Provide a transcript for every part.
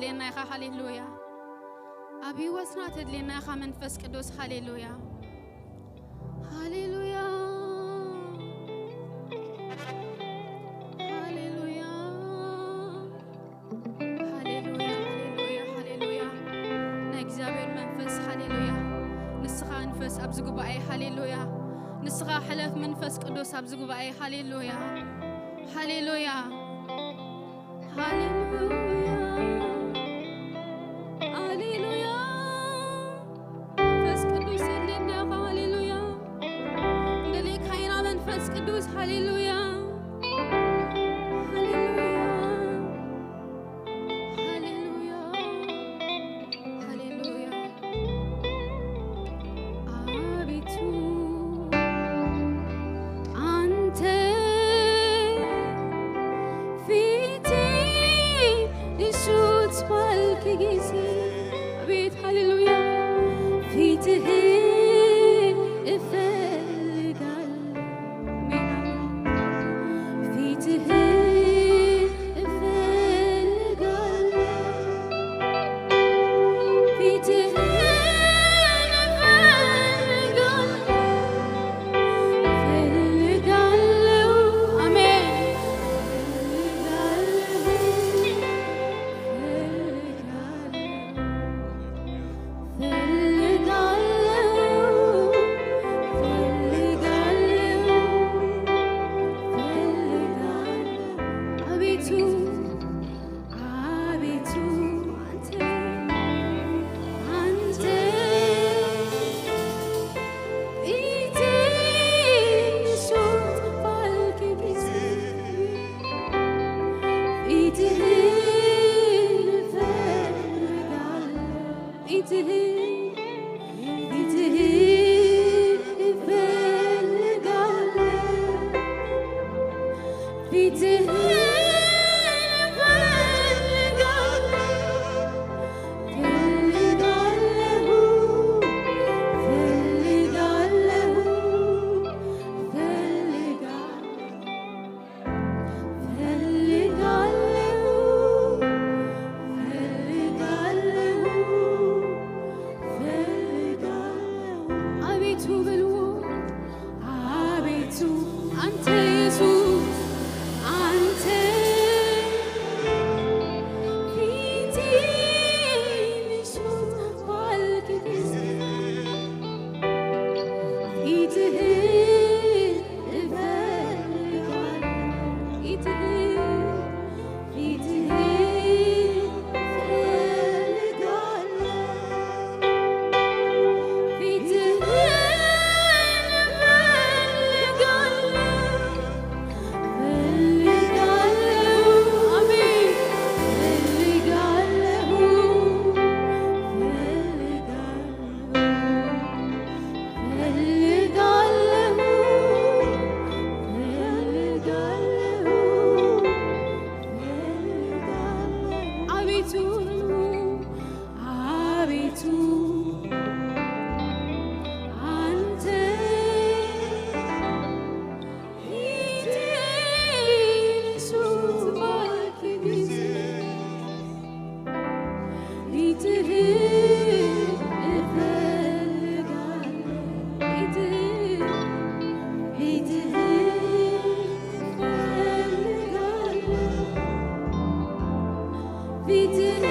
ተድልየና ኢኻ። ሃሌሉያ። ኣብ ህይወትና ተድልየና ኢኻ መንፈስ ቅዱስ። ሃሌሉያ። ሃሌሉያ። ሃሌሉያ። ሃሌሉያ፣ ሃሌሉያ፣ ሃሌሉያ። ናይ እግዚኣብሔር መንፈስ፣ ሃሌሉያ። ንስኻ ንፈስ ኣብዚ ጉባኤ፣ ሃሌሉያ። ንስኻ ሕለፍ መንፈስ ቅዱስ ኣብዚ ጉባኤ፣ ሃሌሉያ። ሃሌሉያ። ሃሌሉያ። ሃሌሉያ። መንፈስ ቅዱስ የድልየና ኢኻ። ሃሌሉያ። ንደልየካ ኢና መንፈስ ቅዱስ። ሃሌሉያ። ሃሌሉያ። ሃሌሉያ። ሃሌሉያ። አቤቱ አንተ ፊቴ እሹት ባልክ ጊዜ፣ አቤት ሃሌሉያ፣ ፊትህን እፈልጋለሁ። አሜን። ፊትህን እፈልጋለሁ። ፊትህን እፈልጋለሁ። እፈልጋለሁ። አሜን። እፈልጋለሁ። እፈልጋለሁ። እፈልጋለሁ። እፈልጋለሁ። እፈልጋለሁ። አቤቱ አቤቱ አንተ፣ አንተ ፊቴ ሹት ባልክ ጊዜ፣ ፊትህን እፈልጋለሁ። ፊትህን፣ ፊትህን እፈልጋለሁ። ፊትህን እፈልጋለሁ። እፈልጋለሁ። እፈልጋለሁ። እፈልጋለሁ። እፈልጋለሁ፣ እፈልጋለሁ፣ እፈልጋለሁ። አቤቱ በሉ፣ አቤቱ አንተ ኢየሱስ፣ አንተ ፊቴን ሹት ባልክ ጊዜ፣ ፊትህን እፈልጋለሁ። ፊትህን፣ ፊትህን እፈልጋለሁ። ፊትህን እፈልጋለሁ። እፈልጋለሁ። አሜን። እፈልጋለሁ። እፈልጋለሁ። እፈልጋለሁ፣ እፈልጋለሁ፣ እፈልጋለሁ። አቤቱ፣ አቤቱ፣ አንተ ፊትህን ሹት ባልክ ጊዜ፣ ፊትህን እፈልጋለሁ። ፊትህን፣ ፊትህን እፈልጋለሁ። ፊትህን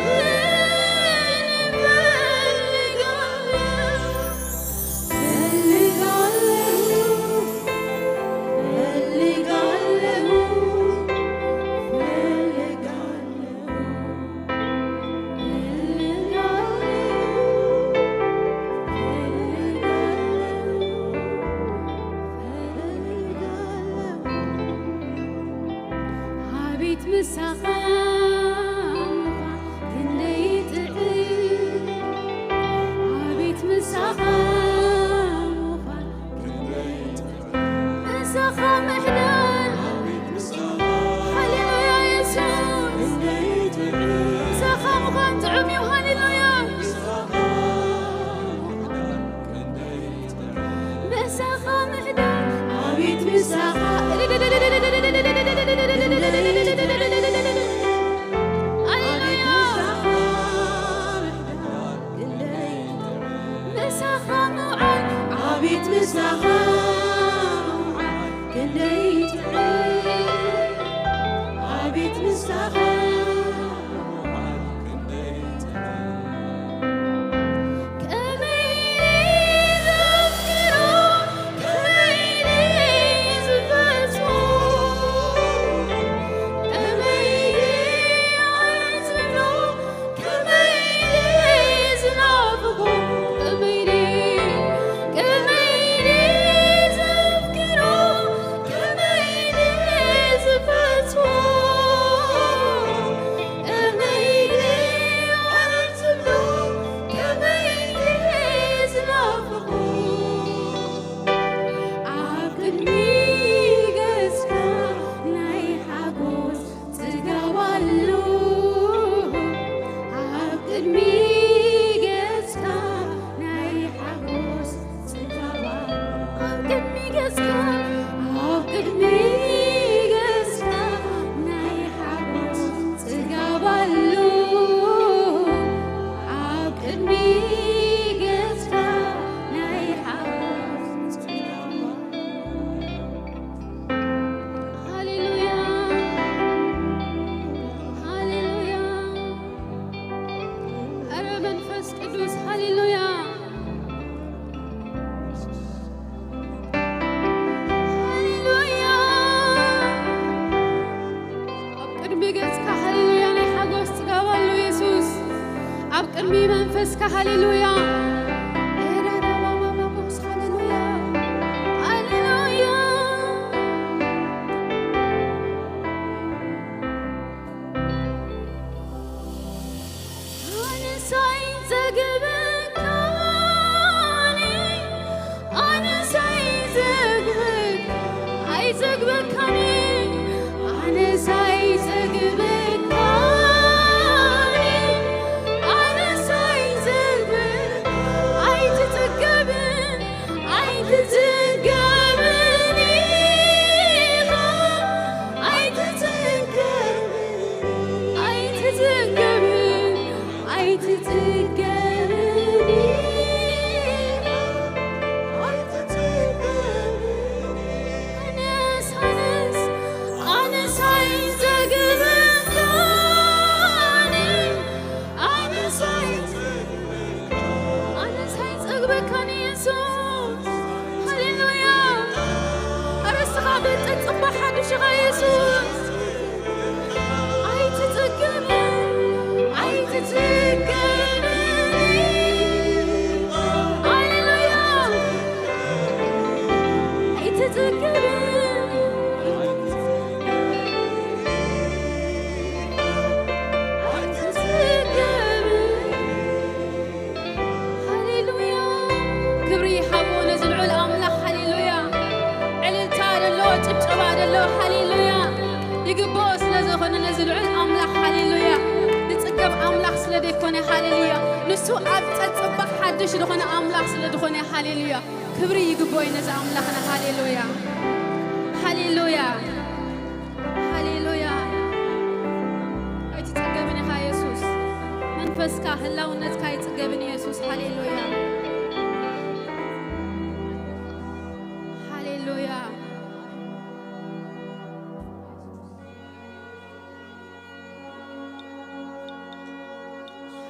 ምሳኻ ምውዓል ክንደይ ጥዑም፣ ኣቤት ምሳኻ ምውዓል ክንደይ ጥዑም። ከመይ ዘፍቅሮ፣ ከመይ ዝፈትዎ፣ ከመይ ኣዝሎ፣ ከመይ ዝናፍቆ፣ ከመይ፣ ከመይ ዘፍቅሮ፣ ከመይ ዝፈትዎ፣ ከመይ ኣዝሎ፣ ከመይ ዝናፍቆ። ኣብ ቅድሚ ገጽካ ናይ ሓጎስ ጽጋብ ኣሎ። ኣብ ቅድሚ ገጽካ ናይ ሓጎስ ጽጋብ ኣሎ። ኣብ ቅድሚ ገጽካ፣ ኣብ ቅድሚ ገጽካ ናይ ሓጎስ ጽጋብ ኣሎ። ኣብ ቅድሚ ገጽካ ናይ ሓጎስ ጽጋብ ኣሎ። ሃሌሉያ፣ ሃሌሉያ። ኧረ መንፈስ ቅዱስ፣ ሃሌሉያ፣ ሃሌሉያ። ኣብ ቅድሚ ገጽካ፣ ሃሌሉያ፣ ናይ ሓጎስ ጽጋብ ኣሎ የሱስ። ኣብ ቅድሚ መንፈስካ፣ ሃሌሉያ። ኤራራባባባቦስ፣ ሃሌሉያ፣ ሃሌሉያ። ኣነስ ኣይጸግበካን፣ ኣነስ ኣይጸግበካ፣ ኣይጸግበካን፣ ኣነስ ኣይጸግበካን፣ ኣነስ ኣይጸግበካ፣ ኣይትጽገብን፣ ኣይትጽገብን ኢኻ፣ ኣይትጽገብን፣ ኣይትጽገብን፣ ኣይትጽገብን ኢኻ፣ ኣይትጽገብን። ኣነስ፣ ኣነስ፣ ኣነስ ኣይጸግበካን፣ ኣነስ ኣይጸግበካን። ኣነስ ኣይጸግበካን የሱስ። ሃሌሉያ። ኣረ እስኻ በጸጽባ ሓድሽ ኢኻ የሱስ። ኣይትጽገብን፣ ኣይትጽገብን። ሃሌሉያ። ኣይትጽገብን። ሃሌሉያ። ክብሪ ይሃቦ ነዚ ልዑል ኣምላኽ። ሃሌሉያ። ዕልልታ ደሎ፣ ጭብጨባ ደሎ። ሃሌሉያ። ይግብኦ ስለ ዝኾነ ነዚ ልዑል ኣምላኽ። ሃሌሉያ። ዝጽገብ ኣምላኽ ስለ ዘይኮነ። ሃሌሉያ። ንሱ ኣብ ጸጽባ ሓድሽ ዝኾነ ኣምላኽ ስለ ዝኾነ። ሃሌሉያ። ክብሪ ይግብኦ ነዚ ኣምላኽና። ሃሌሉያ። ሃሌሉያ። ሃሌሉያ። ኣይትጽገብን ኢኻ የሱስ። መንፈስካ፣ ህላውነትካ ኣይጽገብን የሱስ። ሃሌሉያ። ሃሌሉያ።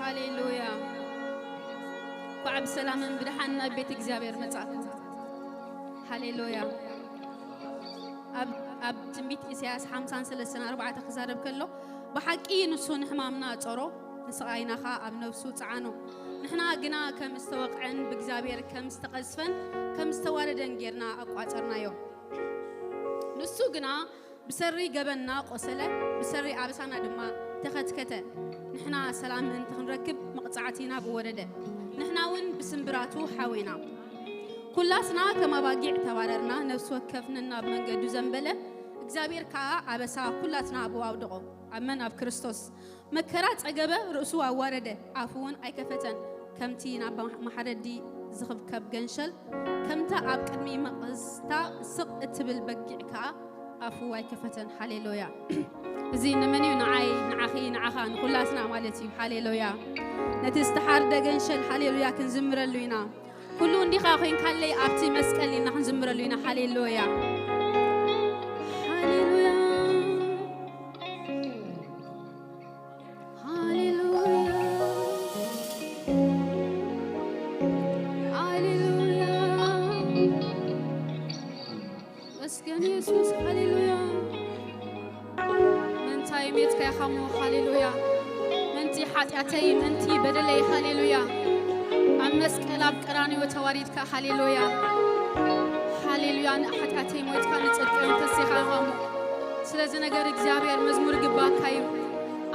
ሃሌሉያ። እንኳዕ ብሰላምን ብደሓን ናብ ቤት እግዚኣብሔር መጻእኩም። ሃሌሉያ። ኣብ፣ ኣብ ትንቢት ኢሳያስ ሓምሳን ሰለስተን ኣርባዕተ ክዛረብ ከሎ፣ ብሓቂ ንሱ ንሕማምና ጾሮ፣ ንስቓይና ኸኣ ኣብ ነፍሱ ጸዓኖ። ንሕና ግና ከም ዝተወቕዐን ብእግዚኣብሔር ከም ዝተቐዝፈን ከም ዝተዋረደን ጌርና ኣቋጸርናዮ። ንሱ ግና ብሰሪ ገበንና ቆሰለ፣ ብሰሪ ኣበሳና ድማ ተኸትከተ። ንሕና ሰላም ምእንቲ ክንረክብ መቕጻዕቲ ናብኡ ወረደ። ንሕና እውን ብስምብራቱ ሓዊና። ኩላትና ከም ኣባጊዕ ተባረርና፣ ነፍሲ ወከፍ ነናብ መንገዱ ዘንበለ፣ እግዚኣብሔር ከኣ ኣበሳ ኩላትና ኣብኡ ኣውደቖ። ኣብ መን? ኣብ ክርስቶስ። መከራ ጸገበ፣ ርእሱ ኣዋረደ፣ ኣፉ እውን ኣይከፈተን። ከምቲ ናብ ማሕረዲ ዝኽብከብ ገንሸል፣ ከምታ ኣብ ቅድሚ መቕዝታ ስቕ እትብል በጊዕ ከኣ ኣፉ ኣይከፈተን። ሃሌሉያ። እዚ ንመን እዩ? ንዓይ፣ ንዓኺ፣ ንዓኻ፣ ንኹላትና ማለት እዩ። ሃሌሉያ። ነቲ ዝተሓርደ ገንሸል ሃሌሉያ ክንዝምረሉ ኢና። ኩሉ እንዲኻ ኮይንካለይ ኣብቲ መስቀል ኢልና ክንዝምረሉ ኢና። ሃሌሉያ፣ ሃሌሉያ፣ ሃሌሉያ፣ ሃሌሉያ። መስገን የሱስ፣ ሃሌሉያ። ምእንታይ ሜትካ ኢኻ እሞ፣ ሃሌሉያ። ምእንቲ ሓጢኣተይ፣ ምእንቲ በደለይ፣ ሃሌሉያ። ኣብ መስቀል ኣብ ቀራንዮ ተዋሪድካ፣ ሃሌሉያ። ሃሌሉያ፣ ንሓጢኣተይ ሞይትካ፣ ንጽድቀይ ተሲኻ ኢኻ እሞ። ስለዚ ነገር እግዚኣብሔር መዝሙር ይግባእካ እዩ።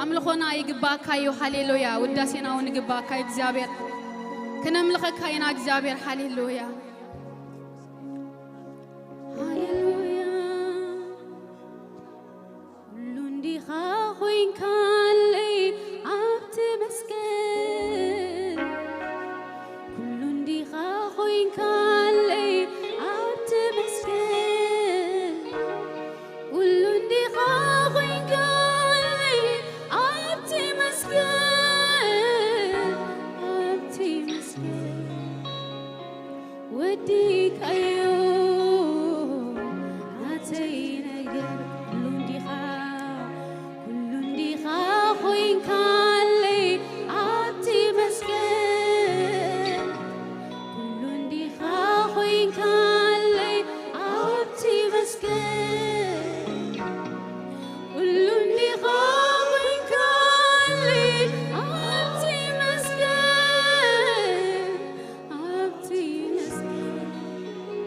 ኣምልኾና ይግባእካ እዩ፣ ሃሌሉያ። ውዳሴና እውን ይግባእካ እዩ እግዚኣብሔር። ክነምልኸካ ኢና እግዚኣብሔር፣ ሃሌሉያ። ሃሌሉያ። ኩሉ እንዲኻ ኮይንካለይ ኣብቲ መስቀል፣ ኩሉ እንዲኻ ኮይንካለይ ኣብቲ መስቀል፣ ኩሉ እንዲኻ ኮይንካለይ ኣብቲ መስቀል፣ ኣብቲ መስቀል። ወዲካዮ ናተይ ነገር ኩሉ እንዲኻ፣ ኩሉ እንዲኻ ኮይንካለይ ኣብቲ መስቀል፣ ኩሉ እንዲኻ ኮይንካለይ ኣብቲ መስቀል፣ ኩሉ እንዲኻ ኮይንካለይ ኣብቲ መስቀል፣ ኣብቲ መስቀል።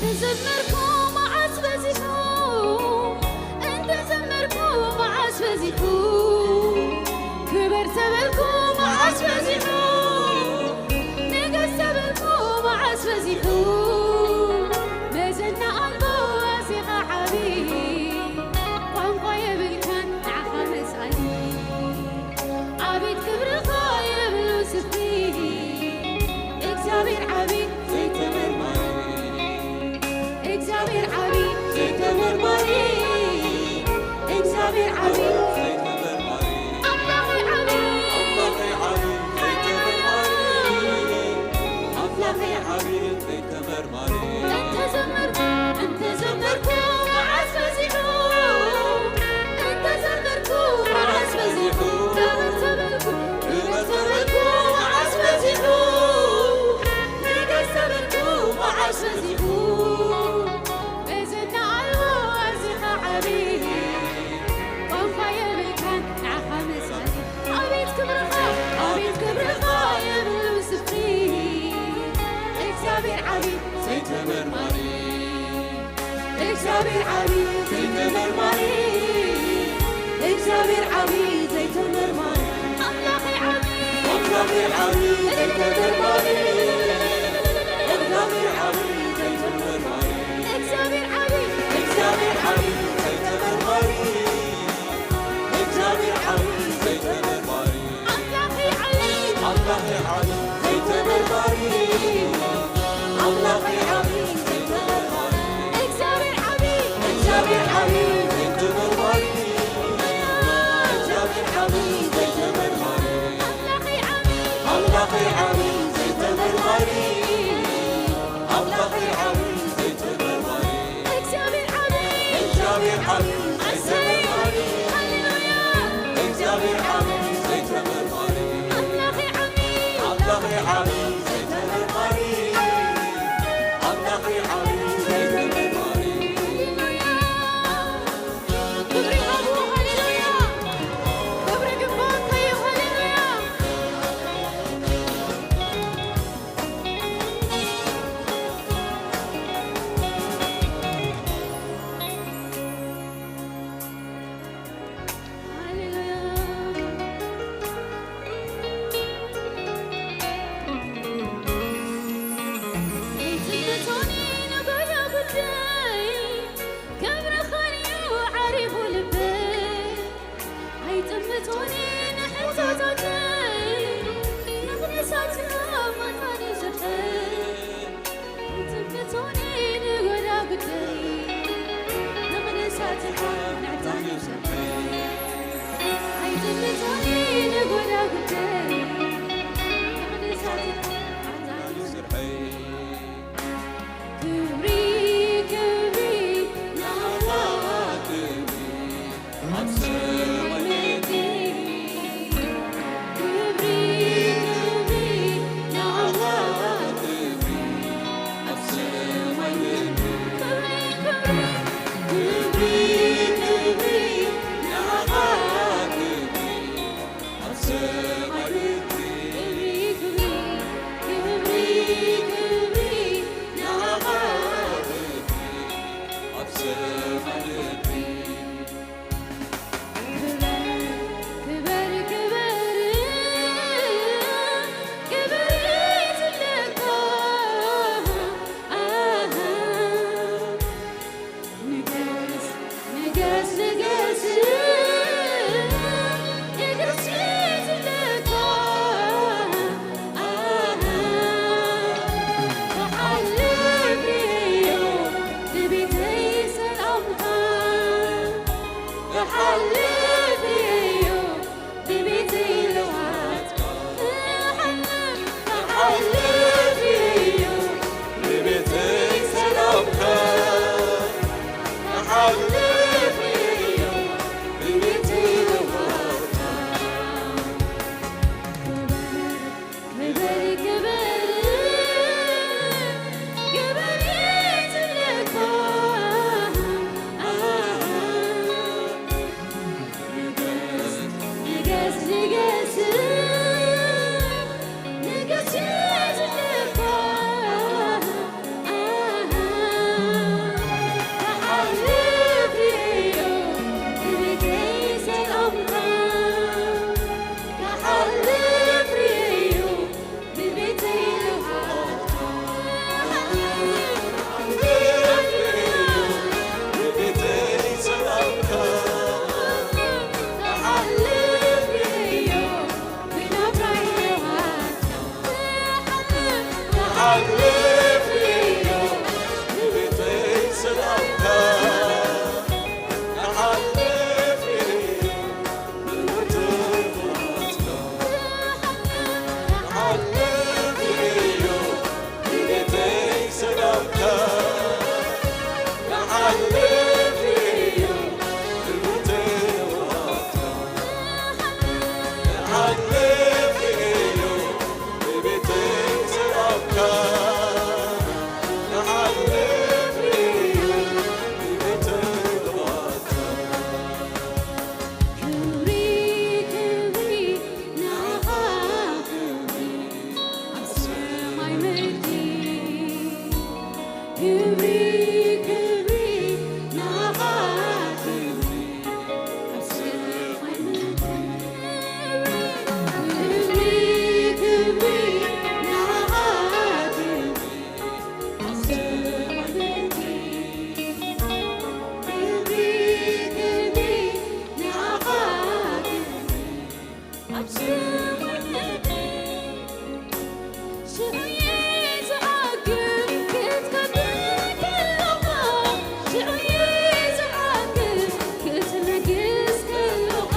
እንተዘመርኩ መዓስ በዚሑ፣ እንተዘመርኩ መዓስ በዚሑ፣ ክበር ተበልኩ መዓስ በዚሑ፣ ንገስ ተበልኩ መዓስ በዚሑ፣ መዘና ኣልቦ ኣዚኻ ዓቢ፣ ቋንቋ የብልካን ንዓኻ መስኣሊ። ኣቤት ክብርኻ የብሉ ስፍሪ፣ እግዚኣብሔር ዓቢ ዘይተመርማሪ። እግዚኣብሔር ዓቢ ዘይተመርማሪ። እግዚኣብሔር ዓቢ ዘይተመርማሪ። ኣምላኸይ ዓቢ። ኣምላኸይ ዓቢ ዘይተመርማሪ። ኣምላኸይ ዓቢ ዘይተመርማሪ። እንተዘመርኩ፣ እንተዘመርኩ መዓስ በዚሑ፣ እንተዘመርኩ መዓስ በዚሑ፣ ክብር ተበልኩ፣ ክብር ተበልኩ መዓስ በዚሑ፣ ንገስ ተበልኩ መዓስ በዚሑ፣ መዘና ኣልቦ ኣዚኻ ዓቢ፣ ቋንቋ የብልካን ንዓኻ መሳሊ። ኣቤት ክብርኻ፣ ኣቤት ክብርኻ የብሉ ስፍሪ። እግዚኣብሔር ዓቢ ዘይተመርማሪ። እግዚኣብሔር ዓቢ ዘይተመርማሪ። እግዚኣብሔር ዓቢ ዘይተመርማሪ። ኣምላኸይ ዓቢ። ኣምላኸይ ዓቢ ዘይተመርማሪ። እግዚኣብሔር ዓቢ ዘይተመርማሪ። እግዚኣብሔር ዓቢ። እግዚኣብሔር ዓቢ ዘይተመርማሪ። እግዚኣብሔር ዓቢ ዘይተመርማሪ። ኣምላኸይ ዓቢ። ኣምላኸይ ዓቢ ዘይተመርማሪ። ኣምላኸይ ዓቢ ዘይተመርማሪ። እግዚኣብሔር ዓቢ። እግዚኣብሔር ዓቢ ዘይተመርማሪ። እግዚኣብሔር ዓቢ ዘይተመርማሪ። ኣምላኸይ ዓቢ። ኣምላኸይ ዓቢ ዘይተመርማሪ። ኣምላኸይ ዓቢ ዘይተመርማሪ። እግዚኣብሔር ዓቢ። እግዚኣብሔር ዓቢ ዘይተመርማሪ። ሃሌሉያ። እግዚኣብሔር ዓቢ ዘይተመርማሪ። ኣምላኸይ ዓቢ። ኣምላኸይ ዓቢ ዘይተመርማሪ። ኣምላኸይ ዓቢ ዘይተመርማሪ። ሃሌሉያ። ክብሪ ሃብዎ። ሃሌሉያ። ክብሪ ግባእ እዩ። ሃሌሉያ። ኣይጥምቶኒ ንሕቶታተይ፣ ምኽንያት ሳትኻ ማታኒ ስርሐይ። ኣይጥምቶኒ ንጎዳጉደይ፣ ምኽንያት ሳትኻ ናዕታኒ ስርሐይ። ኣይጥምቶኒ ንጎዳጉደይ፣ ምኽንያት ሳትኻ ናዕታኒ ስርሐይ። ክብሪ፣ ክብሪ ንኣምላኽ፣ ክብሪ ኣብ ሰማይ ምድሪ። ክብሪ፣ ክብሪ ንኣምላኽ፣ ክብሪ ኣብ ሰማይ ምድሪ። ክብሪ፣ ክብሪ፣ ክብሪ ንኣምላኽ፣ ክብሪ ኣብ ሰማይ ምድሪ። ክብሪ፣ ክብሪ፣ ክብሪ ንኣኻ ክብሪ፣ ክብሪ ንዓኻ ክብሪ፣ ኣብ ሰማይ ምድሪ። ክብሪ፣ ክብሪ ንዓኻ ክብሪ፣ ኣብ ሰማይ ምድሪ። ክብሪ፣ ክብሪ ንዓኻ ክብሪ፣ ኣብ ሰማይ ምድሪ። ሽዑ እዩ ዝዓግብ ክትከብር ከለኻ፣ ሽዑ እዩ ዝዓግብ ክትነግስ ከለኻ፣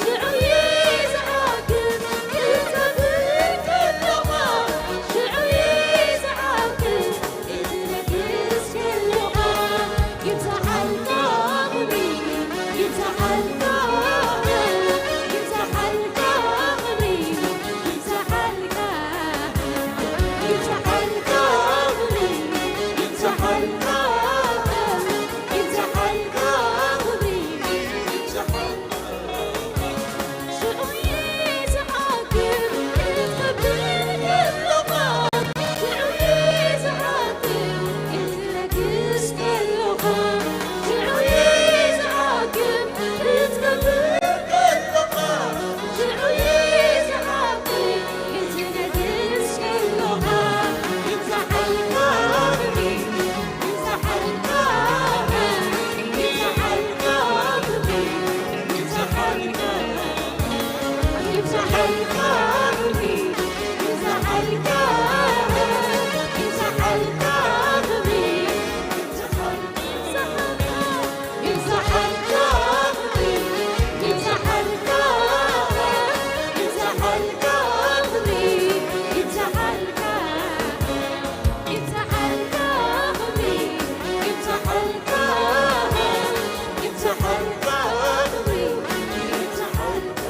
ሽዑ እዩ ዝዓግብ ክትከብር ከለኻ፣ ሽዑ እዩ ዝዓግብ ክትነግስ ከለኻ። ይብዛሓልካ ክብሪ፣ ይብዛሓልካ፣ ይብዛሓልካ ክብሪ፣ ይብዛሓልካ፣ ይብዛሓልካ ክብሪ፣ ይብዛሓልካ፣ ይብዛሓልካ ክብሪ፣ ይብዛሓልካ። ሽዑ እዩ ዝዓግብ ክትከብር ከለኻ፣ ሽዑ እዩ ዝዓግብ ክትነግስ ከለኻ፣ ሽዑ እዩ ዝዓግብ ክትከብር ከለኻ፣ ሽዑ እዩ ዝዓግብ ክትነግስ ከለኻ። ይብዛሓልካ ክብሪ፣ ይብዛሓልካ፣ ይብዛሓልካ ክብሪ፣ ይብዛሓልካ።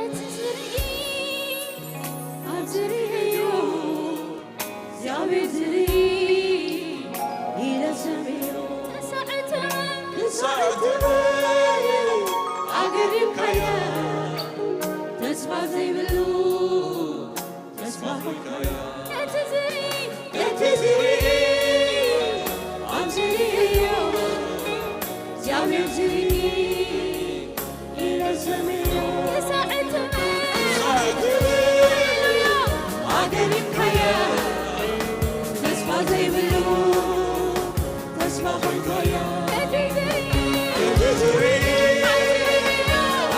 እቲ ዝርኢ ኣብ ዝርእዮ እግዚኣብሔር ዝርኢ ኢለ ሰምዮ። ክሳዕ ትመ-፣ ክሳዕ ትመ-፣ ኣገሪምካያ ተስፋ ዘይብሉ ተስፋ ኮይንካያ። እቲ ዝርኢ፣ እቲ ዝርኢ ኣብ ዝርእዮ እግዚኣብሔር ዝርኢ ኢለ ሰምዮ። ክሳዕ ትመ-፣ ሃሌሉያ። ኣገሪምካያ ተስፋ ዘይብሉ ተስፋ ኮይንካያ። እቲ ዝርኢ፣ እቲ ዝርኢ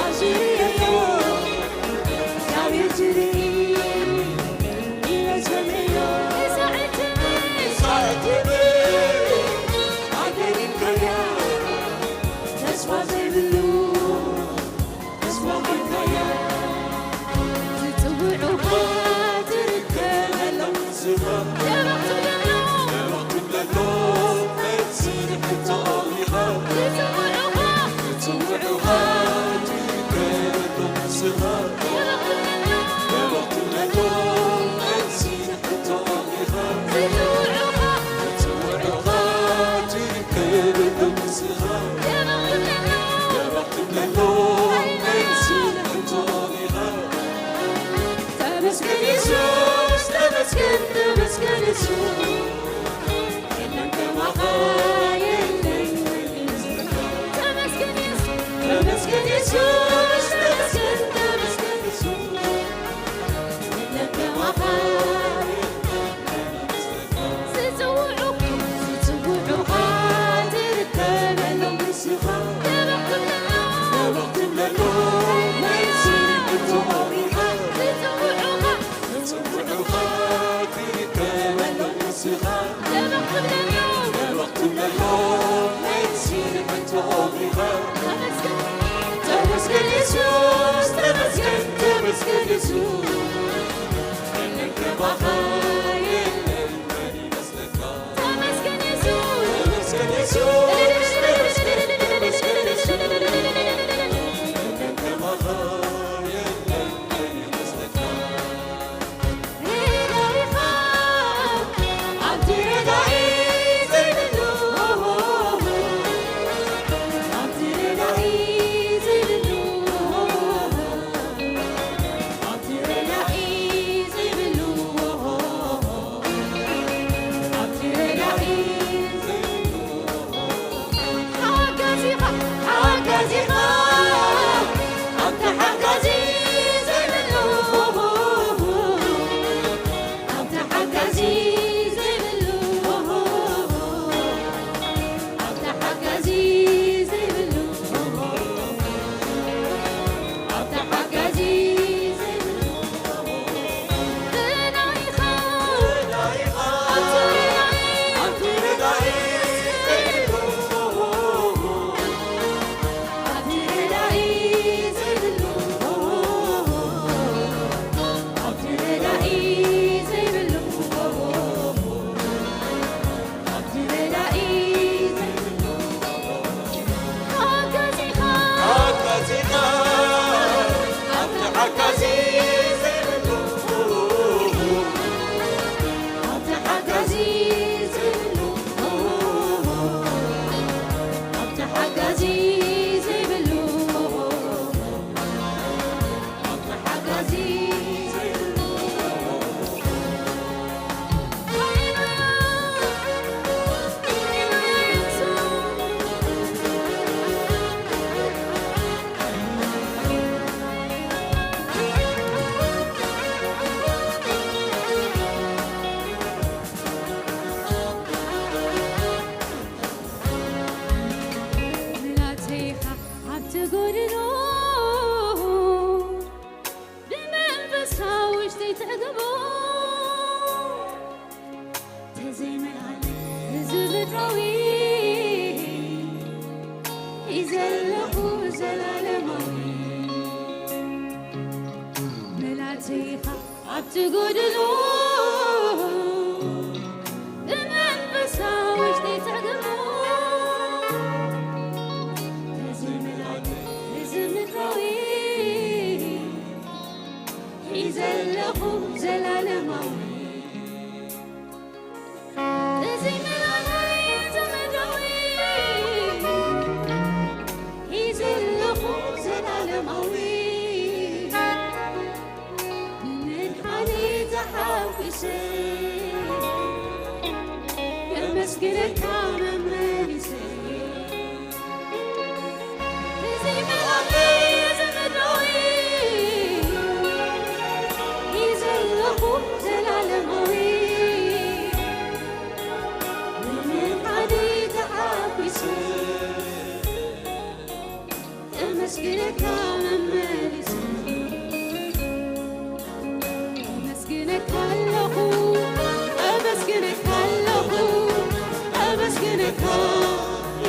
ኣብ ዝርእዮ እግዚኣብሔር ተመስገን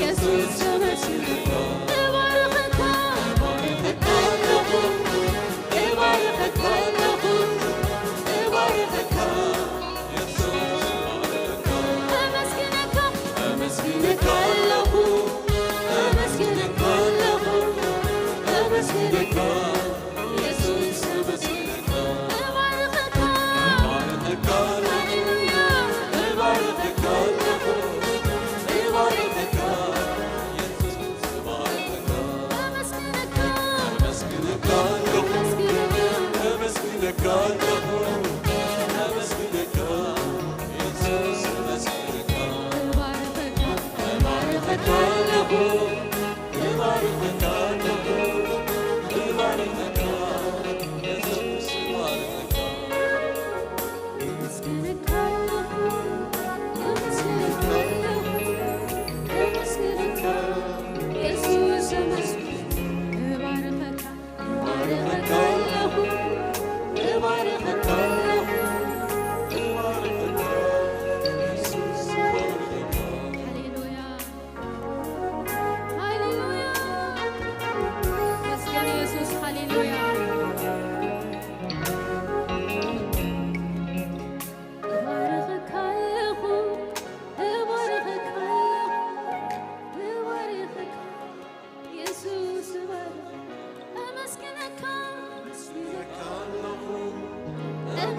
የሱስ።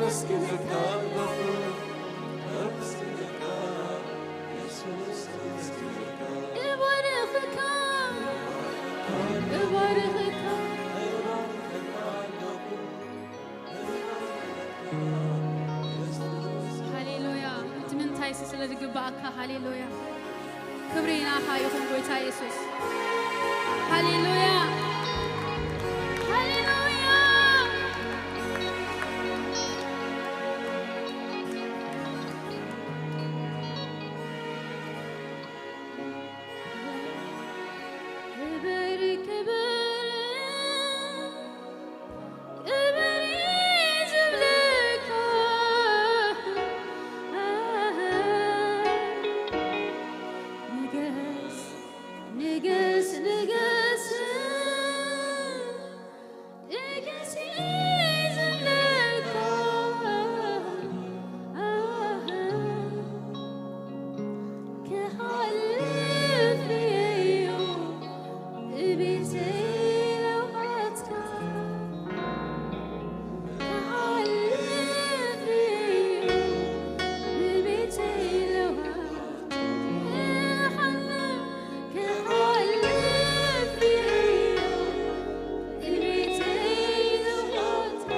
ኣመስግነካ ኣለኹ፣ ኣመስግነካ የሱስ፣ ኣመስግነካ። እባርኽካ፣ እባርኽካ። ሃሌሉያ። እቲ ምንታይሲ ስለ ዝግብኣካ፣ ሃሌሉያ። ክብሪ ናኻ ይኹን ጎይታ የሱስ። ሃሌሉያ። ሃሌሉያ። ክብር፣ ክብር፣ ክብር እዩ ዝብለካ። ንገስ፣ ንገስ፣ ንገስ። ንገስ እዩ ዝብለካ። ክሓልፍ እየ ብቤተይ ለውሃትካ። ክሓልፍ እየ ብቤተይ ለውሃትካ።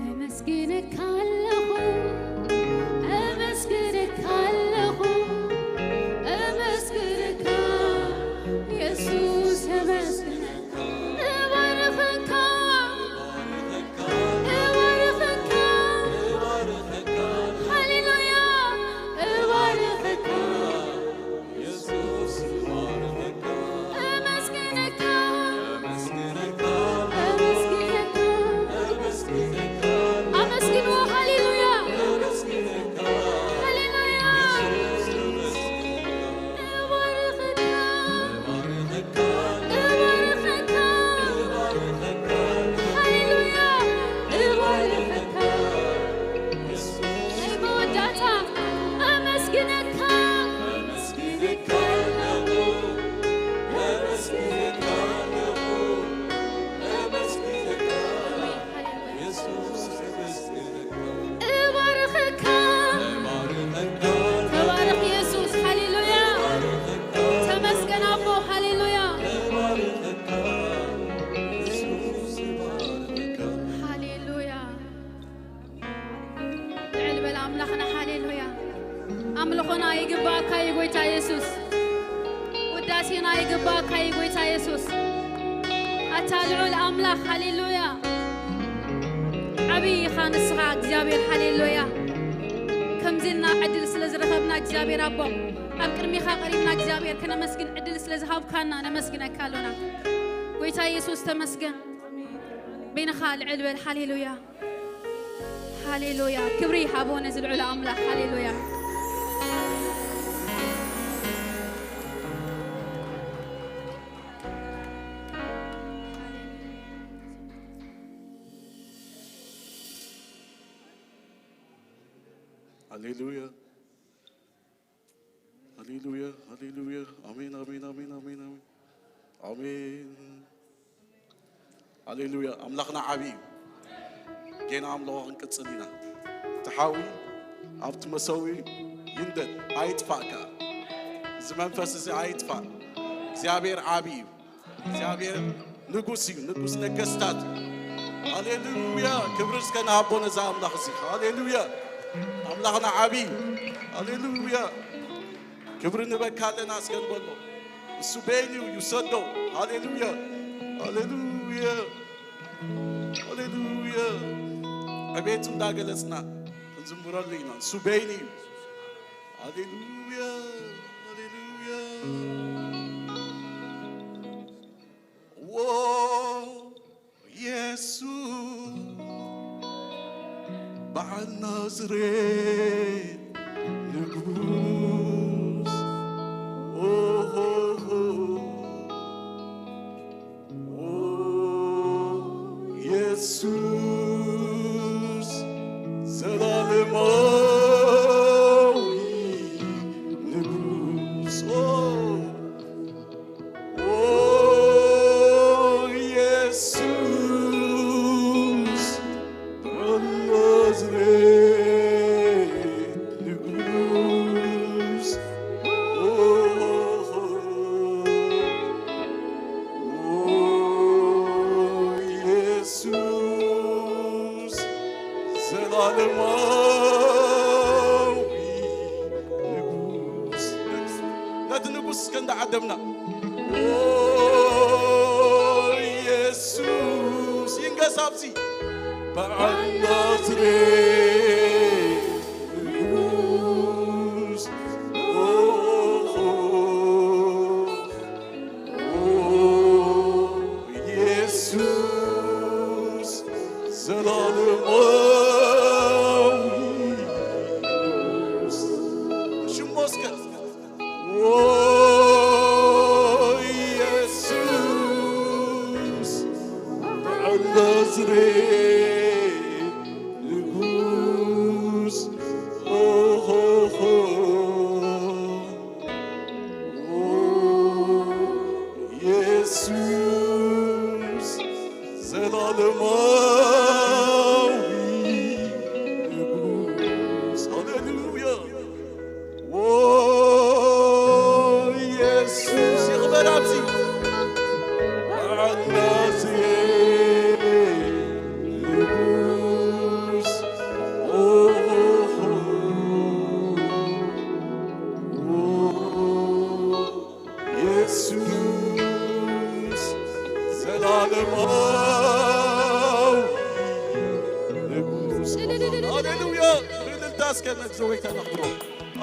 ኣመስግነካ ኣለኹ፣ ኣመስግነካ ኣለኹ፣ ኣመስግነካ የሱስ፣ ኣመስግነካ፣ እባርኸካ፣ እባርኸካ፣ ሃሌሉያ፣ እባርኸካ። ኣመስግነካ፣ ኣመስግነካ፣ ኣመስግንዎ፣ ሃሌሉያ፣ ሃሌሉያ። እባርኸካ፣ እባርኸካ፣ ሃሌሉያ፣ እባርኸካ። ናይ መወዳእታ ኣመስግነካ። እባርኸካ። ተባረኽ የሱስ። ሃሌሉያ። ተመስገን ኣቦ። ሃሌሉያ። ሃሌሉያ። ልዕል በል ኣምላኽና፣ ሃሌሉያ። ኣምልኾና ይግባእካ እዩ ጎይታ የሱስ። ውዳሴና ይግባእካ እዩ ጎይታ የሱስ። ኣታ ልዑል ኣምላኽ፣ ሃሌሉያ። ዓብዪ ኢኻ ንስኻ እግዚኣብሔር፣ ሃሌሉያ። ከምዚ ኢልና ዕድል ስለ ዝረኸብና እግዚኣብሔር ኣቦ፣ ኣብ ቅድሚኻ ቀሪብና እግዚኣብሔር ከነመስግን ዕድል ስለ ዝሃብካና ነመስግነካ ኣሎና። ጎይታ የሱስ ተመስገን። በይንኻ ልዕል በል፣ ሃሌሉያ። ሃሌሉያ። ክብሪ ይሃቦ ነዚ ልዑል ኣምላኽ። ሃሌሉያ። ሃሌሉያ። ሃሌሉያ፣ ሃሌሉያ። ኣሜን፣ ኣሜን፣ ኣሜን፣ ኣሜን፣ ኣሜን። ኣሜን። ሃሌሉያ። ኣምላኽና ዓቢ እዩ። ጌና ኣምልኾ ክንቅጽል ኢና። እቲ ሓዊ ኣብቲ መሰዊ ይንደድ፣ ኣይጥፋእ ከኣ። እዚ መንፈስ እዚ ኣይጥፋእ። እግዚኣብሔር ዓቢ እዩ። እግዚኣብሔር ንጉስ እዩ፣ ንጉስ ነገስታት እዩ። ሃሌሉያ። ክብሪ እስከ ንሃቦ ነዛ ኣምላኽ እዚ። ሃሌሉያ። ኣምላኽና ዓቢ እዩ። ሃሌሉያ። ክብሪ ንበካ ኣለና እስከ ንበሎ። እሱ በይኑ እዩ ይውሰዶ። ሃሌሉያ። ሃሌሉያ። ሃሌሉያ። ዕቤቱ እንዳገለጽና ክንዝምረሉ ኢና። እሱ በይኑ እዩ። ሃሌሉያ። ሃሌሉያ። ዎ የሱስ በዓል ናዝሬት ንጉስ ኦሆሆ ኦ ኢየሱስ ዘላለማዊ ንጉስ ኦ ኦ ኢየሱስ በዓል ናዝሬት ንጉስ ኦ ኦ ኢየሱስ ዘላለማዊ ንጉስ ነቲ ንጉስ እስከ እንዳዓደምና ኦ ኢየሱስ ይንገስ ኣብዚ በዓል ናዝሬት ንጉስ ኦ ኦ ኢየሱስ ዘላለማዊ ንጉስ ሽሞ እስከ ኦ ኢየሱስ በዓል ናዝሬት ንጉስ ኦሆሆ ኦ ኢየሱስ ዘላለማዊ ንጉስ ሃሌሉያ ኦ ኢየሱስ ይኽበር ኣብዚ በዓል ናዝሬት ንጉስ ኦሆሆ ኦ ኢየሱስ ዘላለማዊ ንጉስ ሃሌሉያ ብእልልታ እስከ ነዚ ጎይታ ነኽብሮ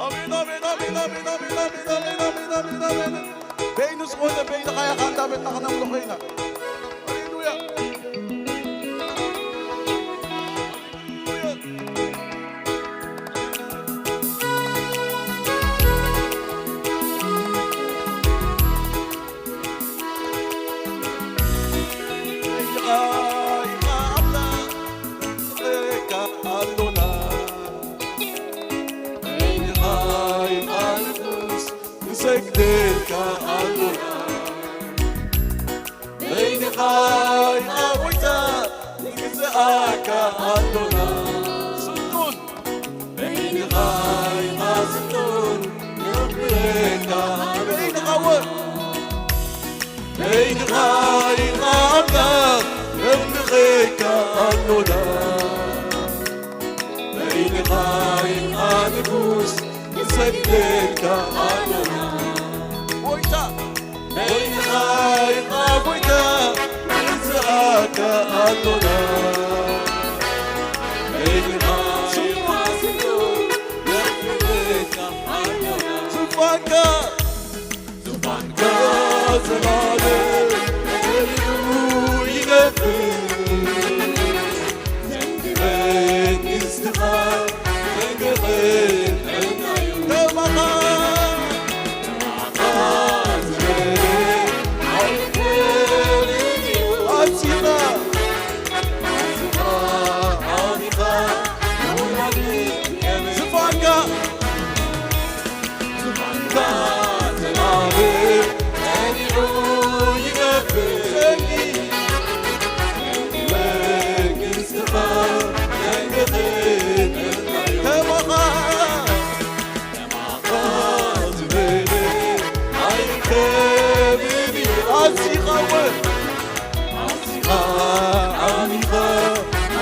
ኣሜን ኣሜን ኣሜን ኣሜን ኣሜን ኣሜን ኣሜን ኣሜን ኣሜን ኣሜን ኣሜን በይኑ ዝኾነ በይንኻ ኢኻ እንዳበልና ክነምልኾ ኢና ሃሌሉያ ንሰግደልካ ኣሎና በይንኻ ኢኻ ጎይታ ንግዝኣካ ኣሎና ስልጡን በይንኻ ኢኻ ስልጡን ነኽብረካ በይንኻ ወ በይንኻ ኢኻ ኣምላኽ ነምልኸካ ኣሎና በይንኻ ኢኻ ንጉስ ንሰግደልካ ኣሎና ጎይታ በይንኻ ኢኻ ጎይታ ንግዝኣካ ኣሎና በይንኻ ኢኻ ስልጡን ነኽብረካ ኣሎና ዙፋንካ ዙፋንካ ዘላለም መሊኡ ይነብር መንግስትኻ መንግስትን ዕልናዩ ከማኻ ከማኻ ዝበለ ኣይኮነን እዩ ኣዚኻ ኣዚኻ ዓቢኻ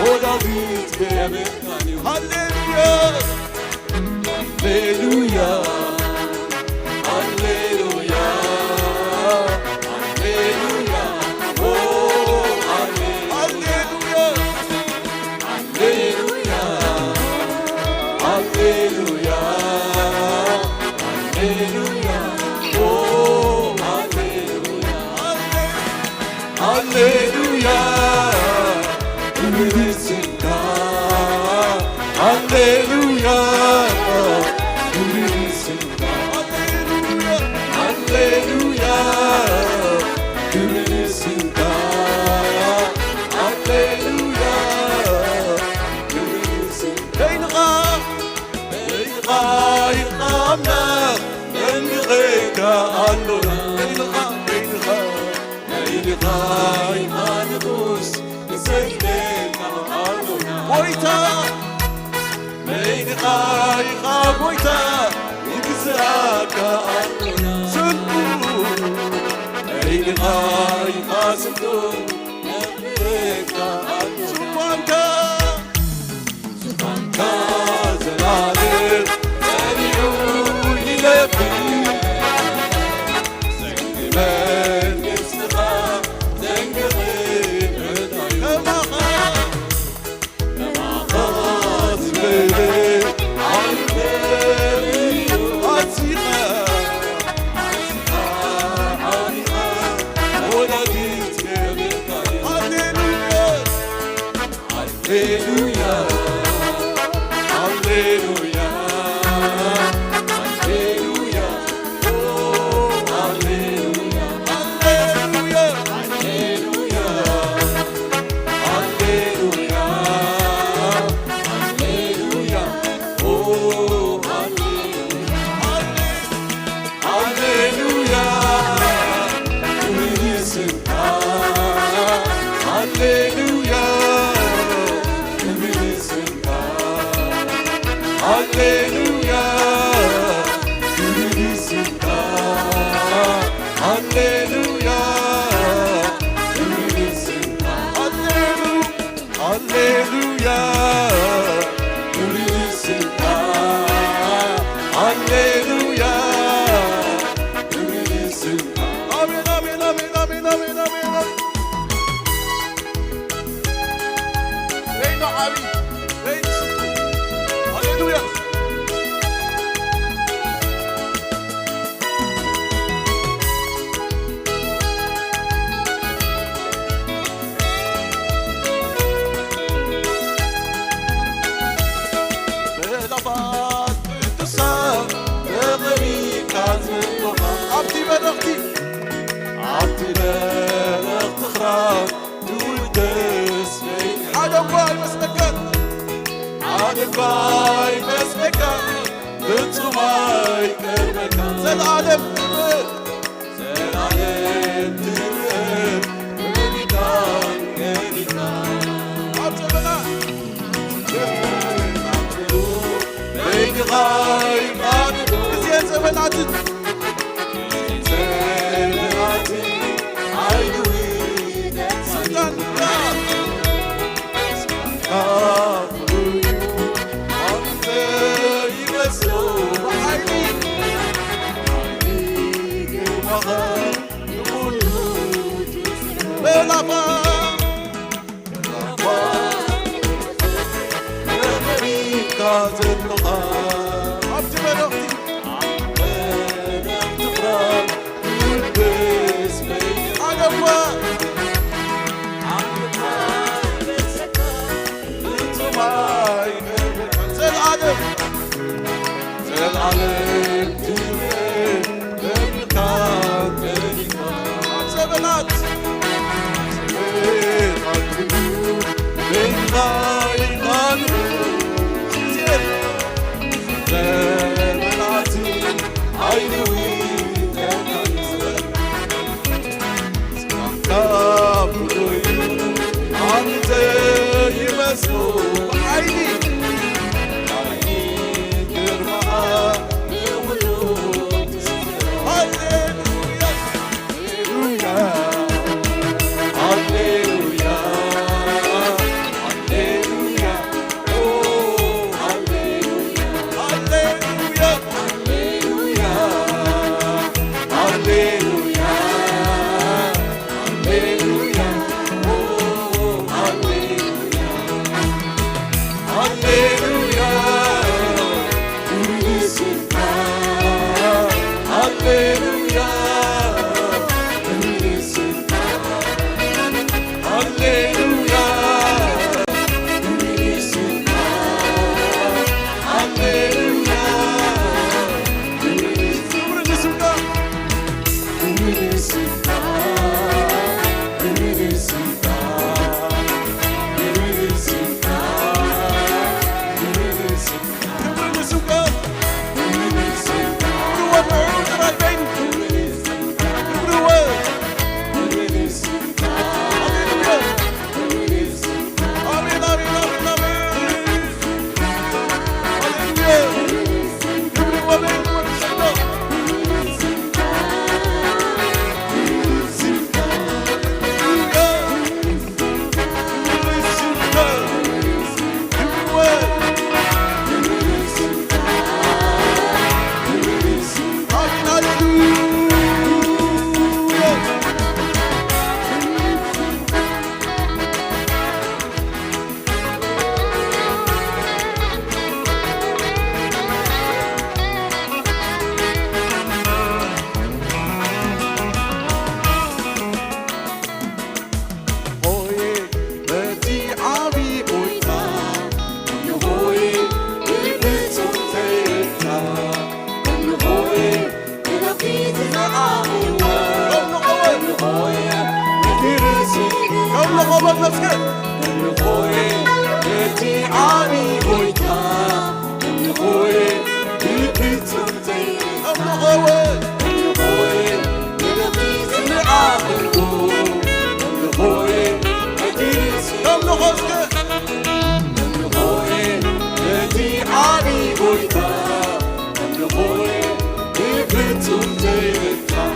ወላዲት እመቤት ዙፋንካ ሃሌሉያ ሃሌሉያ ሃሌሉያ ሃሌሉያ ኦ ሃሌ- ሃሌሉያ ሃሌሉያ ሃሌሉያ ሃሌሉያ ኦ ሃሌ- ሃሌሉያ ክብር ይስምካ ሃሌሉያ ኣምላኽ ነንቕኻ ኣሎና። ነንኻ፣ ነንኻ፣ ነንኻ ኢኻ ንጉስ፣ ንሰግደልካ ኣሎና። ጎይታ፣ ነንኻ ኢኻ ጎይታ፣ ንግዝኣካ ኣሎና። ስልጡ፣ ነንኻ ኢኻ ስልጡ፣ ነንኻ ኣሎና። ዙፋንካ ዙፋንካ ዘላለም ጸኒዑ ይነብር። ዘንጊ መንግስትኻ ዘንጊ ክብርኻ ከማኻ ከማኻ ዝበለ ኣይተርእዮ። ኣዚኻ ኣዚኻ ዓቢኻ ወላዲት ክብርካ እዩ። ሃሌሉያ። ሃሌሉያ፣ ሃሌሉያ፣ ሃሌሉያ፣ ኦ፣ ሃሌሉያ፣ ሃሌሉያ፣ ሃሌሉያ፣ ሃሌሉያ፣ ሃሌሉያ፣ ኦ፣ ሃሌሉያ፣ ሃሌ ሃሌሉያ፣ ክብሪ ንስምካ። ሃሌሉያ፣ ክብሪ ንስምካ። ሃሌሉያ፣ ክብሪ ንስምካ። ሃሌሉያ፣ ክብሪ ንስምካ። ሃሌሉ ሃሌሉያ፣ ክብሪ ንስምካ። ሃሌሉያ፣ ክብሪ ንስምካ። ኣሜን፣ ኣሜን፣ ኣሜን፣ ኣሜን፣ ኣሜን፣ ኣሜን፣ ኣሜን። በይኑ ዓቢ፣ በይኑ ስልጡን። ሃሌሉያ። ብእላፋት ቅዱሳን ተቐሚጥካ ዘለኻ ኣብቲ በረኽቲ፣ ኣብቲ በረኽቲ ኽራብ ትውደስ በይንኻ። ሓደ እኳ ኣይመስለካን፣ ሓደ እኳ ኣይመስለካን፣ ፍጹም ኣይቀርበካን። ዘለዓለም ክብር ዘላለም ትንበር በቢታን ገቢታን። ኣብ ዘመናት በይንኻ ይማልዱ። ግዜ ዘመናትን፣ ግዜ ዘመናትን ሓይሊ ስልጣንካ፣ ስልጣንካ ፍሉይ እዩ። ኣንተ ይመስሎ ብሓይሊ፣ ሓይሊ ግርማኻ ንኹሉ ትስዕር። በላባ፣ በላባ፣ ተቐሚጥካ ዘለኻ ኣብቲ በረኽቲ፣ ኣብ በረኽቲ ፍራን ይውደስ በይንኻ። ኣደዋ፣ ኣደዋ፣ ፍጹም ኣይቀርብን። ዘልኣለም፣ ዘልኣለም ትንበር በቢታን ገቢታን። ኣብ ዘመናት፣ ዘመናት በይንኻ ይማልዱ። ዘመናት ሓይሊ ተታይዘ ካብ ኩሉ እዩ ኣንተ ይመስሉ ብሓይሊ፣ ሓይሊ ግርማኻ ንኹሉ ትስዕር። ሃሌሉያ፣ ሃሌሉያ፣ ሃሌሉያ፣ ሃሌሉያ፣ ኦ፣ ሃሌሉያ፣ ሃሌሉያ፣ ሃሌሉያ፣ ሃሌሉያ። ሃሌሉያ፣ ኦ፣ ሃሌሉያ፣ ሃሌሉያ፣ ክብሪ ንስምካ። ሃሌሉያ፣ ክብሪ ንስምካ። ሃሌሉያ፣ ክብሪ ንስምካ። ሃሌሉያ፣ ክብሪ ንስምካ። ዓቢ ጎይታ እምንኾየ ብፍጹም ዘይርሳዕ እምንኾየ እምንኾየ ንነፍሲ ዝለዓኽዎ እምንኾየ እቲ ርእሲ እምንኾ እስከ እምንኾየ ነቲ ዓቢ ጎይታ እምንኾየ ብፍጹም ዘይርሳዕ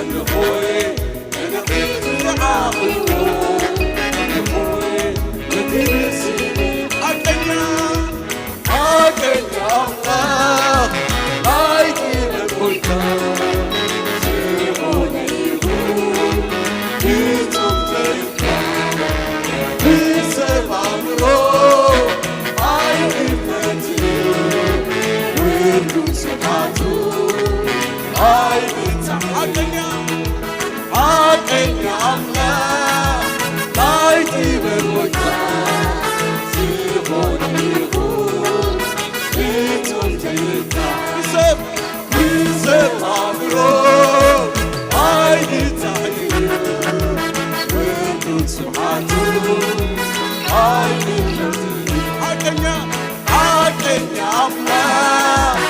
እምንኾየ ሓቀኛ ኣምላኽ ናይ ጥበብ ጎይታ ዝኾነ ይኹን ፍጹም ዘይርታ ብሰብ ብሰብ ኣእምሮ ኣይግዛእን እዩ። ውዱድ ስብሓቱ ኣይግለጽን እዩ። ሓቀኛ ሓቀኛ ኣምላኽ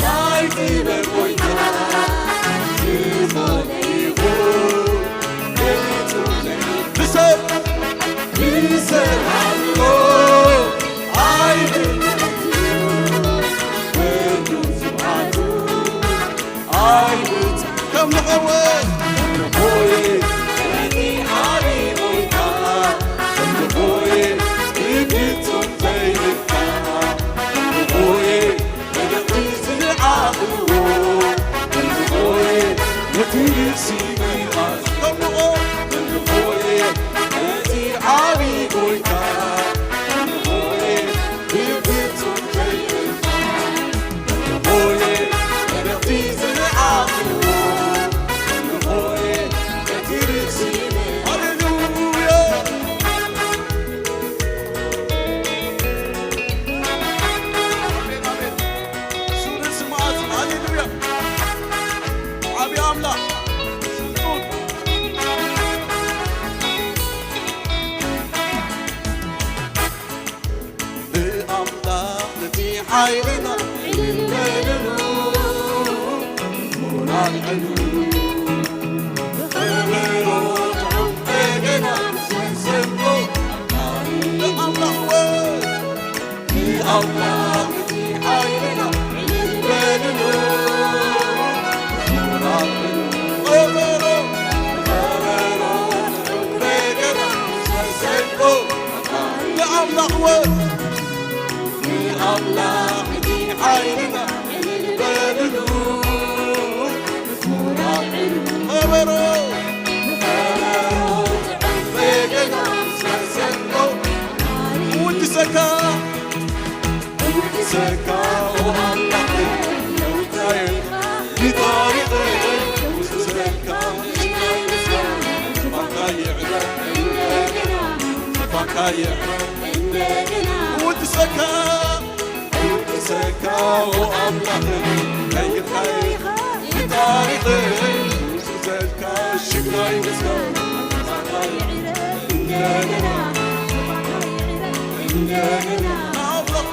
ናይ ጥበብ ጎይታ ዝኾነ ይኹን ፍጹም ዘይርታ ብሰብ ብሰብ ኣእምሮ ኣይግለጽን እዩ። ውዱድ ስብሓቱ ኣይግለጽን ከም ንኸውን ሆይ ነቲ ዓቢ ጎይታ ሆይ ብፍጹም ዘይርታ ሆይ ሃሌሉያ። ስሙ ንስሙ ኣዝዩ ሃሌሉያ። ዓቢ ኣምላኽ ስልጡን ብኣምላኽ ነቲ ሓይልና ዕልል በልሉ፣ ሞራል ዕልሉ፣ ብኸበሮ ጥዑም በገና ምስ መሰንቆ፣ ብኣምላኽ ወ- ብኣምላኽ እቲ ሓይልና ዕልል በልሉ። ከበሮ፣ ከበሮ፣ ጥዑም በገና፣ መሰንቆ፣ ንኣምላኽ ወ-፣ ንኣምላኽ እቲ ሓይልና ዕልል በልሉ። ከበሮ፣ ከበሮ፣ ጥዑም በገና፣ መሰንቆ፣ ውድሰካ፣ ውድሰካ፣ ኦ ኣምላኽ፣ ነውታየ፣ ንታሪኸይ፣ ውድሰካ፣ ዝፋንካ ይዕረ፣ ዝፋንካ ይዕረ፣ ውድሰካ። ውድሰካ ኦ ኣምላኽ፣ ቀይርካይ ታሪኸይ፣ ውድሰካ ሽምናይ ምስጋና። እንደገና፣ እንደገና፣ ኣምላኽ፣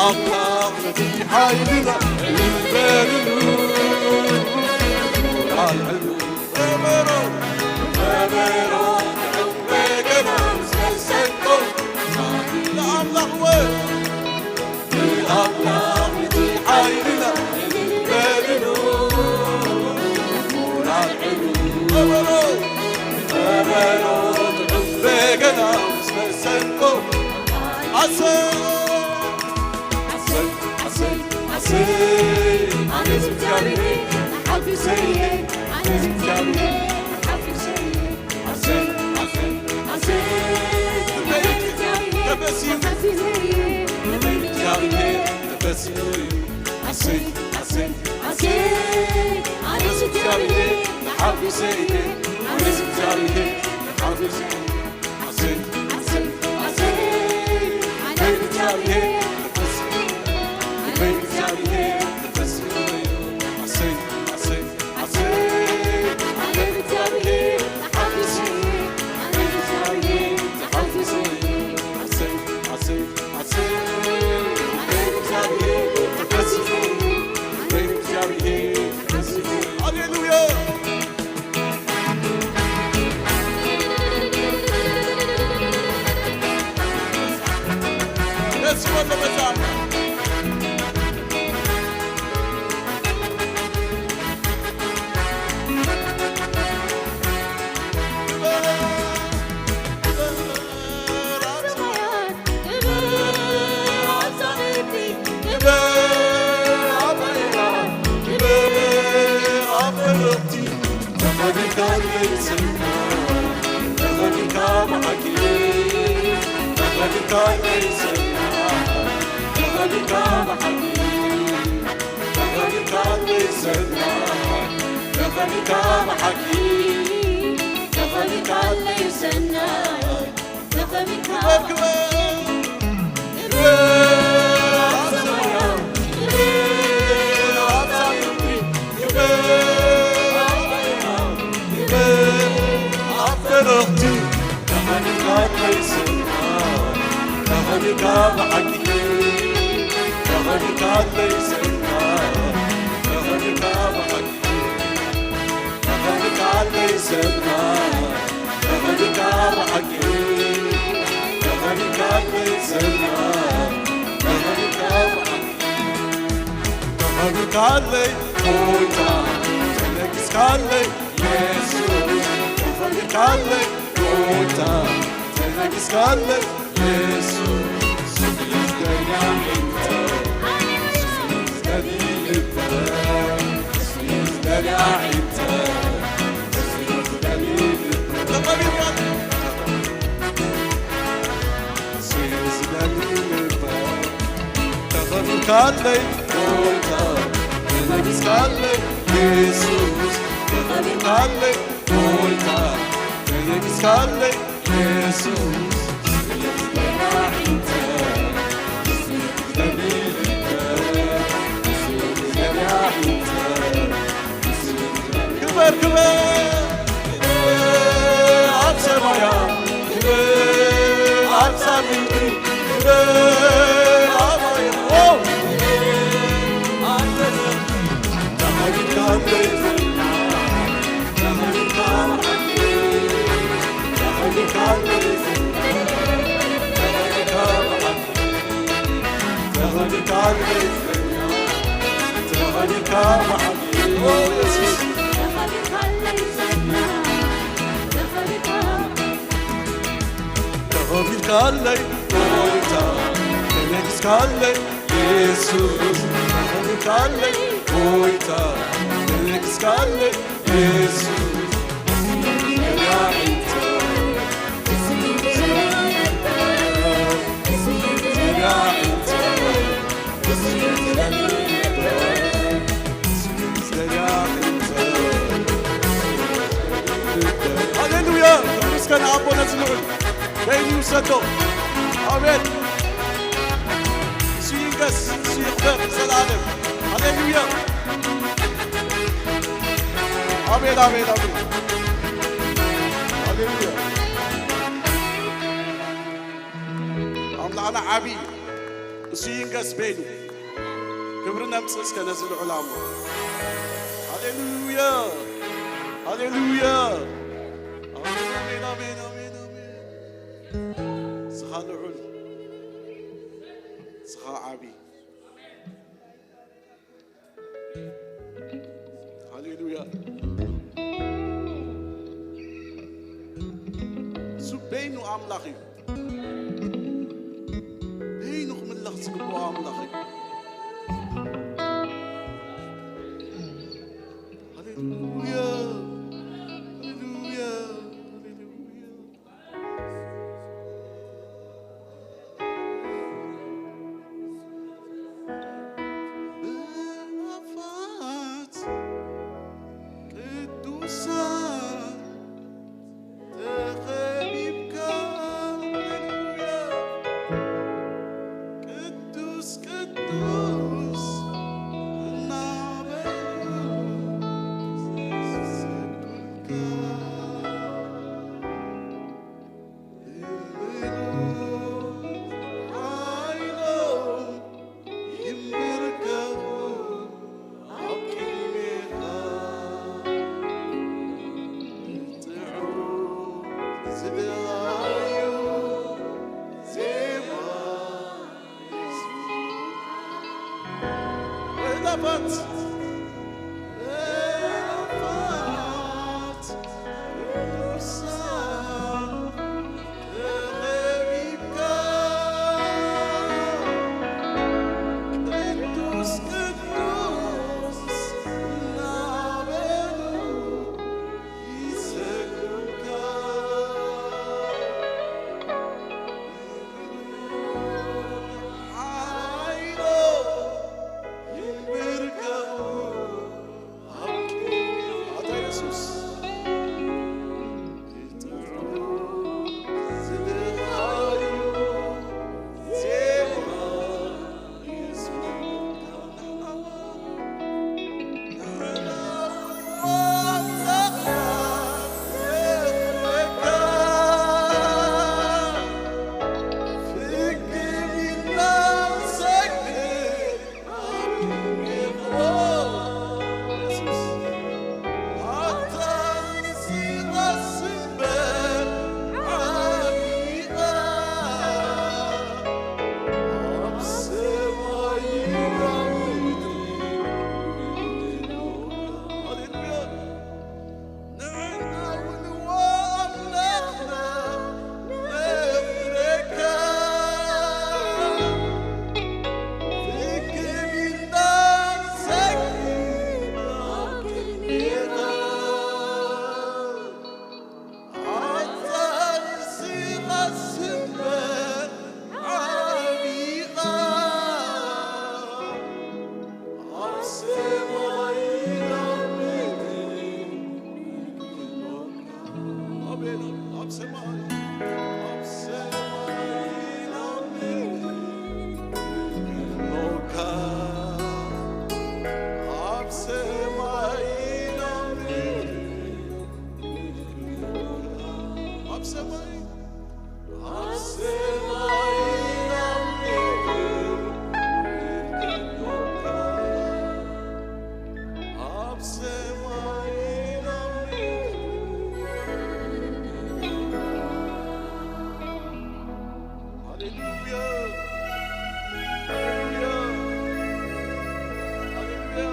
ኣምላኽ፣ ነቲ ሓይልና ንበርሉ። ኣልዕሉ። ከበሮ፣ ከበሮ፣ ጥዑም በገና ምስ መሰንቆ፣ ንኣምላኽ ወ-፣ ንኣምላኽ እቲ ሓይልና እልል በልሉ። ኣልዕሉ። ከበሮ፣ ከበሮ፣ ጥዑም በገና ምስ መሰንቆ፣ ኣሰ- ኣሰይ፣ ኣሰይ፣ ኣሰይ፣ ኣነ እግዚኣብሔር ተሓጒሰ እየ፣ ኣነ እግዚኣብሔር ተሓጒሰ እየ። ኣሰይ፣ ኣሰይ፣ ኣሰይ፣ ኣነ እግዚኣብሔር ተሓጒሰ እየ፣ ኣነ እግዚኣብሔር ተፈሲሁ እዩ። ኣሰይ፣ ኣሰይ፣ ኣሰይ፣ ኣነ እግዚኣብሔር ተሓጒሰ እየ፣ ኣነ እግዚኣብሔር ተሓጒሰ እየ። ኣሰይ፣ ኣሰይ፣ ኣሰይ፣ ኣነ እግዚኣብሔር ተፈሲሁ፣ ኣነ እግዚኣብሔር ተፈሲሁ እዩ። ኣሰይ፣ ኣሰይ፣ ኣሰይ፣ ኣነ እግዚኣብሔር ተሓጒሰ እየ፣ ኣነ እግዚኣብሔር ተሓጒሰ እየ። ኣሰይ፣ ደስ ይበሎ መዛ። ተኸቢርካለይ ጎይታ፣ ተነጊስካለይ የሱስ፣ ተኸቢርካለይ ጎይታ፣ ተነጊስካለይ የሱስ፣ ስግደኛ ዒንተ፣ ስግደኒ ልበ፣ ስግደኒ ዒንተ፣ ስግደኒ ልበ። ተኸቢርካለይ ተኸቢርካለይ ጎይታ፣ ተነጊስካለይ የሱስ፣ ተኸቢርካለይ ጎይታ፣ ተነጊስካለይ የሱስ። ክበር፣ ክበር፣ ኣብ ሰማያ፣ ክበር፣ ኣብ ሳምንቲ፣ ክበር፣ ኣብ ማያ። ኦ! ተኸቢርካለይ ጎይታ፣ ተነጊስካለይ የሱስ፣ ተኸቢርካለይ ጎይታ፣ ተነጊስካለይ የሱስ። ሃሌሉያ! ክብሪ እስከ ንኣቦ ነዚ ልዑል በይኑ ይውሰዶ። ኣሜን። እሱ ይንገስ፣ እሱ ይኽበር ንዘለኣለም። ሃሌሉያ! ኣሜን፣ ኣሜን፣ ኣሜን። ሃሌሉያ! ኣምላኽና ዓቢ እዩ። እሱ ይንገስ በይኑ። ክብሪ ነምጽእ እስከ ነዚ ልዑል ኣምላኽ። ሃሌሉያ! ሃሌሉያ! ኣሜን፣ ኣሜን፣ ኣሜን፣ ኣሜን። ንስኻ ልዑል፣ ንስኻ ዓቢ። ሃሌሉያ። እሱ በይኑ ኣምላኽ እዩ። በይኑ ክምለኽ ዝግብኦ ኣምላኽ እዩ። ሃሌሉያ፣ ሃሌሉያ፣ ሃሌሉያ። ብኣፋት ቅዱሳን ተኸቢብካ፣ ሃሌሉያ፣ ቅዱስ ቅዱስ እናበሉ ይሰግዱልካ። ኣባት፣ ኣባት፣ ቅዱሳን ተኸቢብካ፣ ቅዱስ ቅዱስ እናበሉ ይሰግዱልካ። ሓይሎ ይንብርከቡ። ኣታ የሱስ፣ ንሕና እውን ኣምላኽና ነኽብረካ፣ ፍግም ኢልና ንሰግድ ኣብ ቅድሜኻ። ኣታ ንስኻ ስምበር ዓቢኻ፣ ኣብ ሰማይ ኣብ ምድሪ ኣሜን። ኣብ ሰማይ፣ ኣብ ሰማይ ኣብ ምድሪ ክብሮካ፣ ኣብ ሰማይ ኣብ ምድሪ ክብሮካ፣ ኣብ ሰማይ፣ ኣብ ሰማይ ኣብ ምድሪ ክብሮካ፣ ኣብ ሰማይ ኣብ ምድሪ። ሃሌሉያ፣ ሃሌሉያ፣ ሃሌሉያ።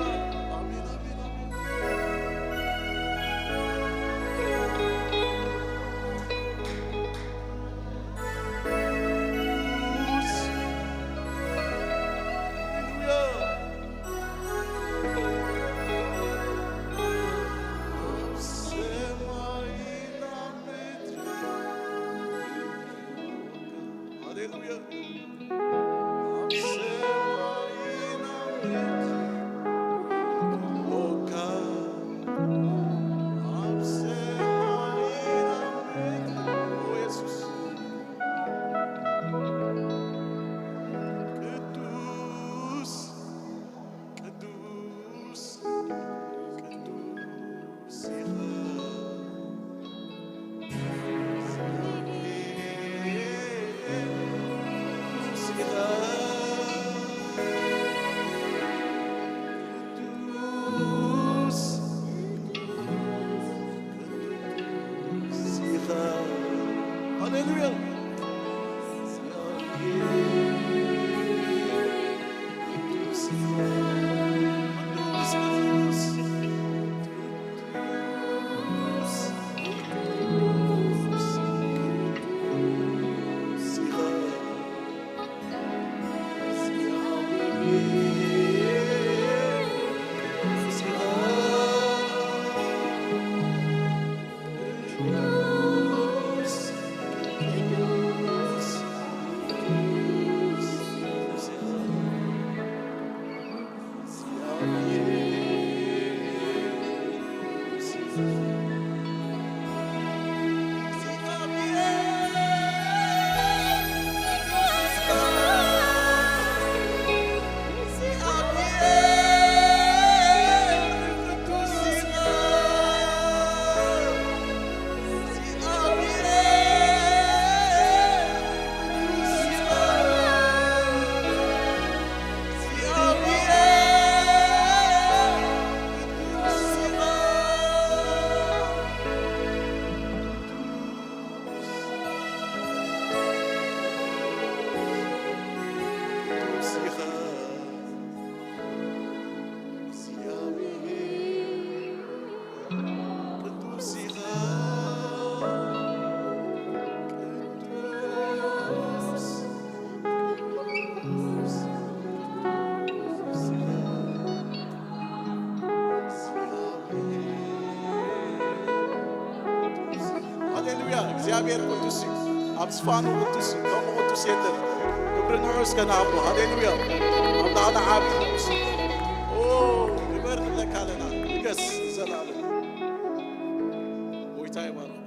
ኣሜን፣ ኣሜን፣ ኣሜን። ቅዱስ፣ ቅዱስ፣ ቅዱስ ኢኻ። ቅዱስ ኢኻ። ቅዱስ፣ ቅዱስ ኢኻ። ሃሌሉያ። እግዚኣብሔር ቅዱስ እዩ። ኣብ ዝፋኑ ቅዱስ እዩ። ከምኡ ቅዱስ የለን። ክብሪ ንዑ እስከ ንሃቦ። ሃሌሉያ። ኣብ ላዕሊ ዓቢ ቅዱስ እዩ። ኦ፣ ንበር ንብለካ ኣለና። ንገስ ዘላለም። ጎይታ ይባረክ።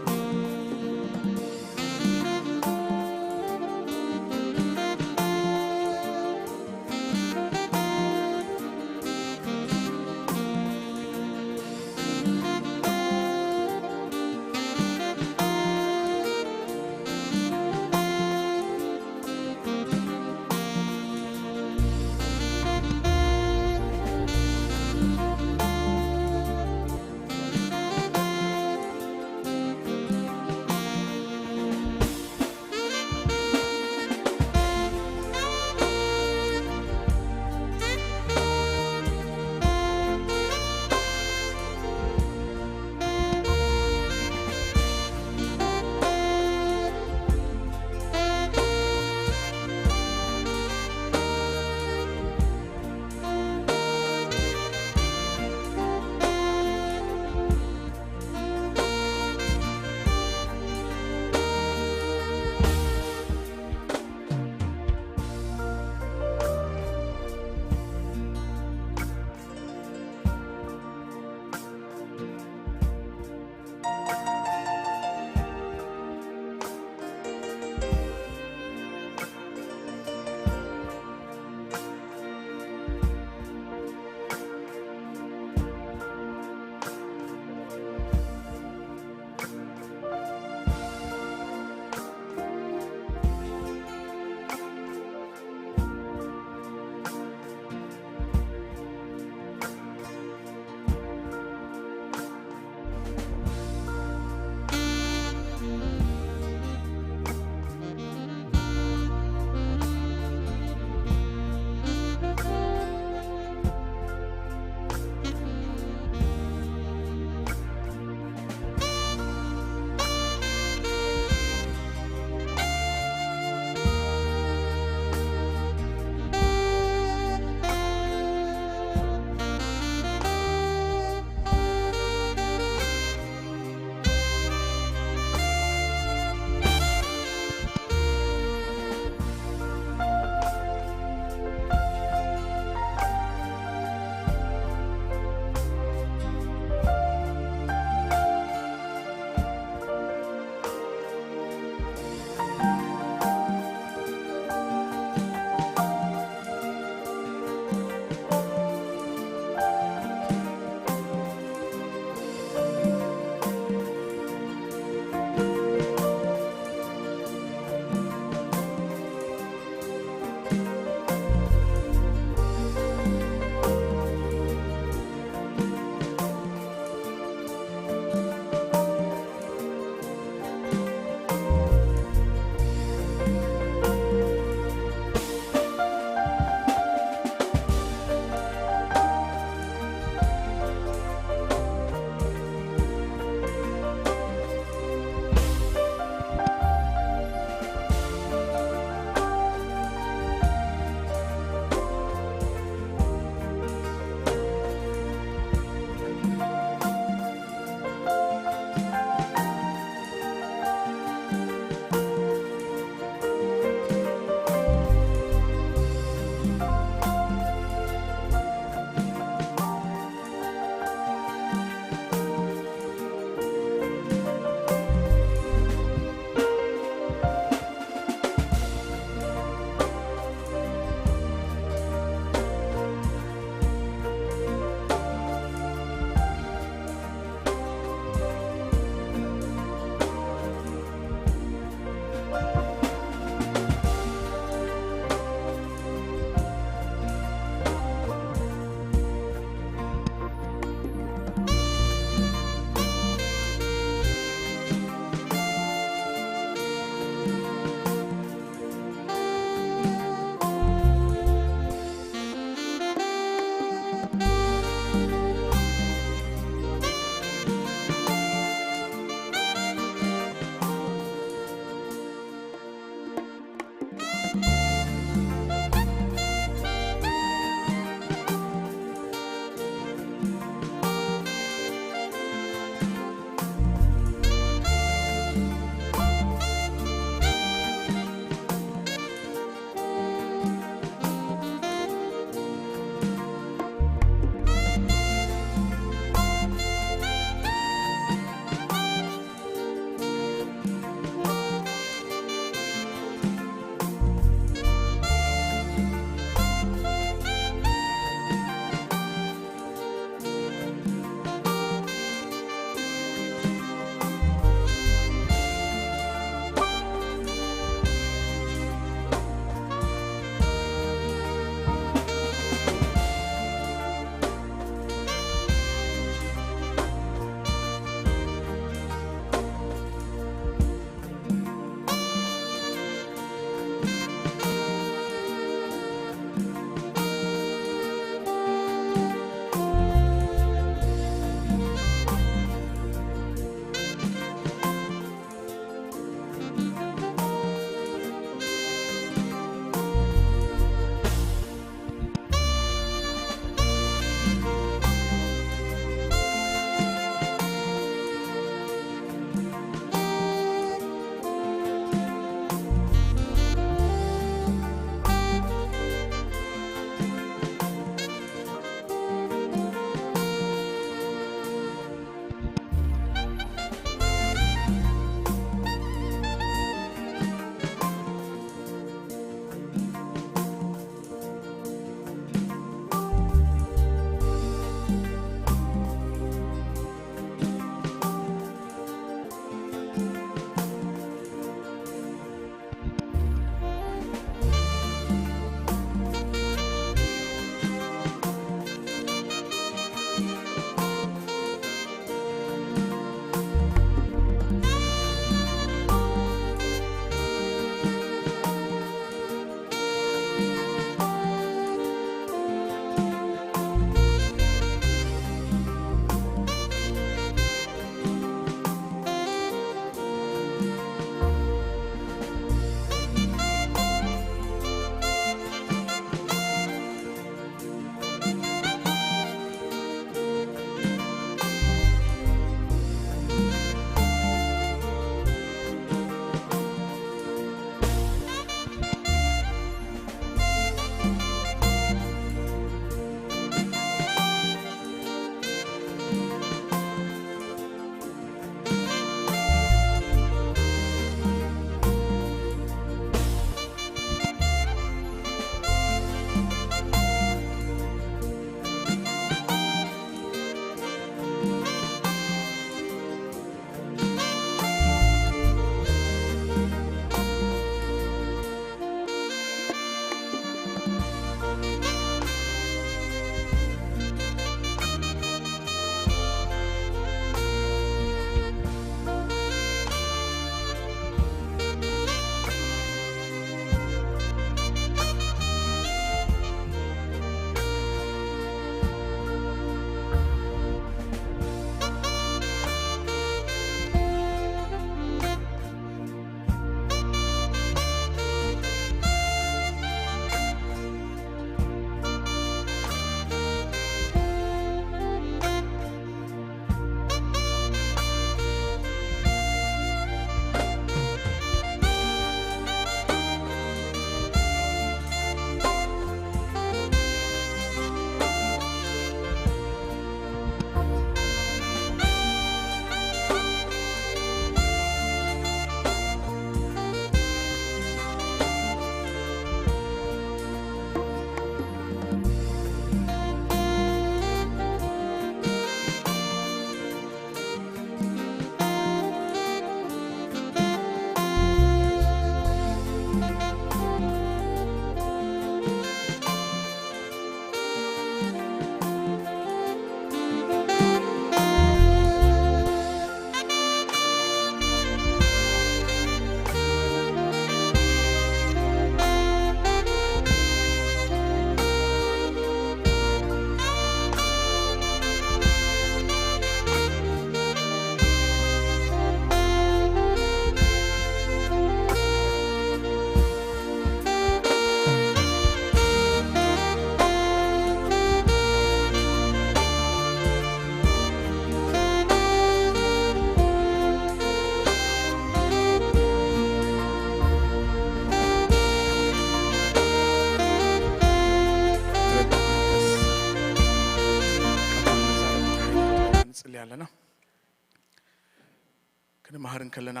ንመሃር እንከለና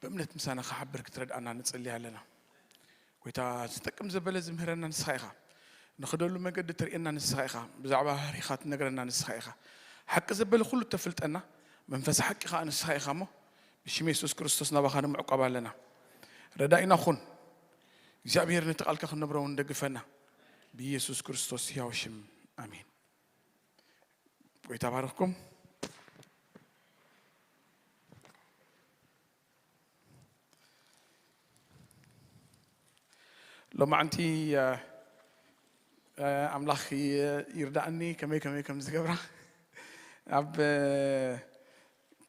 ብእምነት ምሳና ክሓብር ክትረድኣና ንጽሊ ኣለና። ጎይታ፣ ዝጠቅም ዘበለ ዝምህረና ንስኻ ኢኻ። ንኽደሉ መገዲ ትርእየና ንስኻ ኢኻ። ብዛዕባ ህሪኻ ትነግረና ንስኻ ኢኻ። ሓቂ ዘበለ ኩሉ ተፍልጠና መንፈስ ሓቂ ኸኣ ንስኻ ኢኻ እሞ፣ ብሽም የሱስ ክርስቶስ ናባኻ ንምዕቋብ ኣለና። ረዳኢና ኩን እግዚኣብሔር። ነቲ ቃልካ ክንነብሮ እውን ደግፈና። ብኢየሱስ ክርስቶስ ሕያው ሽም፣ ኣሜን። ጎይታ ባርኽኩም። ሎማዕንቲ ኣምላኽ ይርዳእኒ ከመይ ከመይ ከም ዝገብራ። ኣብ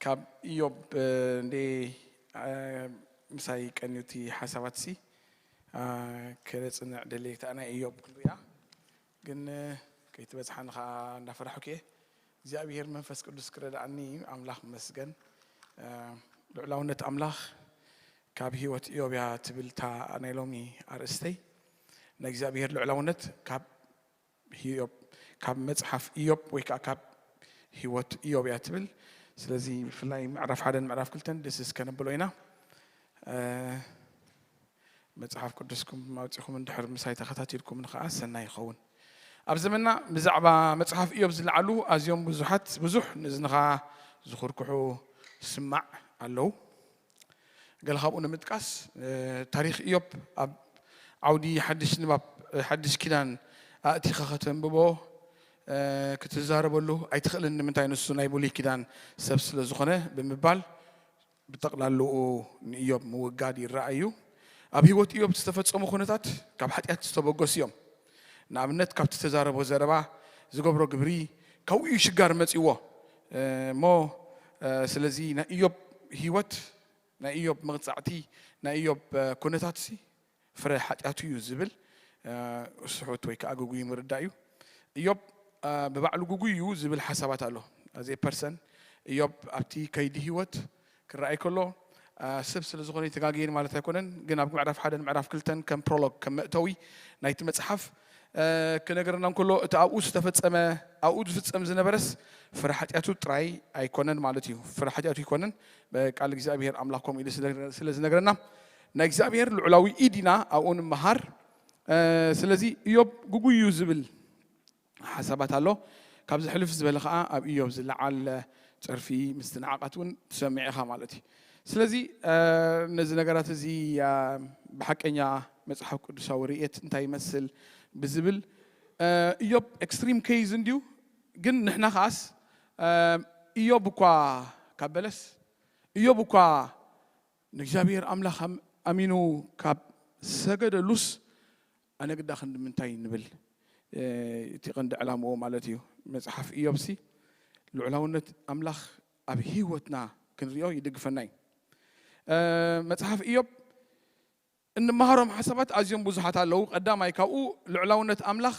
ካብ ኢዮብ እንዴ ምሳይ ቀንዩ እቲ ሓሳባትሲ ክጽንዕ ደልየ። እታ ናይ ኢዮብ ክንሪኣ ግን ከይትበጽሓኒ ከዓ እንዳፈራሕኩ እየ። እግዚኣብሔር መንፈስ ቅዱስ ክረድኣኒ ኣምላኽ መስገን። ልዑላውነት ኣምላኽ ካብ ህይወት ኢዮብ እያ ትብል እታ ናይ ሎሚ ኣርእስተይ። ናይ እግዚኣብሔር ልዑላውነት ካብ ኢዮብ፣ ካብ መጽሓፍ ኢዮብ ወይ ከዓ ካብ ህይወት ኢዮብ እያ ትብል። ስለዚ ብፍላይ ምዕራፍ ሓደን ምዕራፍ ክልተን ደስስ ከነብሎ ኢና። መጽሓፍ ቅዱስኩም ኣውጺኹም እንድሕር ምሳይ ተኸታቲልኩም ንኸዓ ሰናይ ይኸውን። ኣብ ዘመንና ብዛዕባ መጽሓፍ ኢዮብ ዝለዓሉ ኣዝዮም ብዙሓት፣ ብዙሕ ንእዝንኻ ዝኹርኩሑ ስማዕ ኣለዉ። ገለ ካብኡ ንምጥቃስ፣ ታሪኽ ኢዮብ ኣብ ዓውዲ ሓድሽ ንባብ፣ ሓድሽ ኪዳን ኣእቲኻ ከተንብቦ፣ ክትዛረበሉ ኣይትኽእልን። ንምንታይ? ንሱ ናይ ብሉይ ኪዳን ሰብ ስለ ዝኾነ ብምባል ብጠቕላላኡ ንኢዮብ ምውጋድ ይረኣዩ። ኣብ ህይወት ኢዮብ ዝተፈጸሙ ኩነታት ካብ ሓጢኣት ዝተበገሱ እዮም። ንኣብነት ካብቲ ተዛረቦ ዘረባ፣ ዝገብሮ ግብሪ፣ ካብኡ እዩ ሽጋር መጺዎ። እሞ ስለዚ ናይ ኢዮብ ህይወት፣ ናይ ኢዮብ መቕጻዕቲ፣ ናይ ኢዮብ ኩነታትሲ ፍረ ሓጢኣቱ እዩ ዝብል ስሑት ወይ ከዓ ግጉይ ምርዳእ እዩ። ኢዮብ ብባዕሉ ግጉይ እዩ ዝብል ሓሳባት ኣሎ። ኣዜ ፐርሰን ኢዮብ ኣብቲ ከይዲ ህይወት ክረኣይ ከሎ ሰብ ስለ ዝኾነ ይተጋግየን ማለት ኣይኮነን። ግን ኣብ ምዕራፍ ሓደን ምዕራፍ ክልተን ከም ፕሮሎግ፣ ከም መእተዊ ናይቲ መጽሓፍ ክነገረና እንከሎ፣ እቲ ኣብኡ ዝተፈጸመ፣ ኣብኡ ዝፍጸም ዝነበረስ ፍረ ሓጢኣቱ ጥራይ ኣይኮነን ማለት እዩ። ፍረ ሓጢኣቱ ኣይኮነን፣ ቃል እግዚኣብሔር ኣምላኽ ከምኡ ኢሉ ስለ ዝነግረና፣ ናይ እግዚኣብሔር ልዑላዊ ኢድ ኢና ኣብኡ ንምሃር። ስለዚ ኢዮብ ግጉይ እዩ ዝብል ሓሳባት ኣሎ። ካብ ዝሕልፍ ዝበለ ኸዓ ኣብ ኢዮብ ዝለዓል ጸርፊ ምስትንዓቓት እውን ትሰምዕ ኢኻ ማለት እዩ። ስለዚ ነዚ ነገራት እዚ ብሓቀኛ መጽሓፍ ቅዱሳዊ ርእየት እንታይ ይመስል ብዝብል፣ ኢዮብ ኤክስትሪም ኬይዝ እንድዩ፣ ግን ንሕና ኸዓስ ኢዮብ እኳ ካብ በለስ፣ ኢዮብ እኳ ንእግዚኣብሔር ኣምላኽ ኣም-፣ ኣሚኑ ካብ ሰገደሉስ፣ ኣነ ግዳ ክንዲ ምንታይ ንብል? እቲ ቀንዲ ዕላምኡ ማለት እዩ። መጽሓፍ ኢዮብሲ ልዑላውነት ኣምላኽ ኣብ ህይወትና ክንሪኦ ይድግፈና እዩ። መጽሓፍ ኢዮብ እንመሃሮም ሓሳባት ኣዝዮም ብዙሓት ኣለዉ። ቀዳማይ ካብኡ ልዑላውነት ኣምላኽ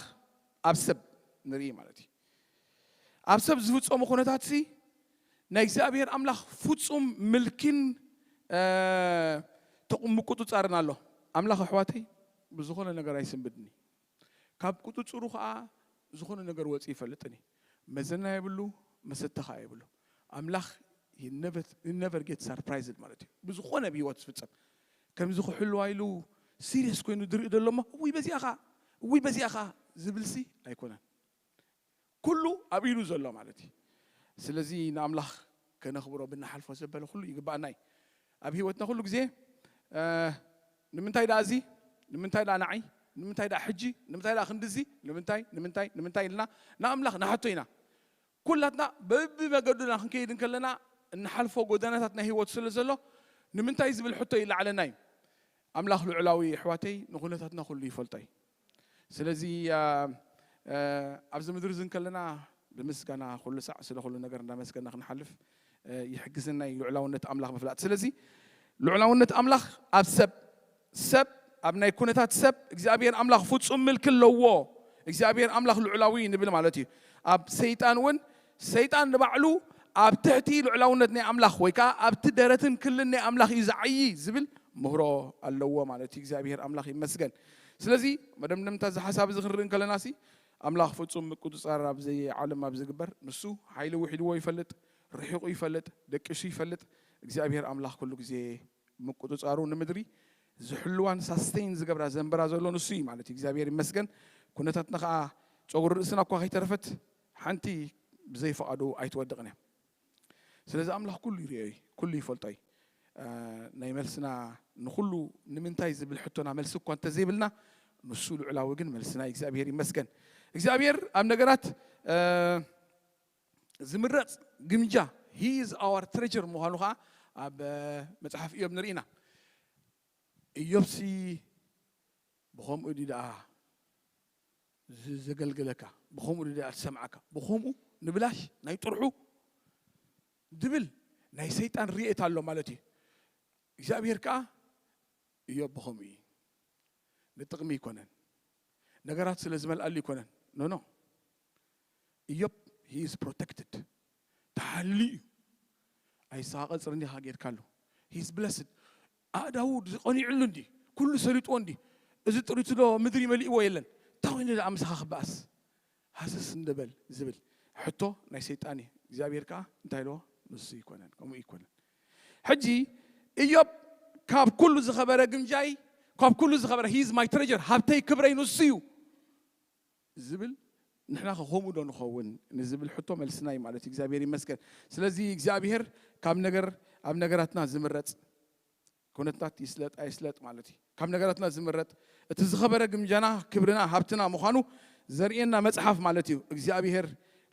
ኣብ ሰብ ንርኢ ማለት እዩ። ኣብ ሰብ ዝፍጸሙ ኩነታትሲ ናይ እግዚኣብሔር ኣምላኽ ፍጹም ምልኪን፣ እ፣ ተቑ-፣ ምቁጽጻርን ኣሎ። ኣምላኽ ኣሕዋተይ ብዝኾነ ነገር ኣይስንብድኒ። ካብ ቁጽጽሩ ኸኣ ዝኾነ ነገር ወጺኡ ይፈልጥን እዩ። መዘና የብሉ፣ መሰተኻ የብሉ። ኣምላኽ he never, he never get surprised ማለት እዩ። ብዝኾነ ብህይወት ዝፍጸም። ከምዚ ክሕልዋ ኢሉ ሲሪየስ ኮይኑ ዝርኢ ዘሎ እሞ፣ እውይ በዚኣ ኸኣ፣ እውይ በዚኣ ኸኣ ዝብልሲ ኣይኮነን። ኩሉ ኣብ ኢዱ ዘሎ ማለት እዩ። ስለዚ ንኣምላኽ ከነኽብሮ ብንሓልፎ ዘበለ ኩሉ ይግባኣና እዩ። ኣብ ህይወትና ኩሉ ግዜ፣ እ፣ ንምንታይ ደኣ እዚ? ንምንታይ ደኣ ንዓይ? ንምንታይ ደኣ ሕጂ? ንምንታይ ደኣ ክንድዚ? ንምንታይ? ንምንታይ? ንምንታይ? ኢልና ንኣምላኽ ንሓቶ ኢና። ኩላትና በብመገዱና ክንከይድ እንከለና እንሓልፎ ጎደናታት ናይ ህይወት ስለ ዘሎ፣ ንምንታይ ዝብል ሕቶ ይለዓለና እዩ። ኣምላኽ ልዑላዊ፣ ኣሕዋተይ፣ ንኹነታትና ኩሉ ይፈልጦ እዩ። ስለዚ፣ እ፣ እ፣ ኣብዚ ምድሪ እዚ እንከለና ብምስጋና ኩሉ ሳዕ ስለ ኩሉ ነገር እንዳመስገና ክንሓልፍ፣ እ፣ ይሕግዘና እዩ ልዑላውነት ኣምላኽ ምፍላጥ። ስለዚ ልዑላውነት ኣምላኽ ኣብ ሰብ፣ ሰብ ኣብ ናይ ኩነታት ሰብ እግዚኣብሔር ኣምላኽ ፍጹም ምልኪ ኣለዎ። እግዚኣብሔር ኣምላኽ ልዑላዊ እዩ ንብል ማለት እዩ። ኣብ ሰይጣን እውን፣ ሰይጣን ንባዕሉ ኣብ ትሕቲ ልዑላውነት ናይ ኣምላኽ ወይ ከዓ ኣብቲ ደረትን ክልን ናይ ኣምላኽ እዩ ዝዓዪ ዝብል ምህሮ ኣለዎ ማለት እዩ። እግዚኣብሔር ኣምላኽ ይመስገን። ስለዚ መደምደምታ እዚ ሓሳብ እዚ ክንርኢ እንከለና ሲ፣ ኣምላኽ ፍጹም ምቁጽጻር ኣብዚ ዓለም ኣብ ዝግበር፣ ንሱ ሓይሊ ውሒድዎ ይፈልጥ፣ ርሒቑ ይፈልጥ፣ ደቂሱ ይፈልጥ። እግዚኣብሔር ኣምላኽ ኩሉ ግዜ ምቁጽጻሩ ንምድሪ ዝሕልዋን ሳስቴን ዝገብራ ዘንበራ ዘሎ ንሱ እዩ ማለት እዩ። እግዚኣብሔር ይመስገን። ኩነታትና ከዓ ጸጉሪ ርእስና እኳ ከይተረፈት ሓንቲ ብዘይ ፍቓዱ ኣይትወድቕን እያ። ስለዚ ኣምላኽ ኩሉ ይርእዮ እዩ፣ ኩሉ ይፈልጦ እዩ። እ፣ ናይ መልስና ንኹሉ ንምንታይ ዝብል ሕቶና መልሲ እኳ እንተዘይብልና ንሱ ልዑላዊ ግን መልስና እዩ። እግዚኣብሔር ይመስገን። እግዚኣብሔር ኣብ ነገራት እ፣ ዝምረጽ ግምጃ he is our treasure ምዃኑ ከዓ ኣብ መጽሓፍ ኢዮብ ንርኢ ኢና። ኢዮብሲ ብኸምኡ ድዩ ደኣ ዝ- ዘገልገለካ? ብኸምኡ ድዩ ደኣ ዝሰምዓካ? ብኸምኡ ንብላሽ ናይ ጥርሑ ድብል ናይ ሰይጣን ርኢት ኣሎ ማለት እዩ። እግዚኣብሔር ከዓ ኢዮብ ብኸምኡ እዩ። ንጥቕሚ ይኮነን፣ ነገራት ስለ ዝመልኣሉ ይኮነን። ኖ ኖ፣ ኢዮብ he is protected፣ ተሓልዩ እዩ። ኣይሰኻ ቀፅሪ እንዲኻ ጌርካሉ። He is blessed። ኣእዳዉ ዝቐኒዕሉ እንዲ፣ ኩሉ ሰሊጥዎ እንዲ፣ እዚ ጥሪቱ ዶ ምድሪ መሊእዎ የለን። እንታይ ኮይኑ ደኣ ምሳኻ ክበኣስ? ሃሰስ እንደበል ዝብል ሕቶ ናይ ሰይጣን እዩ። እግዚኣብሔር ከዓ እንታይ ኢልዎ? ንሱ ይኮነን፣ ከምኡ ይኮነን። ሕጂ ኢዮብ ካብ ኩሉ ዝኸበረ ግምጃይ፣ ካብ ኩሉ ዝኸበረ he is my treasure፣ ሃብተይ ክብረይ ንሱ እዩ ዝብል፣ ንሕና ከ ከምኡ ዶ ንኸውን ንዝብል ሕቶ መልስና እዩ ማለት እዩ። እግዚኣብሔር ይመስገን። ስለዚ እግዚኣብሔር ካብ ነገር ኣብ ነገራትና ዝምረጽ ኩነታት ይስለጥ ኣይስለጥ ማለት እዩ። ካብ ነገራትና ዝምረጥ እቲ ዝኸበረ ግምጃና፣ ክብርና፣ ሃብትና ምዃኑ ዘርእየና መጽሓፍ ማለት እዩ። እግዚኣብሔር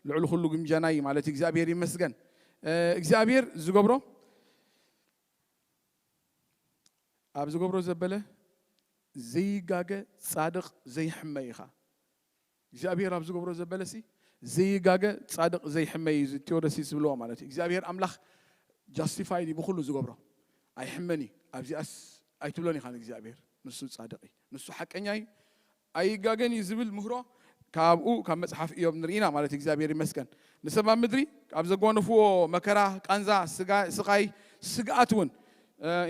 ልዕሊ ኩሉ ግምጃና እዩ ማለት እዩ። እግዚኣብሔር ይመስገን። እ፣ እግዚኣብሔር ዝገብሮ ኣብ ዝገብሮ ዘበለ ዘይጋገ ጻድቕ ዘይሕመ ኢኻ። እግዚኣብሔር ኣብ ዝገብሮ ዘበለሲ ዘይጋገ ጻድቕ ዘይሕመ እዩ። እዚ ቴዎዶሲስ ዝብልዎ ማለት እዩ። እግዚኣብሔር ኣምላኽ ጃስቲፋይድ እዩ ብኹሉ ዝገብሮ፣ ኣይሕመን እዩ። ኣብዚኣስ ኣይትብሎን ኢኻ ንእግዚኣብሔር። ንሱ ጻድቕ እዩ፣ ንሱ ሓቀኛ እዩ፣ ኣይጋገን እዩ ዝብል ምህሮ ካብኡ ካብ መጽሓፍ እዮም ንርኢና ማለት እዩ። እግዚኣብሔር ይመስገን። ንሰብ ኣብ ምድሪ ኣብ ዘጓነፍዎ መከራ፣ ቃንዛ፣ ስጋ- ስቓይ፣ ስግኣት እውን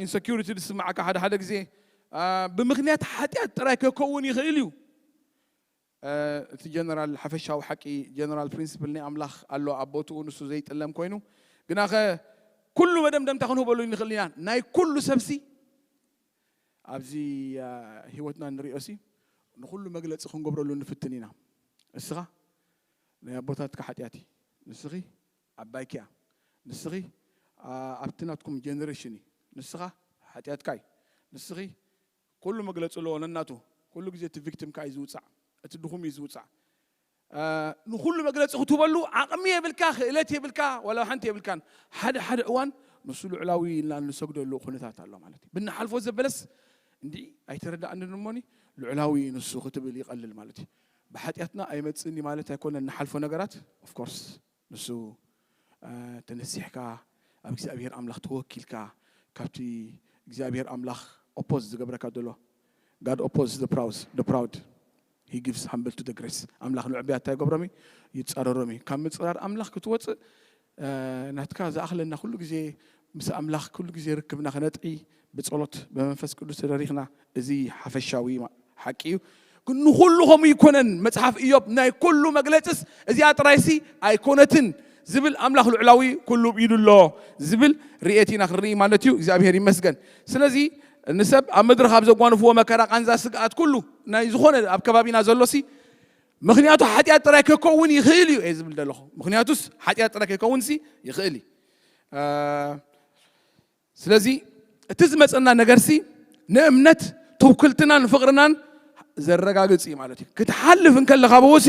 ኢንሰኪሪቲ ዝስምዓካ ሓደ ሓደ ግዜ እ፣ ብምኽንያት ሓጢኣት ጥራይ ከከውን ይኽእል እዩ። እ፣ እቲ ጀነራል ሓፈሻዊ ሓቂ፣ ጀነራል ፕሪንስፕል ናይ ኣምላኽ ኣሎ ኣብ ቦትኡ፣ ንሱ ዘይጥለም ኮይኑ፣ ግናኸ ኩሉ መደምደምታ ክንህበሉ ንኽእል ኢና። ናይ ኩሉ ሰብሲ ኣብዚ እ፣ ህይወትና ንሪኦሲ ንኹሉ መግለፂ ክንገብረሉ ንፍትን ኢና። እስኻ ናይ ኣቦታትካ ሓጢኣት እዩ። ንስኺ ዓባይኪያ። ንስኺ ኣ- ኣብቲ ናትኩም ጀነሬሽን እዩ። ንስኻ ሓጢኣትካ እዩ። ንስኺ ኩሉ መግለፂ ኣለዎ ነናቱ። ኩሉ ግዜ እቲ ቪክቲምካ እዩ ዝውፃዕ፣ እቲ ድኹም እዩ ዝውፃዕ። ኣ፣ ንኹሉ መግለፂ ክትህበሉ ዓቕሚ የብልካ፣ ክእለት የብልካ፣ ዋላ ሓንቲ የብልካን። ሓደ ሓደ እዋን ንሱ ልዑላዊ ኢልና እንሰግደሉ ኩነታት ኣሎ ማለት እዩ። ብንሓልፎ ዘበለስ እንዲ ኣይተረዳእንን እሞኒ ልዑላዊ ንሱ ክትብል ይቐልል ማለት እዩ። ብሓጢኣትና ኣይመፅእን እዩ ማለት ኣይኮነን። ንሓልፎ ነገራት ኦፍኮርስ ንሱ እ፣ ተነሲሕካ ኣብ እግዚኣብሔር ኣምላኽ ተወኪልካ ካብቲ እግዚኣብሔር ኣምላኽ ኦፖዝ ዝገብረካ ዘሎ God oppose the proud, the proud. He gives humble to the grace. ኣምላኽ ንዕብያ እንታይ ይገብሮም እዩ? ይጻረሮም እዩ። ካብ ምጽራር ኣምላኽ ክትወጽእ እ፣ ናትካ ዝኣኽለና ኩሉ ግዜ ምስ ኣምላኽ ኩሉ ግዜ ርክብና ክነጥዒ ብጸሎት ብመንፈስ ቅዱስ ተደሪኽና፣ እዚ ሓፈሻዊ ማ- ሓቂ እዩ። ግን ንኹሉ ከምኡ ይኮነን። መጽሓፍ ኢዮብ ናይ ኩሉ መግለጽስ እዚኣ ጥራይሲ ኣይኮነትን ዝብል ኣምላኽ ልዑላዊ ኩሉ ብኢዱ ኣሎ ዝብል ርእየት ኢና ክንርኢ ማለት እዩ። እግዚኣብሔር ይመስገን። ስለዚ ንሰብ ኣብ ምድሪ ካብ ዘጓንፍዎ መከራ፣ ቃንዛ፣ ስግኣት ኩሉ ናይ ዝኾነ ኣብ ከባቢና ዘሎሲ ምኽንያቱ ሓጢኣት ጥራይ ከከውን ይኽእል እዩ እየ ዝብል ዘለኹ። ምኽንያቱስ ሓጢኣት ጥራይ ከከውንሲ ይኽእል እዩ። እ፣ ስለዚ እቲ ዝመፀና ነገርሲ ንእምነት ትውክልትናን ፍቕርናን ዘረጋግፅ እዩ ማለት እዩ። ክትሓልፍ እንከለኻ ብኡሲ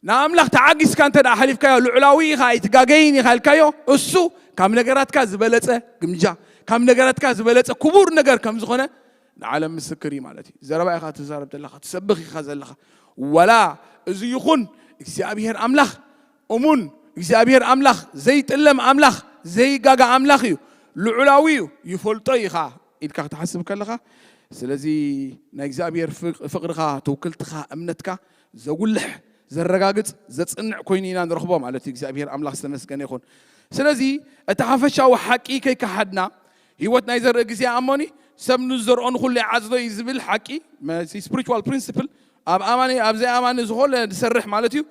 ንኣምላኽ ተዓጊስካ እንተ ደኣ ሓሊፍካዮ፣ ልዑላዊ ኢኻ ኣይትጋገይን ኢኻ ኢልካዮ፣ እሱ ካብ ነገራትካ ዝበለፀ ግምጃ፣ ካብ ነገራትካ ዝበለፀ ክቡር ነገር ከም ዝኾነ ንዓለም ምስክር እዩ ማለት እዩ። ዘረባ ኢኻ ትዛረብ ዘለኻ፣ ትሰብኽ ኢኻ ዘለኻ። ዋላ እዚ ይኹን እግዚኣብሔር ኣምላኽ እሙን እግዚኣብሔር ኣምላኽ ዘይጥለም ኣምላኽ ዘይጋጋ ኣምላኽ እዩ። ልዑላዊ እዩ። ይፈልጦ ኢኻ ኢልካ ክትሓስብ ከለኻ፣ ስለዚ ናይ እግዚኣብሔር ፍቅ- ፍቕርኻ፣ ትውክልትኻ፣ እምነትካ ዘጉልሕ፣ ዘረጋግጽ፣ ዘጽንዕ ኮይኑ ኢና ንረኽቦ ማለት እዩ። እግዚኣብሔር ኣምላኽ ዝተመስገነ ይኹን። ስለዚ እቲ ሓፈሻዊ ሓቂ ከይከሓድና ህይወት ናይ ዘርኢ ግዜ ኣሞኒ ሰብ ንዝዘርኦ ንኹሉ ይዓጽዶ እዩ ዝብል ሓቂ፣ ስፒሪቹዋል ፕሪንስፕል ኣብ ኣማኒ ኣብ ዘይኣማኒ ዝኾነ ዝሰርሕ ማለት እዩ።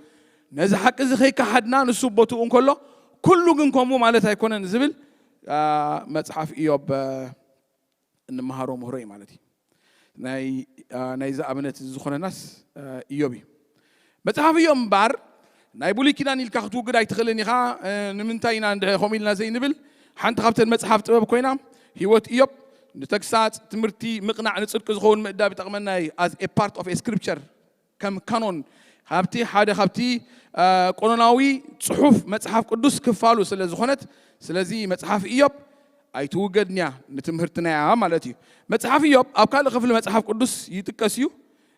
ነዚ ሓቂ እዚ ከይከሓድና ንሱ ቦትኡ እንከሎ ኩሉ ግን ከምኡ ማለት ኣይኮነን ዝብል መፅሓፍ ኢዮብ እንመሃሮ ምህሮ እዩ ማለት እዩ። ናይዚ ኣብነት እዚ ዝኾነናስ ኢዮብ እዩ። መፅሓፍ ኢዮብ እምበኣር ናይ ብሉይ ኪዳን ኢልካ ክትውግድ ኣይትኽእልን ኢኻ። ንምንታይ ኢና እንድሕር ከምኡ ኢልና ዘይንብል? ሓንቲ ካብተን መፅሓፍ ጥበብ ኮይና ህይወት ኢዮብ ንተግሳፅ፣ ትምህርቲ፣ ምቕናዕ፣ ንፅድቂ ዝኸውን ምእዳብ ይጠቕመና እዩ። As a part of a scripture ከም ካኖን ካብቲ ሓደ ካብቲ ቀኖናዊ ፅሑፍ መፅሓፍ ቅዱስ ክፋሉ ስለ ዝኾነት፣ ስለዚ መፅሓፍ ኢዮብ ኣይትውገድን እያ፣ ንትምህርትና እያ ማለት እዩ። መፅሓፍ ኢዮብ ኣብ ካልእ ክፍሊ መፅሓፍ ቅዱስ ይጥቀስ እዩ።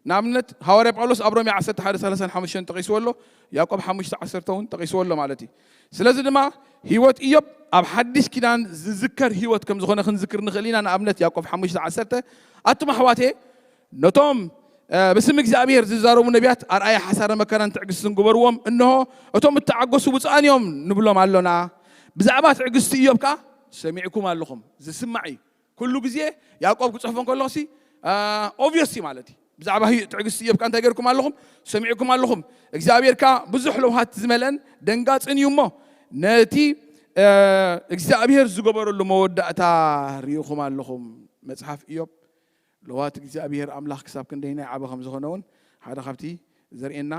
ንኣብነት ሃዋርያ ጳውሎስ ኣብ ሮሜ ዓሰርተ ሓደ ሰላሳን ሓሙሽተን ጠቒስዎ ኣሎ፣ ያዕቆብ ሓሙሽተ ዓሰርተ እውን ጠቒስዎ ኣሎ ማለት እዩ። ስለዚ ድማ ህይወት ኢዮብ ኣብ ሓድሽ ኪዳን ዝዝከር ህይወት ከም ዝኾነ ክንዝክር ንኽእል ኢና። ንኣብነት ያዕቆብ ሓሙሽተ ዓሰርተ ኣቱም ኣሕዋቴ ነቶም ብስም እግዚኣብሔር ዝዛረቡ ነቢያት ኣርኣያ ሓሳረ መከራን ትዕግስትን ግበርዎም። እንሆ እቶም እተዓገሱ ብፁዓን እዮም ንብሎም ኣሎና። ብዛዕባ ትዕግስቲ ኢዮብ ከኣ ሰሚዕኩም ኣለኹም። ዝስማዕ እዩ። ኩሉ ግዜ ያዕቆብ ክጽሕፎ እንከሎ ሲ ኦብቪየስ ማለት እዩ። ብዛዕባ ትዕግስቲ ኢዮብ ከኣ እንታይ ገርኩም ኣለኹም? ሰሚዕኩም ኣለኹም። እግዚኣብሔር ከኣ ብዙሕ ለውሃት ዝመልአን ደንጋጽን እዩ እሞ ነቲ እግዚኣብሔር ዝገበረሉ መወዳእታ ርኢኹም ኣለኹም። መጽሓፍ ኢዮብ ለዋት እግዚኣብሔር ኣምላኽ ክሳብ ክንደይናይ ዓበ ከም ዝኾነ እውን ሓደ ካብቲ ዘርእየና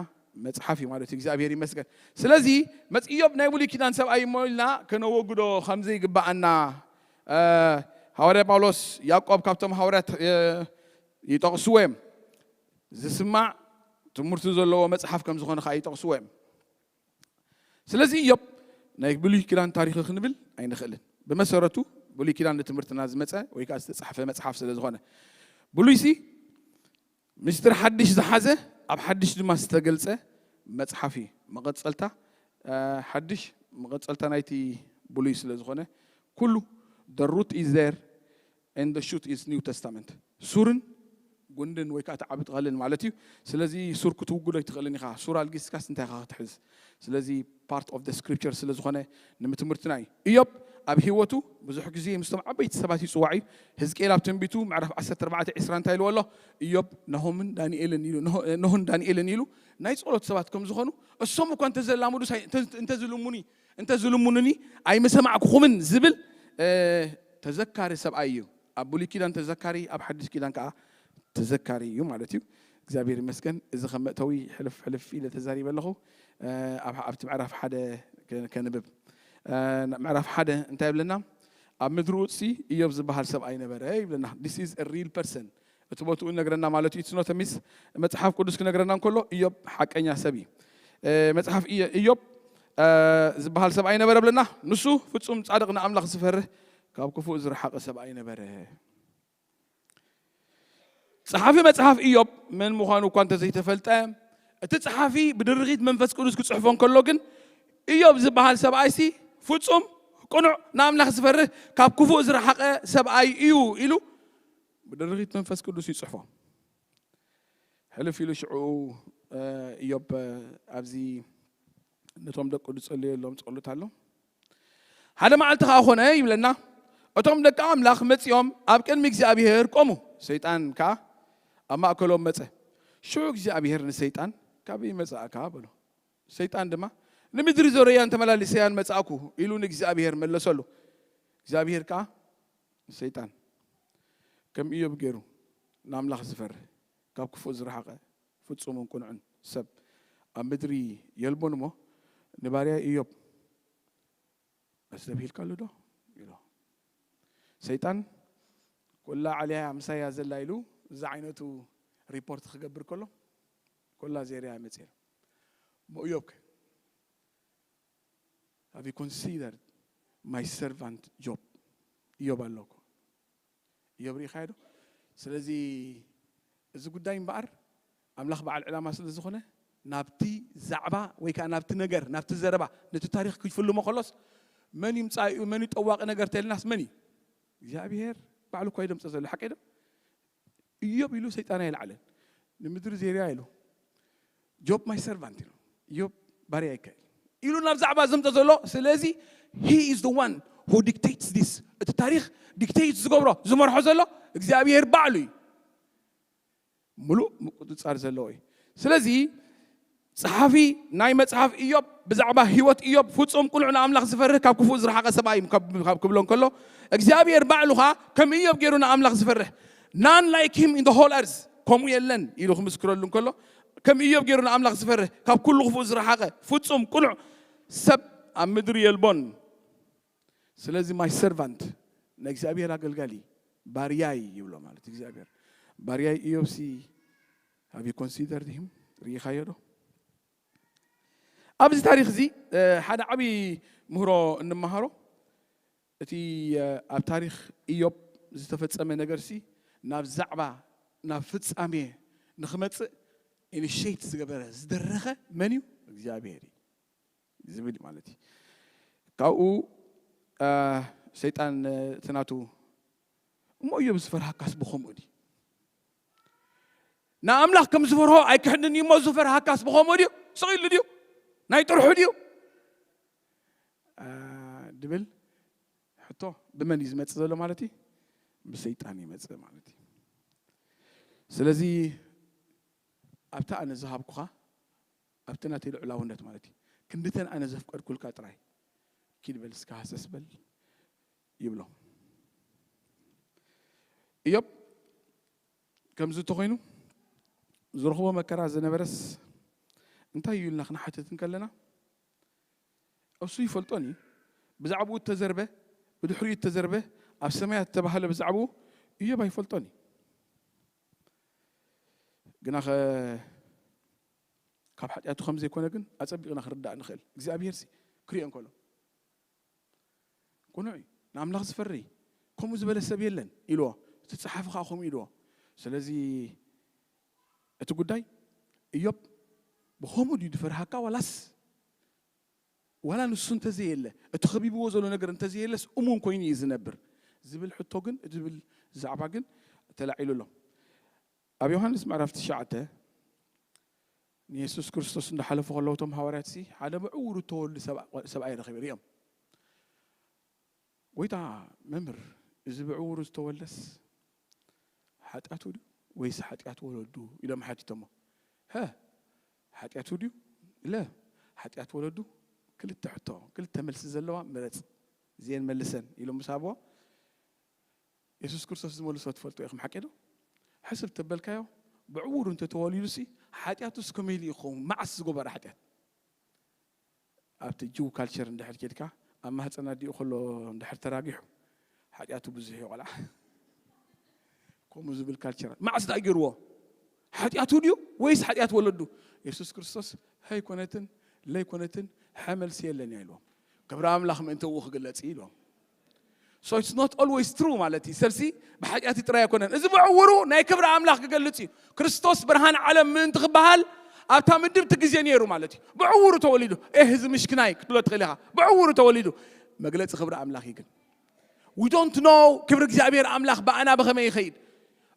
መጽሓፍ እዩ ማለት እዩ። እግዚኣብሔር ይመስገን። ስለዚ መጽ ኢዮብ ናይ ብሉይ ኪዳን ሰብኣይ እሞ ኢልና ከነወግዶ ከም ዘይግባኣና ሃዋርያ ጳውሎስ ያዕቆብ ካብቶም ሃዋርያት ይጠቕስዎ እዮም። ዝስማዕ ትምህርቲ ዘለዎ መጽሓፍ ከም ዝኾነ ከዓ ይጠቕስዎ እዮም። ስለዚ ኢዮብ ናይ ብሉይ ኪዳን ታሪኽ ክንብል ኣይንኽእልን። ብመሰረቱ ብሉይ ኪዳን ንትምህርትና ዝመፀ ወይ ከዓ ዝተፃሕፈ መፅሓፍ ስለ ዝኾነ ብሉይሲ ምስጢር ሓድሽ ዝሓዘ ኣብ ሓድሽ ድማ ዝተገልፀ መፅሓፍ እዩ። መቐፀልታ ሓድሽ መቐፀልታ ናይቲ ብሉይ ስለ ዝኾነ ኩሉ the root is there and the shoot is New Testament። ሱርን ጉንድን ወይ ከዓ እቲ ዓቢ ጥቐልን ማለት እዩ። ስለዚ ሱር ክትውግዶ ኣይትኽእልን ኢኻ። ሱር ኣልጊስካስ እንታይ ኢኻ ክትሕዝ? ስለዚ part of the scripture ስለ ዝኾነ ንምትምህርትና እዩ። ኢዮብ ኣብ ህይወቱ ብዙሕ ግዜ ምስቶም ዓበይቲ ሰባት ይፅዋዕ እዩ። ህዝቅኤል ኣብ ትንቢቱ ምዕራፍ ዓሰርተ ኣርባዕተ ዕስራ እንታይ ኢልዎ ኣሎ? ኢዮብ ኖሆምን ዳንኤልን ኢሉ ኖሆን ዳንኤልን ኢሉ ናይ ጸሎት ሰባት ከም ዝኾኑ እሶም እኳ እንተዘላምዱ እንተዝልሙኒ ኣይምሰማዕኩኹምን ዝብል ተዘካሪ ሰብኣይ እዩ። ኣብ ብሉይ ኪዳን ተዘካሪ፣ ኣብ ሓድሽ ኪዳን ከዓ ተዘካሪ እዩ ማለት እዩ። እግዚኣብሔር ይመስገን። እዚ ከም መእተዊ ሕልፍ ሕልፍ ኢለ ተዛሪበ ኣለኹ። ኣብቲ ምዕራፍ ሓደ ከንብብ። ምዕራፍ ሓደ እንታይ ይብለና? ኣብ ምድሪ ኡጽሲ ኢዮብ ዝበሃል ሰብኣይ ነበረ ይብለና። This is a real person። እቲ ቦትኡ ነግረና ማለት እዩ። It's not a myth። መጽሓፍ ቅዱስ ክነግረና እንከሎ ኢዮብ ሓቀኛ ሰብ እዩ። መጽሓፍ ኢዮብ ዝበሃል ሰብኣይ ነበረ ብለና። ንሱ ፍጹም ጻድቕ ንኣምላኽ ዝፈርህ ካብ ክፉእ ዝረሓቐ ሰብኣይ ነበረ። ጸሓፊ መጽሓፍ ኢዮብ መን ምዃኑ እኳ እንተዘይተፈልጠ እቲ ጸሓፊ ብድርኺት መንፈስ ቅዱስ ክጽሕፎ እንከሎ ግን ኢዮብ ዝበሃል ሰብኣይሲ ፍጹም ቅኑዕ ንኣምላኽ ዝፈርህ ካብ ክፉእ ዝረሓቐ ሰብኣይ እዩ ኢሉ ብድርኺት መንፈስ ቅዱስ ይጽሕፎ። ሕልፍ ኢሉ ሽዑ ኢዮብ ኣብዚ ነቶም ደቁ ዝጸለየሎም ጸሎት ኣሎ። ሓደ መዓልቲ ከኣ ኾነ ይብለና፣ እቶም ደቂ ኣምላኽ መጺኦም ኣብ ቅድሚ እግዚኣብሔር ቆሙ። ሰይጣን ከኣ ኣብ ማእከሎም መጸ። ሽዑ እግዚኣብሔር ንሰይጣን ካበይ መጻእካ በሎ። ሰይጣን ድማ ንምድሪ ዞረያን ተመላሊሰያን መጻእኩ ኢሉ ንእግዚኣብሔር መለሰሉ። እግዚኣብሔር ከኣ ንሰይጣን ከም ኢዮብ ገይሩ ንኣምላኽ ዝፈርህ ካብ ክፉእ ዝረሓቐ ፍጹምን ቅኑዕን ሰብ ኣብ ምድሪ የልቦን እሞ ንባርያ ኢዮብ መዝለብ ሂልካሉ ዶ ኢሎ። ሰይጣን ኩላ ዓልያ ምሳያ ዘላ ኢሉ እዚ ዓይነቱ ሪፖርት ክገብር ከሎ ኩላ ዜርያ መፅእ። እሞ ኢዮብ ከ have you considered my servant Job? ኢዮብ ኣሎ እኮ። ኢዮብ ርኢኻዮ ዶ? ስለዚ እዚ ጉዳይ እምበኣር ኣምላኽ በዓል ዕላማ ስለ ዝኾነ ናብቲ ዛዕባ ወይ ከዓ ናብቲ ነገር ናብቲ ዘረባ ነቲ ታሪክ ክፍልሞ ከሎስ መን እዩ ምፃኢኡ መን እዩ ጠዋቂ ነገር ተልናስ መን እዩ እግዚኣብሔር ባዕሉ እኳ ይደምፀ ዘሎ ሓቂ ዶ ኢዮብ ኢሉ ሰይጣን ኣይልዓለን ንምድሪ ዜርያ ኢሉ ጆብ my servant ኢሉ ኢዮብ ባርያ ይካእል ኢሉ ናብ ዛዕባ ዘምፀ ዘሎ ስለዚ he is the one who dictates this እቲ ታሪክ ዲክቴት ዝገብሮ ዝመርሖ ዘሎ እግዚኣብሔር ባዕሉ እዩ ሙሉእ ምቁፅፃር ዘለዎ እዩ ስለዚ ጸሓፊ ናይ መጽሓፍ ኢዮብ ብዛዕባ ህይወት ኢዮብ ፍጹም ቅኑዕ ንኣምላኽ ዝፈርህ ካብ ክፉእ ዝረሓቐ ሰብኣይ እዩ ካብ ካብ ክብሎ እንከሎ እግዚኣብሔር ባዕሉ ኸዓ ከም ኢዮብ ገይሩ ንኣምላኽ ዝፈርህ none like him in the whole earth ከምኡ የለን ኢሉ ክምስክረሉ እንከሎ ከም ኢዮብ ገይሩ ንኣምላኽ ዝፈርህ ካብ ኩሉ ክፉእ ዝረሓቐ ፍጹም ቅኑዕ ሰብ ኣብ ምድሪ የልቦን። ስለዚ my servant ንእግዚኣብሔር ኣገልጋሊ ባርያይ ይብሎ ማለት እግዚኣብሔር ባርያይ ኢዮብሲ have you considered him ርኢኻዮ ዶ? ኣብዚ ታሪኽ እዚ ሓደ ዓብዪ ምህሮ እንመሃሮ እቲ ኣብ ታሪኽ ኢዮብ ዝተፈጸመ ነገርሲ ናብ ዛዕባ ናብ ፍጻሜ ንኽመጽእ ኢኒሽት ዝገበረ ዝደረኸ መን እዩ? እግዚኣብሔር እዩ ዝብል ማለት እዩ። ካብኡ ሰይጣን እቲ ናቱ እሞ ኢዮብ ዝፈርሃካስ ብኸምኡ ድዩ? ንኣምላኽ ከም ዝፈርሆ ኣይክሕድን እዩ እሞ ዝፈርሃካስ ብኸምኡ ድዩ? ስቕ ኢሉ ድዩ? ናይ ጥርሑ ድዩ? ድብል ሕቶ ብመን እዩ ዝመጽእ ዘሎ ማለት እዩ? ብሰይጣን ይመጽእ ማለት እዩ። ስለዚ ኣብቲ ኣነ ዝሃብኩኻ ኣብቲ ናተይ ልዑላውነት ማለት እዩ ክንድተን ኣነ ዘፍቀድኩልካ ጥራይ ኪድ በል እስካ ሃሰስ በል ይብሎ። ኢዮብ ከምዚ እንተኾይኑ ዝረኽቦ መከራ ዝነበረስ እንታይ እዩ ኢልና ክንሓትት እንከለና እሱ ይፈልጦን እዩ። ብዛዕባኡ እተዘርበ ብድሕሪኡ እተዘርበ ኣብ ሰማያት እተባህለ ብዛዕባኡ ኢዮብ ኣይፈልጦን እዩ። ግና ካብ ሓጢኣቱ ከም ዘይኮነ ግን ኣጸቢቕና ክርዳእ ንኽእል እግዚኣብሄርሲ ክሪኦ እንከሎ ቅኑዕ እዩ ንኣምላኽ ዝፈሪ ከምኡ ዝበለ ሰብ የለን ኢልዎ እቲ ጸሓፊ ከዓ ከምኡ ኢልዎ ስለዚ እቲ ጉዳይ እዮብ ብኸምኡ ድዩ ዝፈርሃካ ዋላስ ዋላ ንሱ እንተዘየለ እቲ ከቢብዎ ዘሎ ነገር እንተዘየለስ እሙን ኮይኑ እዩ ዝነብር ዝብል ሕቶ ግን ዝብል ዛዕባ ግን ተላዒሉ ኣሎ ኣብ ዮሃንስ ምዕራፍ ትሽዓተ ንየሱስ ክርስቶስ እንዳሓለፉ ከለዉ እቶም ሃዋርያት ሲ ሓደ ብዕውሩ እተወልዱ ሰብኣይ ረኺቡ ሪኦም ጎይታ መምህር እዚ ብዕውሩ ዝተወልደስ ሓጢኣቱ ድዩ ወይስ ሓጢኣት ወለዱ ኢሎም ሓቲቶሞ ሀ ሓጢኣቱ ድዩ ለ ሓጢኣት ወለዱ ክልተ ሕቶ ክልተ መልሲ ዘለዋ ምረፅ እዚአን መልሰን ኢሎም ምስ ሃብዎ የሱስ ክርስቶስ ዝመልሶ ትፈልጡ ኢኹም ሓቂ ዶ ሕስብ ተበልካዮ ብዕውሩ እንተተወሊዱ ሲ ሓጢኣቱስ ከመይ ኢሉ ይኸውን መዓስ ዝገበረ ሓጢኣት ኣብቲ ጅው ካልቸር እንድሕር ኬድካ ኣብ ማህፀን ኣዲኡ ከሎ እንድሕር ተራጊሑ ሓጢኣቱ ብዙሕ እዩ ቆልዓ ከምኡ ዝብል ካልቸር መዓስ ዳ ገይርዎ ሓጢኣቱ ድዩ ወይስ ሓጢኣት ወለዱ የሱስ ክርስቶስ ሀይኮነትን ለይኮነትን ሐመልሲ የለን እያ ኢልዎም ክብሪ ኣምላኽ ምእንተ ው ክግለጽ እዩ ኢልዎም So it's not always true ማለት እዩ። ሰብሲ ብሓጢኣት ጥራይ ኣይኮነን። እዚ ብዕውሩ ናይ ክብሪ ኣምላኽ ክገልጽ እዩ። ክርስቶስ ብርሃን ዓለም ምእንቲ ክበሃል ኣብታ ምድብቲ ግዜ ነይሩ ማለት እዩ። ብዕውሩ ተወሊዱ። ኤህ እዚ ምሽክናይ ክትብሎ ትኽእል ኢኻ። ብዕውሩ ተወሊዱ። መግለጺ ክብሪ ኣምላኽ እዩ ግን። We don't know ክብሪ እግዚኣብሔር ኣምላኽ ብኣና ብኸመይ ይኸይድ።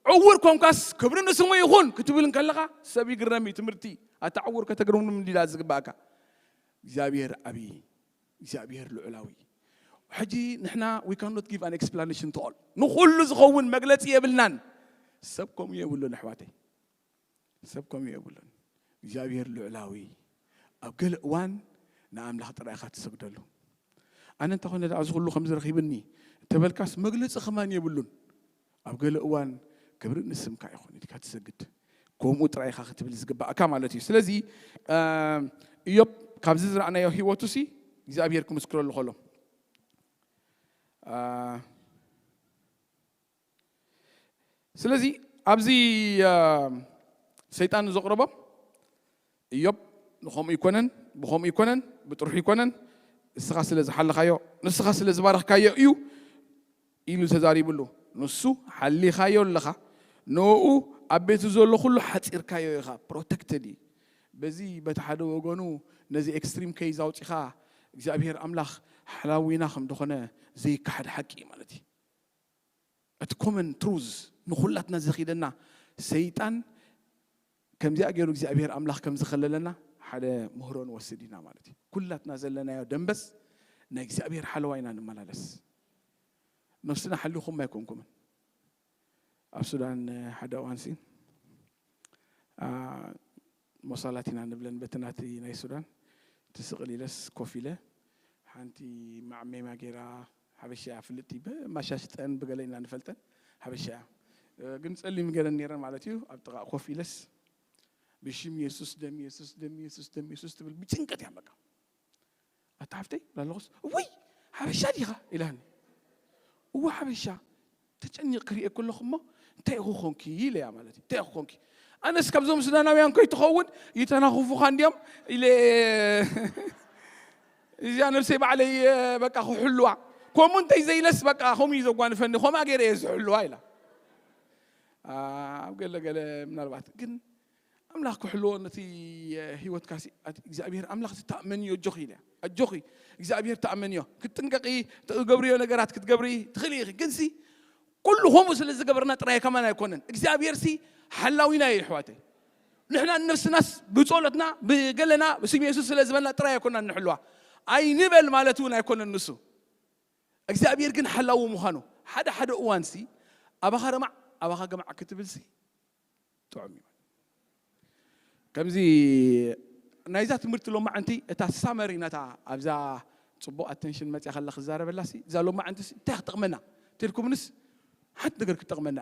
ዕውር ኮንካስ ክብሪ ንስሙ ይኹን ክትብል እንከለኻ ሰብ ይግረም እዩ ትምህርቲ። ኣታ ዕውር ከተግርምኑ እንዲላ ዝግባእካ። እግዚኣብሔር ዓብዪ እግዚኣብሔር ልዑላዊ ሕጂ ንሕና we cannot give an explanation to all ንኩሉ ዝኸውን መግለፂ የብልናን ሰብ ከምኡ የብሉን ኣሕዋተይ ሰብ ከምኡ የብሉን እግዚኣብሔር ልዑላዊ ኣብ ገለ እዋን ንኣምላኽ ጥራይ ኢኻ ትሰግደሉ ኣነ እንተ ኮነ ደኣ እዚ ኩሉ ከም ዝረኺብኒ እንተበልካስ መግለፂ ከማን የብሉን ኣብ ገለ እዋን ክብሪ ንስምካ ይኹን ኢልካ ትሰግድ ከምኡ ጥራይ ኢኻ ክትብል ዝግባእካ ማለት እዩ ስለዚ እዮብ ካብዚ ዝረኣናዮ ህይወቱ ሲ እግዚኣብሔር ክምስክረሉ ከሎ ስለዚ ኣብዚ ሰይጣን ዘቕረቦ እዮብ ንኸምኡ ይኮነን ብኸምኡ ይኮነን ብጥርሑ ይኮነን ንስኻ ስለ ዝሓለኻዮ ንስኻ ስለ ዝባረኽካዮ እዩ ኢሉ ተዛሪብሉ ንሱ ሓሊኻዮ ኣለኻ ንኡ ኣብ ቤቱ ዘሎ ኩሉ ሓፂርካዮ ኢኻ protected እዩ በዚ በቲ ሓደ ወገኑ ነዚ extreme case ኣውፂኻ እግዚኣብሔር ኣምላኽ ሓላዊና ከም ዝኾነ ዘይካሓድ ሓቂ እዩ ማለት እዩ እቲ common truth ንኹላትና ዘኺደና ሰይጣን ከምዚኣ ገይሩ እግዚኣብሔር ኣምላኽ ከም ዝኸለለና ሓደ ምህሮ ንወስድ ኢና ማለት እዩ ኩላትና ዘለናዮ ደንበስ ናይ እግዚኣብሔር ሓለዋ ኢና ንመላለስ ነፍስና ሓሊኹም ኣይኮንኩምን ኣብ ሱዳን ሓደ እዋንሲ ሞሳላት ኢና ንብለን በቲ ናቲ ናይ ሱዳን ትስቕል ኢለስ ኮፍ ኢለ ሓንቲ ማዕሜማ ገይራ ሓበሻ ፍልጥቲ ብማሻሽጠን ብገለ ኢና ንፈልጠን ሓበሻ እያ ግን ጸሊም ገለን ነይረን ማለት እዩ ኣብ ጥቓ ኮፍ ኢለስ ብሽም የሱስ ደም የሱስ ደም የሱስ ደም የሱስ ትብል ብጭንቀት እያ በቃ ኣታ ሓፍተይ ብላለኹስ እውይ ሓበሻ ዲኻ ኢላኒ እወ ሓበሻ ተጨኒቕ ክሪኤ ከለኹ እሞ እንታይ ኢኹ ኮንኪ ኢለያ ማለት እዩ እንታይ ኢኹ ኮንኪ ኣነስ ካብዞም ሱዳናውያን ኮይትኸውን ይተናኽፉኻ እንዲዮም ኢለ እዚኣ ነብሰይ ባዕለይ በቃ ክሕልዋ ከምኡ እንታይ ዘይለስ በቃ ከምኡ እዩ ዘጓንፈኒ ከምኣ ገይረ እየ ዝሕልዋ ኢላ ኣብ ገለገለ ምናልባት ግን ኣምላኽ ክሕልዎ ነቲ ህይወትካ እግዚኣብሔር ኣምላኽ ትተኣመንዮ ኣጆኺ ኢለ ኣጆኺ እግዚኣብሔር ተኣመንዮ ክትጥንቀቂ ትገብርዮ ነገራት ክትገብሪ ትኽእል ኢኺ ግንሲ ኩሉ ከምኡ ስለ ዝገበርና ጥራይ ከማን ኣይኮነን እግዚኣብሔር ሲ ሓላዊና እዩ ይሕዋተይ ንሕና ነፍስናስ ብጸሎትና ብገለና ብስም የሱስ ስለ ዝበልና ጥራይ ኣይኮና ንሕልዋ ኣይንበል ማለት እውን ኣይኮነን ንሱ እግዚኣብሔር ግን ሓላዊ ምዃኑ ሓደ ሓደ እዋን ሲ ኣባኻ ረማዕ ኣባኻ ገማዕ ክትብል ሲ ጥዑም እዩ ከምዚ ናይዛ ትምህርቲ ሎማዓንቲ እታ ሳመሪ ናታ ኣብዛ ፅቡቅ ኣተንሽን መፅያ ከላ ክዛረበላ ሲ እዛ ሎማዓንቲ እንታይ ክጠቕመና ትልኩምንስ ሓንቲ ነገር ክጠቕመና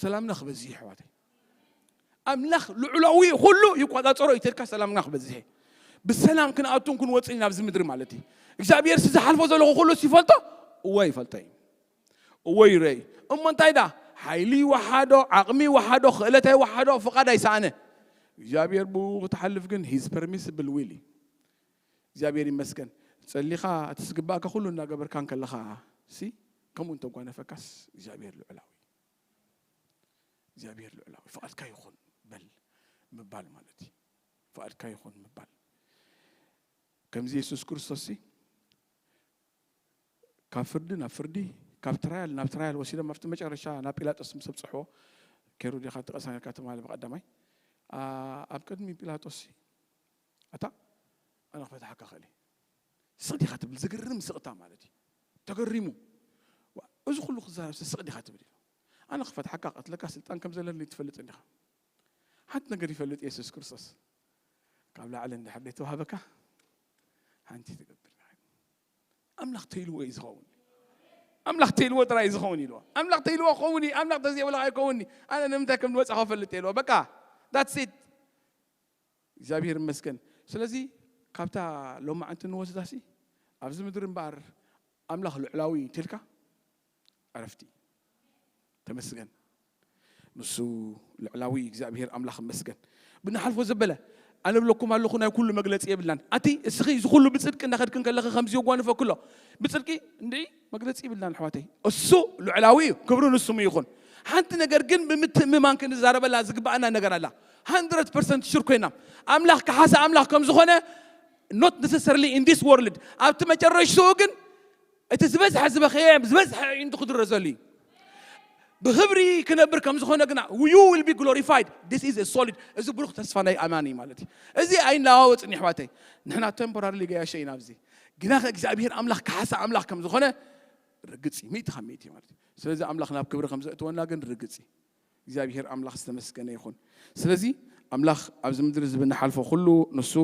ሰላምና ክበዝሕ ይሕዋተይ ኣምላኽ ልዑላዊ ኩሉ ይቆፃፀሮ ይተልካ ሰላምና ክበዝሕ ብሰላም ክንኣቱን ክንወፅን ናብዚ ምድሪ ማለት እዩ እግዚኣብሔር ዝሓልፎ ዘለኹ ኩሉ ይፈልጦ እወ ይፈልጦ እዩ እወ ይረይ እሞ እንታይ ዳ ሓይሊ ይወሓዶ ዓቕሚ ይወሓዶ ክእለታይ ይወሓዶ ፍቓድ ኣይሰኣነ እግዚኣብሔር ብኡ ክትሓልፍ ግን ሂዝ ፐርሚስብል ዊል እዩ እግዚኣብሔር ይመስገን ጸሊኻ እቲ ዝግባእካ ኩሉ እናገበርካ እንከለኻ ሲ ከምኡ እንተጓነፈካስ እግዚኣብሔር ልዑላዊ እግዚኣብሔር ልዑላዊ ፍቓድካ ይኹን በል ምባል ማለት እዩ ፍቓድካ ይኹን ምባል ከምዚ የሱስ ክርስቶስ ሲ ካብ ፍርዲ ናብ ፍርዲ ካብ ትራያል ናብ ትራያል ወሲዶም ኣብቲ መጨረሻ ናብ ጲላጦስ ምስ ኣብፅሕዎ ኬሩ ዲኻ ትቐሳነካ ትማሊ ብቀዳማይ ኣብ ቅድሚ ጲላጦስ ኣታ ኣነ ክፈትሓካ ክእል ስቕ ዲኻ ትብል ዝግርም ስቕታ ማለት እዩ ተገሪሙ እዚ ኩሉ ክዛረብ ስቕ ዲኻ ትብል ኣነ ክፈትሓካ ቀትለካ ስልጣን ከም ዘለኒ ትፈልጥ እንዲኻ ሓንቲ ነገር ይፈልጥ የሱስ ክርስቶስ ካብ ላዕሊ እንድሕር ዘይተዋህበካ ሓንቲ ትገብር ኣምላኽ ተይልዎ እዩ ዝኸውን ኣምላኽ ተይልዎ ጥራይ እዩ ዝኸውን ኢልዎ ኣምላኽ ተይልዎ ክኸውን እዩ ኣምላኽ ተዘይብለካ ኣይከውን ኣነ ንምንታይ ከም ንወፃ ከፈልጥ ኢልዎ በቃ that's it እግዚኣብሔር ይመስገን ስለዚ ካብታ ሎማዓንቲ ንወስዳሲ ኣብዚ ምድሪ እምበኣር ኣምላኽ ልዕላዊ እዩ ትልካ ዕረፍቲ ተመስገን ንሱ ልዕላዊ እግዚኣብሔር ኣምላኽ መስገን ብንሓልፎ ዘበለ ኣነ ብለኩም ኣለኹ ናይ ኩሉ መግለፂ የብልናን ኣቲ እስኺ እዚ ኩሉ ብፅድቂ እንዳኸድክን ከለኺ ከምዚ የጓንፈክሎ ብፅድቂ እንዲ መግለፂ ይብልናን ኣሕዋተይ እሱ ልዕላዊ እዩ ክብሪ ንስሙ ይኹን ሓንቲ ነገር ግን ብምትእምማን ክንዛረበላ ዝግባኣና ነገር ኣላ 100 ሽር ኮይና ኣምላኽ ከሓሰ ኣምላኽ ከም ዝኾነ not necessarily in this world ኣብቲ መጨረሽትኡ ግን እቲ ዝበዝሐ ዝበኸየ ዝበዝሐ ኢንቱ ክድረዘሉ እዩ ብክብሪ ክነብር ከም ዝኾነ ግና you will be glorified this is a solid እዚ ብሩክ ተስፋ ናይ ኣማኒ ማለት እዩ እዚ ኣይናዋወፅን ይሕዋተይ ንሕና temporarily ገያሸ ኢና ኣብዚ ግና እግዚኣብሔር ኣምላኽ ካሓሳ ኣምላኽ ከም ዝኾነ ርግፅ እዩ ሚእቲ ካብ ሚእቲ ማለት እዩ ስለዚ ኣምላኽ ናብ ክብሪ ከም ዘእትወና ግን ርግፅ እዩ እግዚኣብሔር ኣምላኽ ዝተመስገነ ይኹን ስለዚ ኣምላኽ ኣብዚ ምድሪ እዚ ብንሓልፎ ኩሉ ንሱ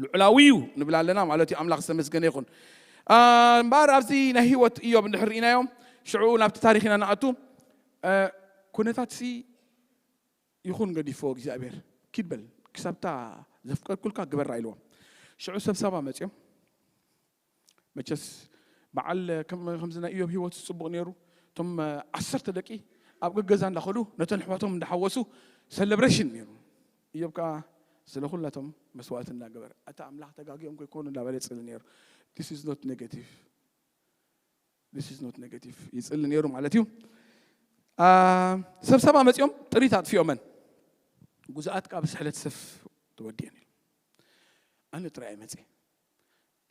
ልዑላዊ እዩ ንብል ኣለና ማለት እዩ ኣምላኽ ዝተመስገነ ይኹን እምበኣር ኣብዚ ናይ ህይወት እዮብ እንድሕር ርኢናዮም ሽዑ ናብቲ ታሪክ ኢና ንኣቱ ኩነታት ሲ ይኹን ገዲፎ እግዚኣብሔር ኪድ በል ክሳብታ ዘፍቀድኩልካ ግበራ ኢልዎም ሽዑ ሰብ ሳባ መፅኦም መቸስ በዓል ከምዚ ናይ እዮብ ህይወት ዝፅቡቕ ነይሩ እቶም ዓሰርተ ደቂ ኣብ ገገዛ እንዳኸዱ ነተን ኣሕዋቶም እንዳሓወሱ ሰለብሬሽን ነይሩ እዮብ ከዓ ስለ ኩላቶም መስዋዕቲ እንዳገበረ ኣታ ኣምላኽ ተጋጊኦም ከይኮኑ እንዳበለ ይፅሊ ነይሩ this is not negative this is not negative ይፅሊ ነይሩ ማለት እዩ ሰብሰባ መፂኦም ጥሪት ኣጥፊኦመን ጉዛኣት ካብ ስሕለት ሰፍ ተወዲአን ኢሉ ኣነ ጥራይ መፂ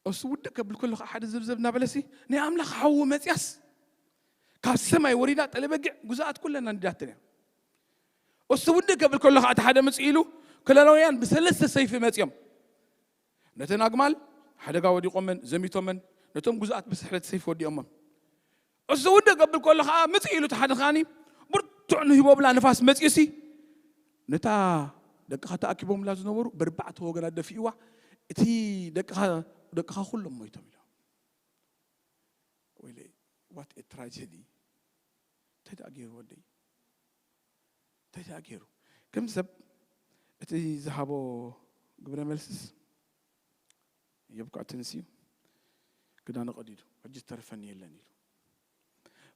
እሱ ውድእ ከብል ከሎ ሓደ ዘብዘብ እናበለሲ ናይ ኣምላኽ ሓዉ መፅያስ ካብ ሰማይ ወሪዳ ጠለበጊዕ ጉዛኣት ኩለን ኣንዲዳተን እያ እሱ ውድእ ከብል ከሎ ከዓ ሓደ ምፅ ኢሉ ከለላውያን ብሰለስተ ሰይፊ መፅዮም ነተን ኣግማል ሓደጋ ወዲቖመን ዘሚቶመን ነቶም ጉዛኣት ብስሕለት ሰይፊ ወዲኦሞም እሱ ውድእ ከብል ከሎ ከዓ ምፅ ኢሉ ተሓደ ከዓኒ ብርቱዕ ንሂቦ ብላ ንፋስ መፅዩሲ ነታ ደቅኻ ተኣኪቦምላ ዝነበሩ በርባዕተ ወገናት ደፊእዋ፣ እቲ ደቅኻ ደቅኻ ኩሎም ሞይቶም ኢሎም። ወይለይ፣ what a tragedy። እንታይ ደኣ ገይሩ ወደይ? እንታይ ደኣ ገይሩ? ከም ሰብ እቲ ዝሃቦ ግብረ መልስስ፣ እዮብ ከዓ ተንስዩ ክዳኑ ቀዲዱ፣ ሕጂ ዝተርፈኒ የለን ኢሉ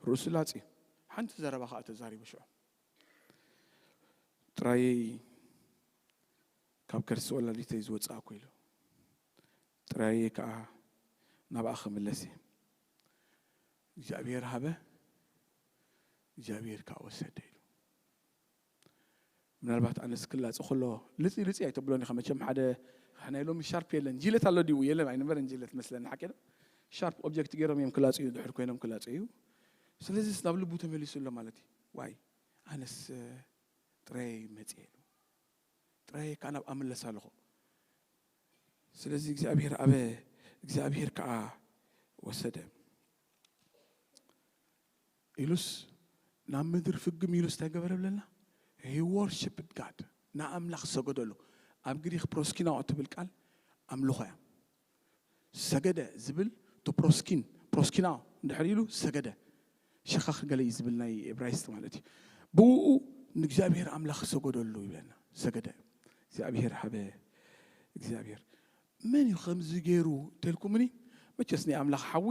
ርእሱ ላፅዩ። ሓንቲ ዘረባ ከዓ ተዛሪቡ ሽዑ፣ ጥራይ ካብ ከርሲ ወላዲተይ ዝወፃእኩ ኢሉ፣ ጥራይ ከዓ ናብኣ ክምለስ እየ። እግዚኣብሔር ሃበ፣ እግዚኣብሔር ከዓ ወሰደ ኢሉ። ምናልባት ኣነስ ክላፅ ከሎ ልፂ ልፂ ኣይተብሎን ኢኻ። መቸም ሓደ ናይ ሎሚ ሻርፕ የለን፣ ጅለት ኣሎ ድዩ? የለን፣ ኣይነበረን ጅለት መስለኒ። ሓቂ ዶ? ሻርፕ ኦብጀክት ገይሮም እዮም ክላፁ እዩ፣ ድሕር ኮይኖም ክላፁ እዩ። ስለዚስ ናብ ልቡ ተመሊሱ ኣሎ ማለት እዩ። ዋይ፣ ኣነስ ጥራይ መፅየ ኢሉ፣ ጥራይ ከዓ ናብ ኣምለስ ኣለኹ። ስለዚ እግዚኣብሔር ኣበ፣ እግዚኣብሔር ከዓ ወሰደ ኢሉስ ናብ ምድሪ ፍግም ኢሉስ እንታይ ገበረ ብለና? He worshiped God፣ ንኣምላኽ ሰገደሉ። ኣብ ግሪክ ፕሮስኪናኦ ትብል ቃል ኣምልኾ እያ። ሰገደ ዝብል ቱ ፕሮስኪን፣ ፕሮስኪናኦ እንድሕር ኢሉ ሰገደ፣ ሸኻኽ ገለ እዩ ዝብል ናይ ኤብራይስጥ ማለት እዩ። ብኡ ንእግዚኣብሔር ኣምላኽ ሰገደሉ ይብለና። ሰገደ፣ እግዚኣብሔር ሃበ። እግዚኣብሔር መን እዩ ከምዚ ገይሩ ተልኩምኒ? መቸስ ናይ ኣምላኽ ሓዊ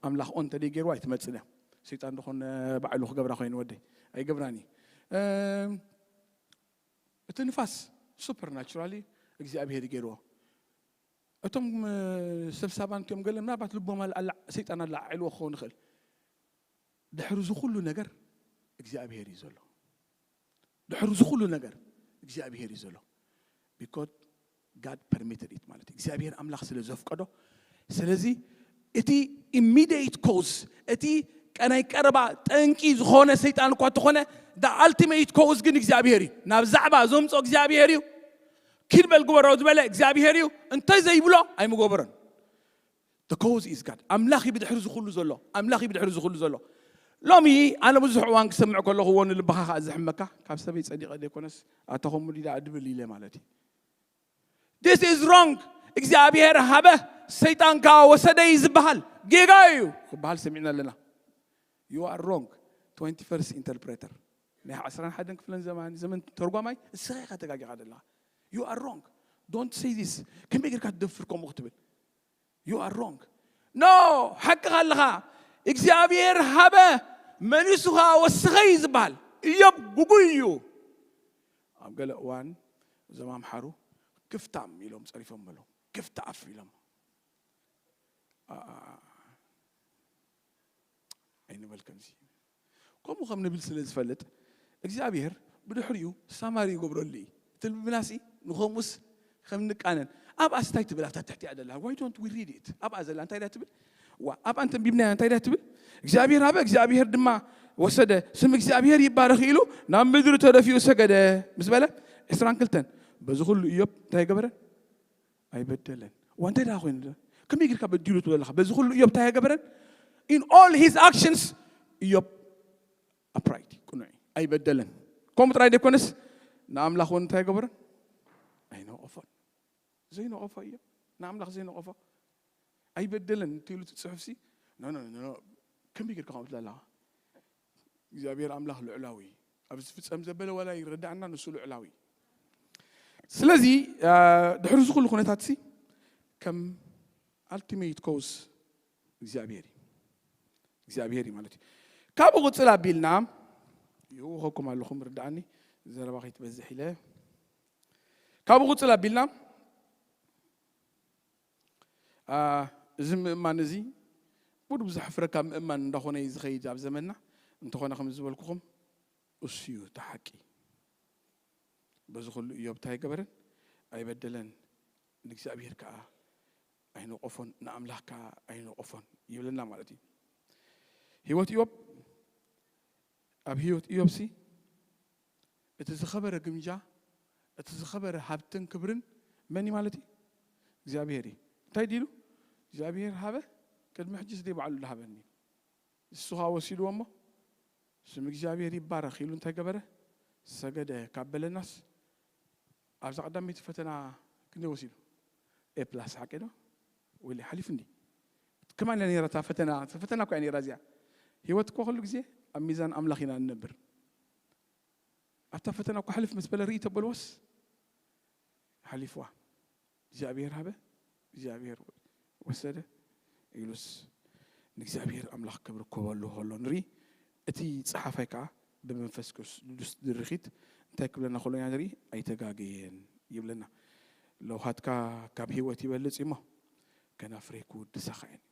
ኣምላኽ ኦን እንተደይ ገይሩ ኣይትመጽን እያ። ሰይጣን ዝኾነ ባዕሉ ክገብራ ኮይኑ ወደይ ኣይገብራን እዩ። እም፣ እቲ ንፋስ ሱፐርናቹራሊ እግዚኣብሔር ይገይርዎ። እቶም እ፣ ሰብ ሳባን እቲኦም ገለ ምናልባት ልቦም ኣል- ኣላ- ሰይጣን ኣላዓዒልዎ ክኸውን ይኽእል። ድሕሪ እዚ ኩሉ ነገር እግዚኣብሔር እዩ ዘሎ። ድሕሪ እዚ ኩሉ ነገር እግዚኣብሔር እዩ ዘሎ። Because God permitted it ማለት እዩ። እግዚኣብሔር ኣምላኽ ስለ ዘፍቀዶ። ስለዚ እቲ ኢሚዲየት ኮዝ፣ እቲ ቀናይ ቀረባ ጠንቂ ዝኾነ ሰይጣን እኳ እንተኾነ፣ the ultimate cause ግን እግዚኣብሔር እዩ። ናብ ዛዕባ ዘምጾ እግዚኣብሔር እዩ። ኪድ በል ግበሮ ዝበለ እግዚኣብሔር እዩ። እንታይ ዘይብሎ ኣይምገበሮን። The cause is God። ኣምላኽ እዩ ብድሕሪ ዝኹሉ ዘሎ። ኣምላኽ እዩ ብድሕሪ ዝኹሉ ዘሎ። ሎሚ ኣነ ብዙሕ እዋን ክሰምዕ ከለኹ፣ እዎ ንልብኻ ከዓ ዝሕመካ፣ ካብ ሰበይ ጸዲቐ ዘይኮነስ ኣታ ኸሙ ዲዳ ድብል ኢለ ማለት እዩ። This is wrong። እግዚኣብሔር ሃበ፣ ሰይጣን ከዓ ወሰደ እዩ ዝበሃል። ጌጋ እዩ ክበሃል ሰሚዕና ኣለና። You are wrong። Twenty-first interpreter፣ ናይ ዓስራን ሓደን ክፍለን ዘመን ዘመን ተርጓማይ እስኻ ኢኻ ተጋጊኻ ዘለኻ። You are wrong። Don't say this። ከመይ ጌርካ ትደፍር ከምኡ ክትብል? You are wrong። No፣ ሓቅኻ ኣለኻ። እግዚኣብሔር ሃበ፣ መሊሱ ኸዓ ወሰኸ እዩ ዝበሃል። እዮብ ግጉይ እዩ። ኣብ ገለ እዋን እዞም ኣምሓሩ ክፍታም ኢሎም ጸሪፎም ኣለዉ። ክፍታፍ ኢሎም። ኣ- ኣ- ኣ- ኣይንበል ከምዚ። ከምኡ ከም ንብል ስለ ዝፈልጥ እግዚኣብሔር ብድሕሪኡ ሳማሪ ይገብረሉ እዩ። እቲ ልብናሲ ንኸምኡስ ከም ንቃነን። ኣብኣስ እንታይ ትብል ኣብታ ትሕቲኣ ዘላ? Why don't we read it? ኣብኣ ዘላ እንታይ ዳ ትብል? ዋ ኣብኣ እንተንቢብናያ እንታይ ዳ ትብል? እግዚኣብሔር ሃበ እግዚኣብሔር ድማ ወሰደ፣ ስም እግዚኣብሔር ይባረኽ ኢሉ ናብ ምድሪ ተደፊኡ ሰገደ ምስ በለ፣ ዕስራን ክልተን፣ በዚ ኩሉ እዮብ እንታይ ገበረ? ኣይበደለን። እዋ እንታይ ደኣ ኮይኑ? ከመይ ጌርካ በዲሉ ትብሎ ኣለኻ? በዚ ኩሉ እዮብ እንታይ ኣይገበረን? In all his actions እዮብ ኣፕራይት ቅኑዕ እዩ። ኣይበደለን። ከምኡ ጥራይ ዘይኮነስ ንኣምላኽ እውን እንታይ ኣይገበረን? ኣይነቐፎን። ዘይነቐፎ እዮብ ንኣምላኽ ዘይነቐፎ ኣይበደለን እንተኢሉ እቲ ጽሑፍሲ፣ ኖ ኖ ኖ ኖ፣ ከመይ ጌርካ ከምኡ ትብል ኣለኻ? እግዚኣብሔር ኣምላኽ ልዑላዊ እዩ። ኣብ ዝፍጸም ዘበለ ዋላ ይረዳእና፣ ንሱ ልዑላዊ እዩ። ስለዚ አ፣ ድሕሪ እዚ ኩሉ ኩነታት ሲ ከም ኣልቲሜት ኮዝ እግዚኣብሔር እዩ። እግዚኣብሔር እዩ ማለት እዩ። ካብኡ ቅጽል ኣቢልና ይእውኸኩም ኣለኹም ርድኣኒ፣ ዘረባ ከይትበዝሕ ኢለ። ካብኡ ቅጽል ኣቢልና አ፣ እዚ ምእማን እዚ ብድቡ ዘሕፍረካ ምእማን እንዳኾነ እዩ ዝኸይድ ኣብ ዘመንና። እንተኾነ ከም ዝበልኩኹም እሱ እዩ እቲ ሓቂ። በዚ ኩሉ እዮብ እንታይ ኣይገበረን? ኣይበደለን። ንእግዚኣብሔር ከዓ ኣይነቆፎን፣ ንኣምላኽ ከዓ ኣይነቆፎን ይብለና ማለት እዩ። ህይወት እዮብ፣ ኣብ ህይወት እዮብ ሲ እቲ ዝኸበረ ግምጃ፣ እቲ ዝኸበረ ሃብትን ክብርን መን እዩ ማለት እዩ? እግዚኣብሔር እዩ። እንታይ ዲሉ? እግዚኣብሔር ሃበ፣ ቅድሚ ሕጂ ስደይ ባዕሉ ዝሃበኒ እዩ። እሱ ኸዓ ወሲድዎ እሞ፣ ስም እግዚኣብሔር ይባረኽ ኢሉ እንታይ ገበረ? ሰገደ ካብ በለናስ፣ ኣብዛ ቀዳመይቲ ፈተና ክንደይ ወሲዱ? ኤ ፕላስ፣ ሓቂ ዶ? ወይለ ሓሊፉ እንዲ። ከማን እያ ነይራ እታ ፈተና፣ እታ ፈተና እኮ እያ ነይራ እዚኣ። ህይወት እኮ ኩሉ ግዜ ኣብ ሚዛን ኣምላኽ ኢና እንነብር። ኣብታ ፈተና እኮ ሓልፍ ምስ በለ ርኢ ተበልዎስ ሓሊፍዋ። እግዚኣብሔር ሃበ፣ እግዚኣብሔር ወሰደ ኢሉስ ንእግዚኣብሔር ኣምላኽ ክብሪ ክህበሉ ከሎ ንርኢ። እቲ ጸሓፋይ ከኣ ብመንፈስ ቅዱስ ድርኺት እንታይ ክብለና ከሎ ኢና ንርኢ? ኣይተጋገየን ይብለና። ለውሃትካ ካብ ህይወት ይበልጽ እሞ ከናፍረይ ክውድሳኻ እየን።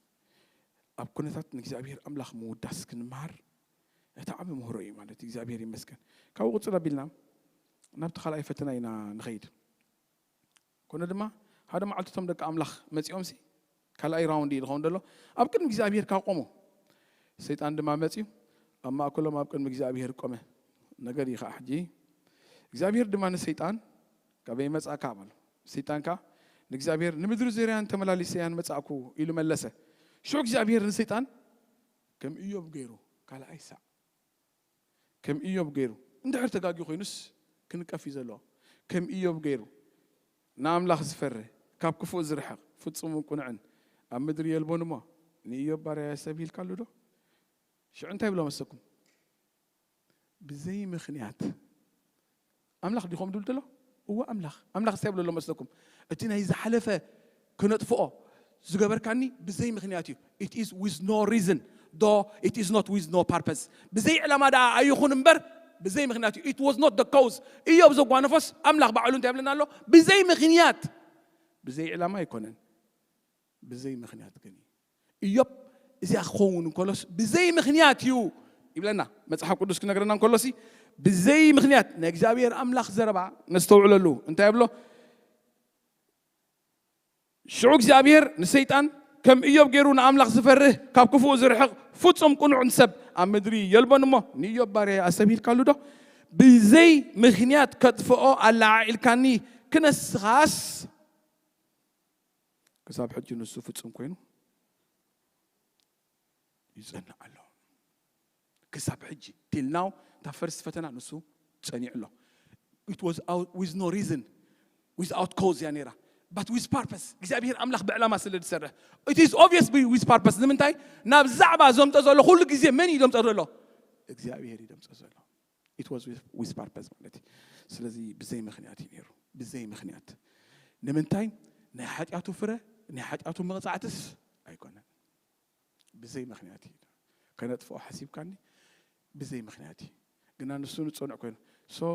ኣብ ኩነታት ንእግዚኣብሔር ኣምላኽ ምውዳስ ክንመሃር እቲ ዓቢ ምህሮ እዩ ማለት እዩ። እግዚኣብሔር ይመስገን። ካብኡ ቅጽል ኣቢልና ናብቲ ካልኣይ ፈተና ኢና ንኸይድ። ኮነ ድማ ሓደ መዓልቲ እቶም ደቂ ኣምላኽ መጺኦምሲ ካልኣይ ራውንድ እዩ ዝኸውን ዘሎ። ኣብ ቅድሚ እግዚኣብሔር ካብ ቆሙ ሰይጣን ድማ መጺኡ ኣብ ማእከሎም ኣብ ቅድሚ እግዚኣብሔር ቆመ። ነገር እዩ ከዓ ሕጂ እግዚኣብሔር ድማ ንሰይጣን ካበይ መጻእካ በሎ። ሰይጣን ከዓ ንእግዚኣብሔር ንምድሪ ዙርያን ተመላሊሰያን መጻእኩ ኢሉ መለሰ። ሽዑ እግዚኣብሔር ንሰይጣን ከም እዮብ ገይሩ ካልኣይ ሳዕ ከም እዮብ ገይሩ እንድሕር ተጋጊ ኮይኑስ ክንቀፍ እዩ ዘለዎ። ከም እዮብ ገይሩ ንኣምላኽ ዝፈርህ ካብ ክፉእ ዝርሕቕ ፍጹምን ቅኑዕን ኣብ ምድሪ የልቦን እሞ ንእዮብ ባርያ ሰብ ሂልካሉ ዶ? ሽዑ እንታይ ብሎ መሰኩም? ብዘይ ምኽንያት ኣምላኽ ዲኹም ድብል ደሎ? እወ ኣምላኽ። ኣምላኽ እንታይ ብሎ ኣሎ መስለኩም? እቲ ናይ ዝሓለፈ ክነጥፍኦ ዝገበርካኒ ብዘይ ምኽንያት እዩ። It is with no reason, though it is not with no purpose. ብዘይ ዕላማ ደኣ ኣይኹን እምበር ብዘይ ምኽንያት እዩ። It was not the cause. እዮብ ዘጓነፎስ ኣምላኽ ባዕሉ እንታይ ይብለና ኣሎ? ብዘይ ምኽንያት፣ ብዘይ ዕላማ ኣይኮነን፣ ብዘይ ምኽንያት ግን እዩ። እዮብ እዚኣ ክኸውን እንከሎስ ብዘይ ምኽንያት እዩ ይብለና መጽሓፍ ቅዱስ ክነግረና እንከሎሲ፣ ብዘይ ምኽንያት ናይ እግዚኣብሔር ኣምላኽ ዘረባ ነስተውዕለሉ። እንታይ ብሎ? ሽዑ እግዚኣብሔር ንሰይጣን ከም እዮብ ገይሩ ንኣምላኽ ዝፈርህ ካብ ክፉእ ዝርሕቕ ፍጹም ቅኑዕን ሰብ ኣብ ምድሪ የልቦን እሞ ንእዮብ ባርያይ ኣሰብ ሂልካሉ ዶ? ብዘይ ምኽንያት ከጥፍኦ ኣለዓዒልካኒ ክነስኻስ ክሳብ ሕጂ ንሱ ፍጹም ኮይኑ ይጸንዕ ኣሎ። ክሳብ ሕጂ till now እታ ፈርስት ፈተና ንሱ ጸኒዑ ኣሎ። It was out with no reason, without cause እያ ነይራ, but with purpose. እግዚኣብሔር ኣምላኽ ብዕላማ ስለ ዝሰርሕ it is obvious with purpose. ንምንታይ? ናብ ዛዕባ ዘምጦ ዘሎ ኩሉ ግዜ መን እዩ ዘምጦ ዘሎ? እግዚኣብሔር እዩ ዘምጦ ዘሎ። It was with purpose ማለት እዩ። ስለዚ ብዘይ ምኽንያት እዩ ነይሩ፣ ብዘይ ምኽንያት። ንምንታይ? ናይ ሓጢኣቱ ፍረ፣ ናይ ሓጢኣቱ መቕጻዕትስ ኣይኮነን። ብዘይ ምኽንያት እዩ። ከነጥፍኦ ሓሲብካኒ ብዘይ ምኽንያት እዩ። ግና ንሱ ንጽኑዕ ኮይኑ so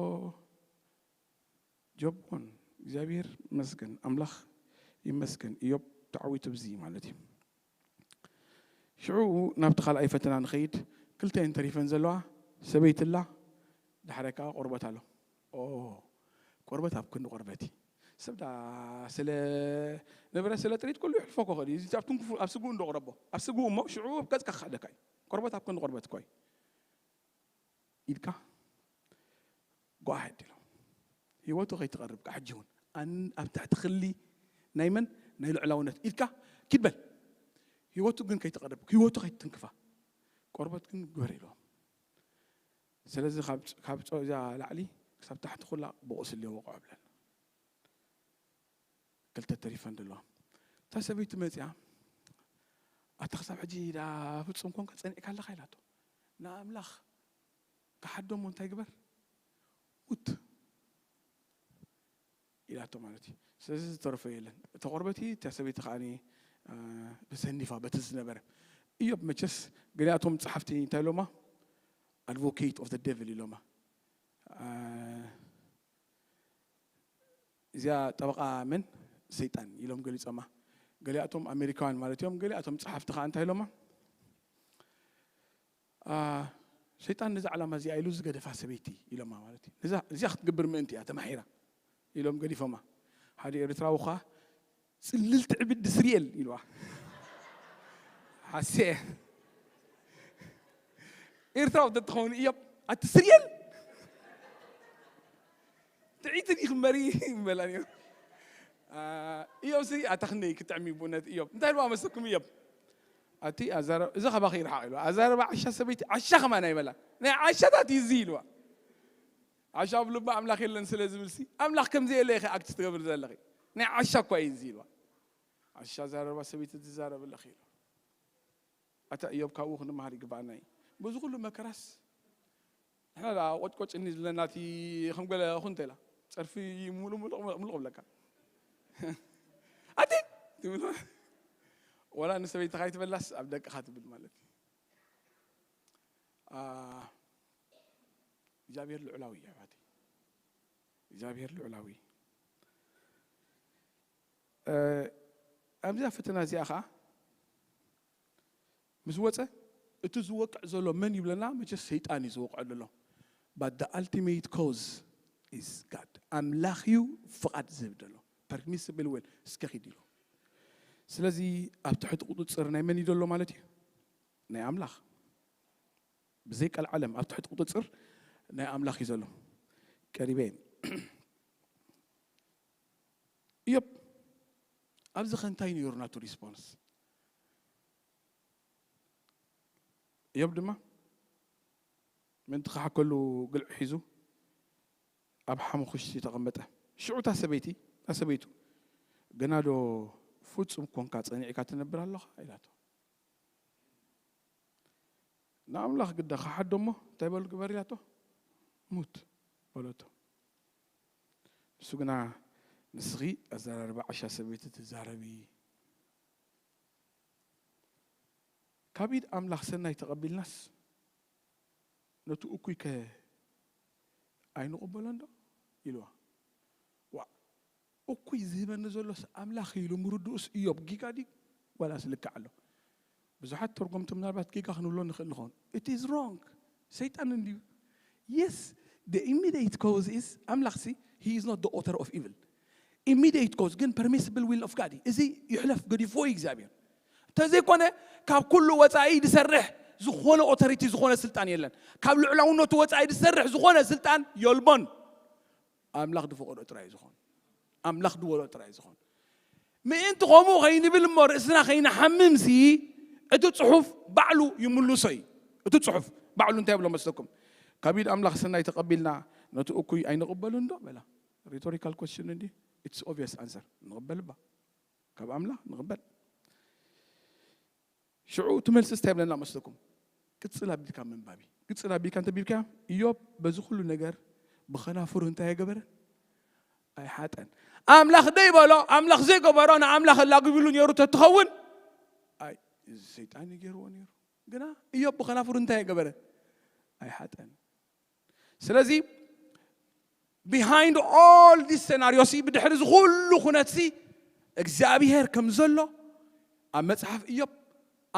ጆብ ን እግዚኣብሔር ይመስገን፣ ኣምላኽ ይመስገን፣ እዮብ ተዓዊቱ ብዚ ማለት እዩ። ሽዑ ናብቲ ካልኣይ ፈተና ንኸይድ። ክልተ እየን ተሪፈን ዘለዋ፣ ሰበይቲ ኣላ፣ ዳሕራይ ከዓ ቆርበት ኣሎ። ኦ፣ ቆርበት ኣብ ክንዲ ቆርበት እዩ። ሰብ ዳ ስለ ንብረት ስለ ጥሪት ኩሉ ይሕልፎ ክኽእል እዩ። እዚ ኣብ ትንክፉ ኣብ ስግኡ እንዶ ቅረቦ፣ ኣብ ስግኡ እሞ ሽዑ ኣብ ገጽካ ክኸደካ እዩ። ቆርበት ኣብ ክንዲ ቆርበት እኮ እዩ። ኢድካ go ahead ኢሎ። ህይወቱ ከይትቐርብ ከዓ ሕጂ እውን ኣን-፣ ኣብ ትሕቲ ክሊ ናይ መን? ናይ ልዕላውነት ኢድካ ኪድ በል። ህይወቱ ግን ከይትቐርብ፣ ህይወቱ ከይትትንክፋ። ቆርበት ግን ግበር ኢልዎም። ስለዚ ካብ ፅ-፣ ካብ ጾ-፣ እዛ ላዕሊ ክሳብ ታሕቲ ኩላ ብቑስሊ ወቕዖ ብለን። ክልተ ተሪፈን ዘለዋ። እታ ሰበይቲ መጺኣ፣ ኣታ ክሳብ ሕጂ ዳ ፍጹም ኮንካ ጸኒዕካ ኣለኻ ኢላቶ። ንኣምላኽ ክሓዶ እሞ እንታይ ግበር? ሙት ኢላቶ ማለት እዩ። ስለዚ ዝተረፈ የለን። እታ ቆርበቲ፣ እታ ሰበይቲ ከዓኒ፣ እ፣ ብሰኒፋ በቲ ዝነበረ። እዮብ መቸስ ገሊኣቶም ጸሓፍቲ እንታይ ኢሎማ? Advocate of the devil ኢሎማ። እ፣ እዚኣ ጠበቃ መን? ሰይጣን ኢሎም ገሊጾማ። ገሊኣቶም ኣሜሪካውያን ማለት እዮም። ገሊኣቶም ጸሓፍቲ ከኣ እንታይ ኢሎማ? አ፣ ሰይጣን ነዛ ዓላማ እዚኣ ኢሉ ዝገደፋ ሰበይቲ ኢሎማ ማለት እዩ። ነዛ፣ እዚኣ ክትገብር ምእንቲ እያ ተማሒራ ኢሎም ገዲፎማ። ሓደ ኤርትራዊ ኸኣ ጽልልቲ ዕብድ ስርኤል ኢልዋ። ሓሴ። ኤርትራዊ ተትኸውን እዮብ፣ ኣቲ ስርኤል ጥዒት ዲኺ እምበሪ ይበላ ነይሩ። አ፣ እዮብ ሲ ኣታ ክንደይ ክጥዕም እዩ ብእውነት እዮብ። እንታይ ኢልዋ መሰኩም እዮብ? ኣቲ ኣዛረ-፣ እዚ ካባኺ ይርሓቕ ኢልዋ። ኣዛረባ ዓሻ ሰበይቲ ዓሻ ከማን ኣይበላ። ናይ ዓሻታት እዩ እዚ ኢልዋ። ዓሻ ኣብ ልባ ኣምላኽ የለን ስለ ዝብል ሲ ኣምላኽ ከም ዘየለ ኢኸ ኣክት ትገብር ዘለኺ? ናይ ዓሻ እኳ እዩ እዚ ኢልዋ። ዓሻ ዛረባ ሰበይቲ ትዛረብ ኣለኺ ኢልዋ። ኣታ እዮብ ካብኡ ክንመሃር ይግባኣና እዩ። በዚ ኩሉ መከራስ ንሕና ደኣ ቆጭቆጭ እኒ ዝብለና እቲ ከም ገለ ኩን እንተ ኢላ ጸርፊ ምሉእ ምሉእ ምሉእ ክብለካ ኣቲ ትብል ወላ ንሰበይትኻ ይትበላስ ኣብ ደቅኻ ትብል ማለት እዩ። እግዚኣብሔር ልዑላዊ እዩ ኣሕዋተይ። እግዚኣብሔር ልዑላዊ። ኣብዚኣ ፈተና እዚኣ ኸዓ ምስ ወፀ እቲ ዝወቅዕ ዘሎ መን ይብለና? መቸ ሰይጣን እዩ ዝወቅዖ ዘሎ። But the ultimate cause is God። ኣምላኽ እዩ ፍቓድ ዝህብ ዘሎ። Permissible will እስከ ኺድ ኢሉ። ስለዚ ኣብ ትሕቲ ቁፅፅር ናይ መን እዩ ዘሎ ማለት እዩ? ናይ ኣምላኽ። ብዘይ ቀልዓለም ኣብ ትሕቲ ቁፅፅር ናይ ኣምላኽ እዩ ዘሎ። ቀሪበ እዮብ ኣብዚ ከ እንታይ ነይሩ ናቱ ሪስፖንስ? እዮብ ድማ ምእንቲ ክሓከሉ ግልዒ ሒዙ ኣብ ሓሙኽሽቲ ተቐመጠ። ሽዑ እታ ሰበይቲ እታ ሰበይቱ ገና ዶ ፍጹም ኮንካ ጸኒዕካ ትነብር ኣለኻ ኢላቶ። ንኣምላኽ ግዳ ክሓዶ እሞ እንታይ በሉ ግበር ኢላቶ? ሙት በለቶ። ንሱ ግና ንስኺ ኣዘራርባ ዓሻ ሰበይቲ ትዛረቢ ካብ ኢድ ኣምላኽ ሰናይ ተቐቢልናስ ነቲ እኩይ ከ ኣይንቕበሎን ዶ ኢልዋ። ዋ እኩይ ዝህበኒ ዘሎስ ኣምላኽ ኢሉ ምርድኡስ እዮብ ጊጋ ድዩ ዋላስ ልክዕ ኣሎ? ብዙሓት ተርጎምቲ ምናልባት ጌጋ ክንብሎ ንኽእል ንኸውን። It is wrong። ሰይጣን እንድዩ። Yes, the immediate cause is ኣምላኽ ሲ he is not the author of evil. Immediate cause ግን permissible will of God እዩ። እዚ ይሕለፍ ገዲፍዎ እዩ እግዚኣብሔር። እንተዘይኮነ ካብ ኩሉ ወፃኢ ዝሰርሕ ዝኾነ ኦቶሪቲ ዝኾነ ስልጣን የለን። ካብ ልዕላውነቱ ወፃኢ ዝሰርሕ ዝኾነ ስልጣን የልቦን። ኣምላኽ ዝፈቐዶ ጥራይ እዩ ዝኾን። ኣምላኽ ዝበሎ ጥራይ እዩ ዝኾን። ምእንቲ ከምኡ ከይንብል እሞ ርእስና ከይንሓምም ሲ እቲ ፅሑፍ ባዕሉ ይምልሶ እዩ። እቲ ፅሑፍ ባዕሉ እንታይ ይብሎ መስለኩም? ካብ ኢድ ኣምላኽ ሰናይ ተቐቢልና ነቲ እኩይ ኣይንቕበሉን ዶ በላ። Rhetorical question እንዲ it's obvious answer። ንቕበል እባ ካብ ኣምላኽ ንቕበል። ሽዑ እቲ መልሲ እንታይ ይብለና መስለኩም? ቅጽል ኣቢልካ ምንባብ እዩ። ቅጽል ኣቢልካ እንተቢብካ እዮብ በዚ ኩሉ ነገር ብኸናፍሩ እንታይ ኣይገበረን? ኣይሓጠን። ኣምላኽ ደይበሎ ኣምላኽ ዘይገበሮ ንኣምላኽ ኣላግቢሉ ነይሩ ተትኸውን ኣይ እዚ ሰይጣን እዩ ገይርዎ ነይሩ። ግና እዮብ ብኸናፍሩ እንታይ ኣይገበረን? ኣይሓጠን። ስለዚ behind all this scenario ሲ ብድሕሪ እዚ ኩሉ ኩነት ሲ እግዚኣብሄር ከም ዘሎ ኣብ መጽሓፍ እዮብ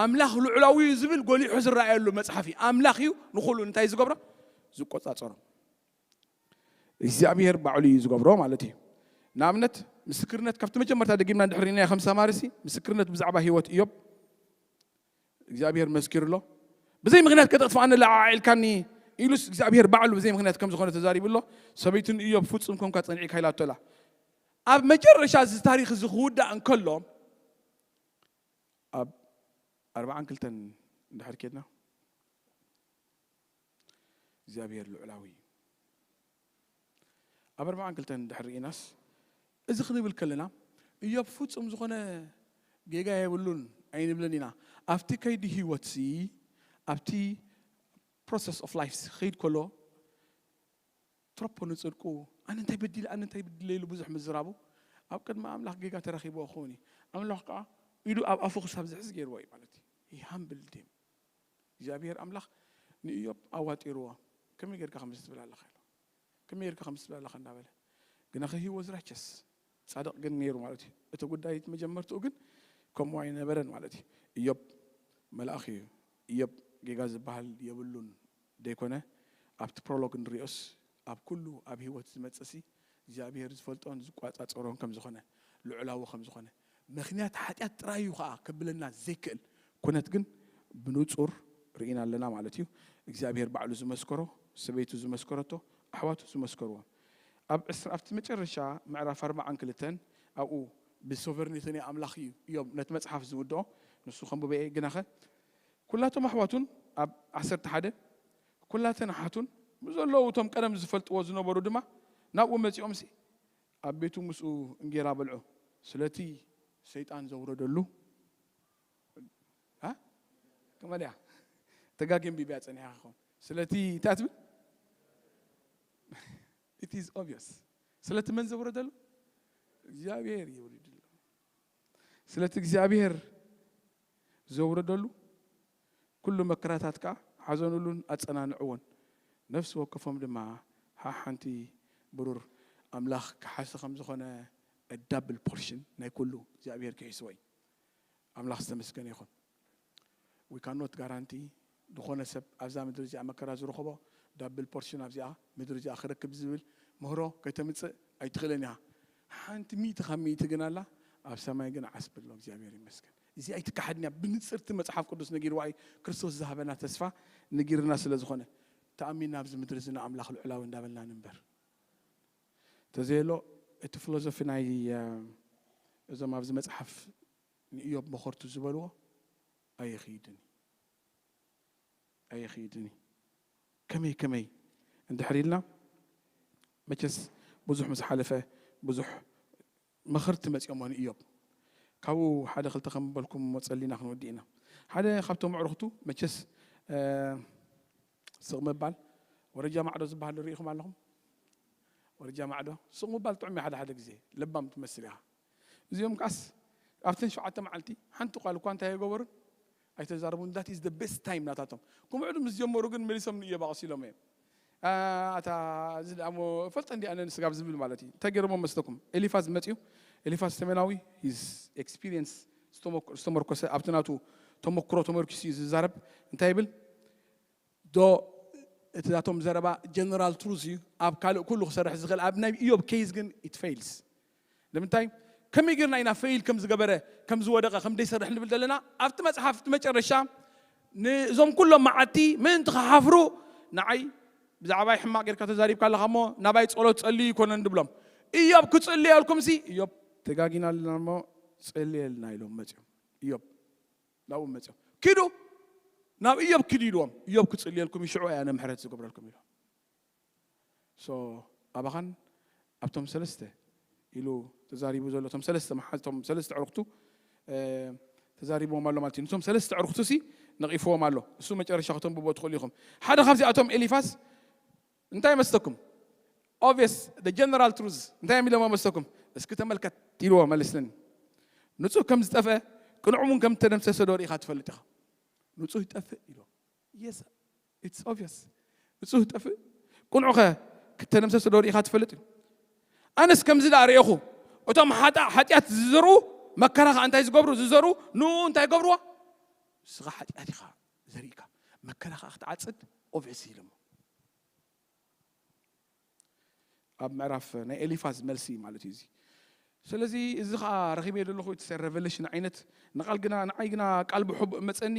ኣምላኽ ልዑላዊ እዩ ዝብል ጎሊሑ ዝረኣየሉ መጽሓፍ እዩ። ኣምላኽ እዩ ንኹሉ እንታይ ዝገብሮ ዝቆጻጸሮ እግዚኣብሄር ባዕሉ እዩ ዝገብሮ ማለት እዩ። ንኣብነት ምስክርነት ካብቲ መጀመርታ ደጊምና እንድሕር ርኢናዮ ከም ሰማሪ ሲ ምስክርነት ብዛዕባ ህይወት እዮብ እግዚኣብሔር መስኪሩ ኣሎ። ብዘይ ምክንያት ከተጥፍኣኒ ለዓዒልካኒ ኢሉስ እግዚኣብሔር ባዕሉ ብዘይ ምክንያት ከም ዝኾነ ተዛሪቡ ኣሎ። ሰበይቱ ንእዮብ ፍጹም ኮንካ ጸኒዕካ ኢላቶ ኣላ። ኣብ መጨረሻ እዚ ታሪኽ እዚ ክውዳእ እንከሎ ኣብ ኣርባዓን ክልተን እንድሕር ኬድና እግዚኣብሔር ልዑላዊ እዩ። ኣብ ኣርባዓን ክልተን እንድሕር ርኢናስ እዚ ክንብል ከለና እዮብ ፍጹም ዝኾነ ጌጋ የብሉን ኣይንብልን ኢና። ኣብቲ ከይዲ ህይወትሲ ኣብቲ process of life ኸይድ ከሎ ትሮፖ ንጽድቁ ኣነ እንታይ በዲለ ኣነ እንታይ በዲለ ኢሉ ብዙሕ ምዝራቡ ኣብ ቅድሚ ኣምላኽ ጌጋ ተረኺብዎ ክኸውን እዩ። ኣምላኽ ከዓ ኢዱ ኣብ ኣፉ ክሳብ ዝሕዝ ገይርዎ እዩ ማለት እዩ። He humbled him። እግዚኣብሔር ኣምላኽ ንእዮብ ኣዋጢርዎ። ከመይ ጌርካ ከምዚ ትብል ኣለኻ ኢሉ። ከመይ ጌርካ ከምዚ ትብል ኣለኻ እናበለ ግና ከ he was righteous ጻድቕ ግን ነይሩ ማለት እዩ። እቲ ጉዳይ መጀመርትኡ ግን ከምኡ ኣይነበረን ማለት እዩ። እዮብ መልኣኽ እዩ። እዮብ ጌጋ ዝበሃል የብሉን ደይኮነ ኣብቲ ፕሮሎግ ንሪኦስ ኣብ ኩሉ ኣብ ህይወት ዝመጽእሲ እግዚኣብሔር ዝፈልጦን ዝቋጻጸሮን ከም ዝኾነ ልዑላዊ ከም ዝኾነ ምኽንያት ሓጢኣት ጥራይ እዩ ከዓ ከብለና ዘይክእል ኩነት ግን ብንጹር ርኢና ኣለና ማለት እዩ። እግዚኣብሔር ባዕሉ ዝመስከሮ ሰበይቱ ዝመስከረቶ ኣሕዋቱ ዝመስከርዎ ኣብ ዕስራ ኣብቲ መጨረሻ ምዕራፍ ኣርባዓን ክልተን ኣብኡ ብሶቨርኒቲ ናይ ኣምላኽ እዩ እዮም ነቲ መጽሓፍ ዝውድኦ ንሱ ከንብበ ግናኸ ኩላቶም ኣሕዋቱን ኣብ ዓሰርተ ሓደ ኩላተን ኣሓቱን ብዘለዉ እቶም ቀደም ዝፈልጥዎ ዝነበሩ ድማ ናብኡ መጺኦምሲ ኣብ ቤቱ ምስኡ እንጌራ በልዑ። ስለቲ ሰይጣን ዘውረደሉ እ? ከመልያ ተጋጊም ቢብያ ጸኒሓ ክኸውን ስለቲ እንታይ ትብል? It is obvious። ስለቲ መን ዘውረደሉ? እግዚኣብሔር የውርድሉ። ስለቲ እግዚኣብሔር ዘውረደሉ ኩሉ መከራታት ከኣ ሓዘኑሉን ኣጸናንዕዎን። ነፍሲ ወከፎም ድማ ሓሓንቲ ብሩር ኣምላኽ ክሓሲ ከም ዝኾነ ዳብል ፖርሽን ናይ ኩሉ እግዚኣብሔር ክሒስዎ እዩ። ኣምላኽ ዝተመስገነ ይኹን። We cannot guarantee ዝኾነ ሰብ ኣብዛ ምድሪ እዚኣ መከራ ዝረኸቦ ዳብል ፖርሽን ኣብዚኣ ምድሪ እዚኣ ክረክብ ዝብል ምህሮ ከተምጽእ ኣይትኽእልን ኢኻ። ሓንቲ ሚእቲ ካብ ሚእቲ ግን ኣላ፣ ኣብ ሰማይ ግን ዓስቢ ኣሎ። እግዚኣብሔር ይመስገን። እዚ ኣይትካሓድንያ ብንጽርቲ መጽሓፍ ቅዱስ ነጊርዋ እዩ። ክርስቶስ ዝሃበና ተስፋ ነጊርና ስለ ዝኾነ ተኣሚንና ኣብዚ ምድሪ እዚ ንኣምላኽ ልዑላዊ እንዳበልና ንንበር። ተዘየሎ እቲ ፊሎዞፊ ናይ እዞም ኣብዚ መጽሓፍ ንእዮብ መኸርቱ ዝበልዎ ኣይኽይድን እዩ። ኣይኽይድን እዩ። ከመይ ከመይ እንድሕር ኢልና መቸስ ብዙሕ ምስ ሓለፈ ብዙሕ መኸርቲ መፂኦሞ ንእዮብ። ካብኡ ሓደ ክልተ ከም በልኩም ጸሊና ክንወዲ ኢና። ሓደ ካብቶም ኣዕሩኽቱ መቸስ ስቕ ምባል ወረጃ ማዕዶ ዝበሃል ርኢኹም ኣለኹም? ወረጃ ማዕዶ ስቕ ምባል ጥዑም ሓደ ሓደ ግዜ ለባም ትመስል ኢኻ። እዚኦም ከኣስ ኣብተን ሸውዓተ መዓልቲ ሓንቲ ቃል እኳ እንታይ ኣይገበሩን ኣይተዛረቡን። That is the best time ናታቶም። ክምዕዱ ምስ ጀመሩ ግን መሊሶም ንእዮብ ኣቕሲሎም እዮም። ኣታ እዚ ደኣ እሞ ፈልጠ እንዲ ኣነ ንስጋብ ዝብል ማለት እዩ። እንታይ ገይሮሞ መስለኩም? ኤሊፋዝ መፅዩ። ኤሊፋዝ ተሜናዊ his experience ዝተመርኮሰ ኣብቲ ናቱ ተመክሮ ተመርኪሱ እዩ ዝዛረብ። እንታይ ይብል? ዶ እቲ ናቶም ዘረባ ጀነራል ትሩዝ እዩ። ኣብ ካልእ ኩሉ ክሰርሕ ዝኽእል ኣብ ናይ ኢዮብ ኬዝ ግን it fails። ንምንታይ ከመይ ጌርና ኢና ፌይል ከም ዝገበረ ከም ዝወደቐ ከም ደይሰርሕ ንብል ዘለና ኣብቲ መጽሓፍ እቲ መጨረሻ ንእዞም ኩሎም መዓቲ ምእንቲ ክሓፍሩ ንዓይ ብዛዕባይ ሕማቕ ጌርካ ተዛሪብካ ኣለኻ እሞ ናባይ ጸሎት ጸልዩ ይኮነን ድብሎም። ኢዮብ ክጽልየልኩም ሲ ኢዮብ ተጋጊና ኣለና እሞ ጸልየልና ኢሎም መጽዮም። ኢዮብ ናብኡ መጽዮም ኪዱ ናብ ኢዮብ ኪዱ ኢልዎም። ኢዮብ ክጽልየልኩም እዩ ሽዑ ኣነ ምሕረት ዝገብረልኩም ኢሎም። So ኣባኻን ኣብቶም ሰለስተ ኢሉ ተዛሪቡ ዘሎ እቶም ሰለስተ መሓዝቶም ሰለስተ ዕሩኽቱ ተዛሪብዎም ኣሎ ማለት እዩ። ንቶም ሰለስተ ዕሩኽቱ ሲ ነቒፍዎም ኣሎ። እሱ መጨረሻ ከተንብቦ ትኽእሉ ኢኹም። ሓደ ካብዚኣቶም ኤሊፋስ እንታይ መስለኩም? Obvious the general truth እንታይ ኢሎሞ መስለኩም? እስኪ ተመልከት ኢልዎ መልስልኒ። ንጹህ ከም ዝጠፍአ ቅንዑ እውን ከም እተደምሰሰ ዶ ርኢኻ ትፈልጥ ኢኻ? ንጹህ ይጠፍእ ኢልዎ። Yes, it's obvious። ንጹህ ይጠፍእ ቅንዑኸ ክተደምሰስ ዶ ርኢኻ ትፈልጥ እዩ? ኣነስ ከምዚ ደኣ ርኤኹ። እቶም ሓጣ ሓጢኣት ዝዘርኡ መከራ ኸዓ እንታይ ዝገብሩ ዝዘርኡ ንኡ እንታይ ይገብርዎ? ንስኻ ሓጢኣት ኢኻ ዘርኢካ መከራ ኸዓ ክትዓጽድ obvious ኢሎሞ። ኣብ ምዕራፍ ናይ ኤሊፋዝ መልሲ ማለት እዩ እዚ። ስለዚ እዚ ኸዓ ረኺበዮ ዘለኹ እቲ ሬቨሌሽን ዓይነት ንቓል ግና ንዓይ ግና ቃል ብሕቡእ መጸኒ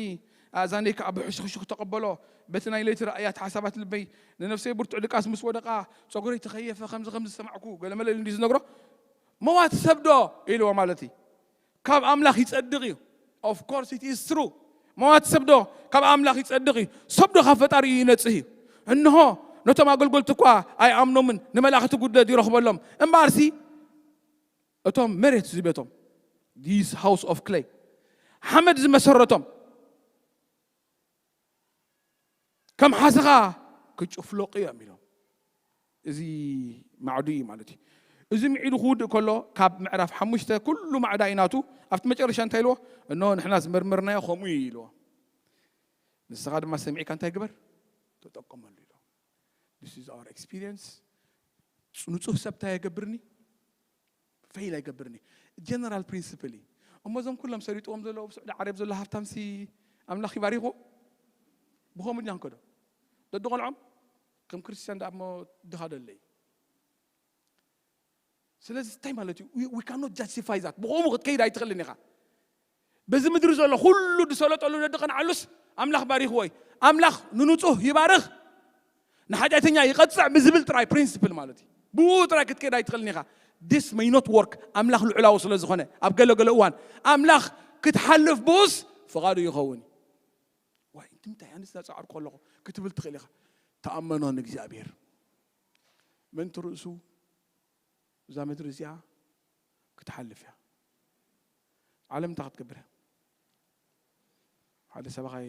ኣእዛነይ ከኣ ብሕሽኽሽኽ ተቐበሎ። በቲ ናይ ለይቲ ራእያት ሓሳባት ልበይ ንነፍሰይ ብርቱዕ ድቃስ ምስ ወደቓ ጸጉረይ ተኸየፈ ከምዚ ከምዚ ዝሰማዕኩ ገለመለ ኢሉ እንዲ ዝነግሮ መዋቲ ሰብ ዶ ኢልዎ ማለት እዩ። ካብ ኣምላኽ ይጸድቕ እዩ። Of course it is true። መዋቲ ሰብ ዶ ካብ ኣምላኽ ይጸድቕ እዩ? ሰብ ዶ ካብ ፈጣሪኡ ይነጽህ እዩ? እንሆ ነቶም ኣገልገልቲ እኳ ኣይኣምኖምን ንመላእኽቲ ጉድለት ይረኽበሎም። እምበኣርሲ እቶም መሬት ዝቤቶም this house of clay ሓመድ ዝመሰረቶም ከም ሓሰኻ ክጭፍለቑ እዮም ኢሎም። እዚ ማዕዱ እዩ ማለት እዩ። እዚ ምዒዱ ክውድእ ከሎ ካብ ምዕራፍ ሓሙሽተ ኩሉ ማዕዳ እዩ ናቱ። ኣብቲ መጨረሻ እንታይ ኢልዎ? እኖ ንሕና ዝመርመርናዮ ከምኡ እዩ ኢልዎ። ንስኻ ድማ ሰሚዕካ እንታይ ግበር? ተጠቀመሉ ኢልዎ። This is our experience። ንጹህ ሰብ እንታይ የገብርኒ? ፌይል ኣይገብርን እዩ። ጀነራል ፕሪንስፕል እዩ። እሞ እዞም ኩሎም ሰሪጥዎም ዘለዉ ኣብ ስዑዲ ዓረብ ዘሎ ሃብታምሲ ኣምላኽ ይባሪኹ። ብኸምኡ ድና ክንከዶ ደዲ ቆልዖም ከም ክርስቲያን ደኣ እሞ ድኻ ደለይ። ስለዚ እንታይ ማለት እዩ? We cannot justify that። ብኸምኡ ክትከይድ ኣይትኽእልን ኢኻ። በዚ ምድሪ ዘሎ ኩሉ ዝሰለጠሉ ነዲ ቀንዓሉስ ኣምላኽ ባሪኽዎ እዩ። ኣምላኽ ንንጹህ ይባርኽ ንሓጢኣተኛ ይቐጽዕ ብዝብል ጥራይ ፕሪንስፕል ማለት እዩ። ብኡ ጥራይ ክትከይድ ኣይትኽእልን ኢኻ። This may not work ኣምላኽ ልዑላዊ ስለ ዝኾነ ኣብ ገለ ገለ እዋን ኣምላኽ ክትሓልፍ ብኡስ ፍቓዱ ይኸውን እዩ። ዋይ እንትምታይ ኣነስ ዳጻዕርኩ ኣለኹ ክትብል ትኽእል ኢኻ። ተኣመኖ ንእግዚኣብሔር። ምእንቲ ርእሱ እዛ ምድሪ እዚኣ ክትሓልፍ እያ። ዓለም እንታይ ክትገብር እያ? ሓደ ሰበኻይ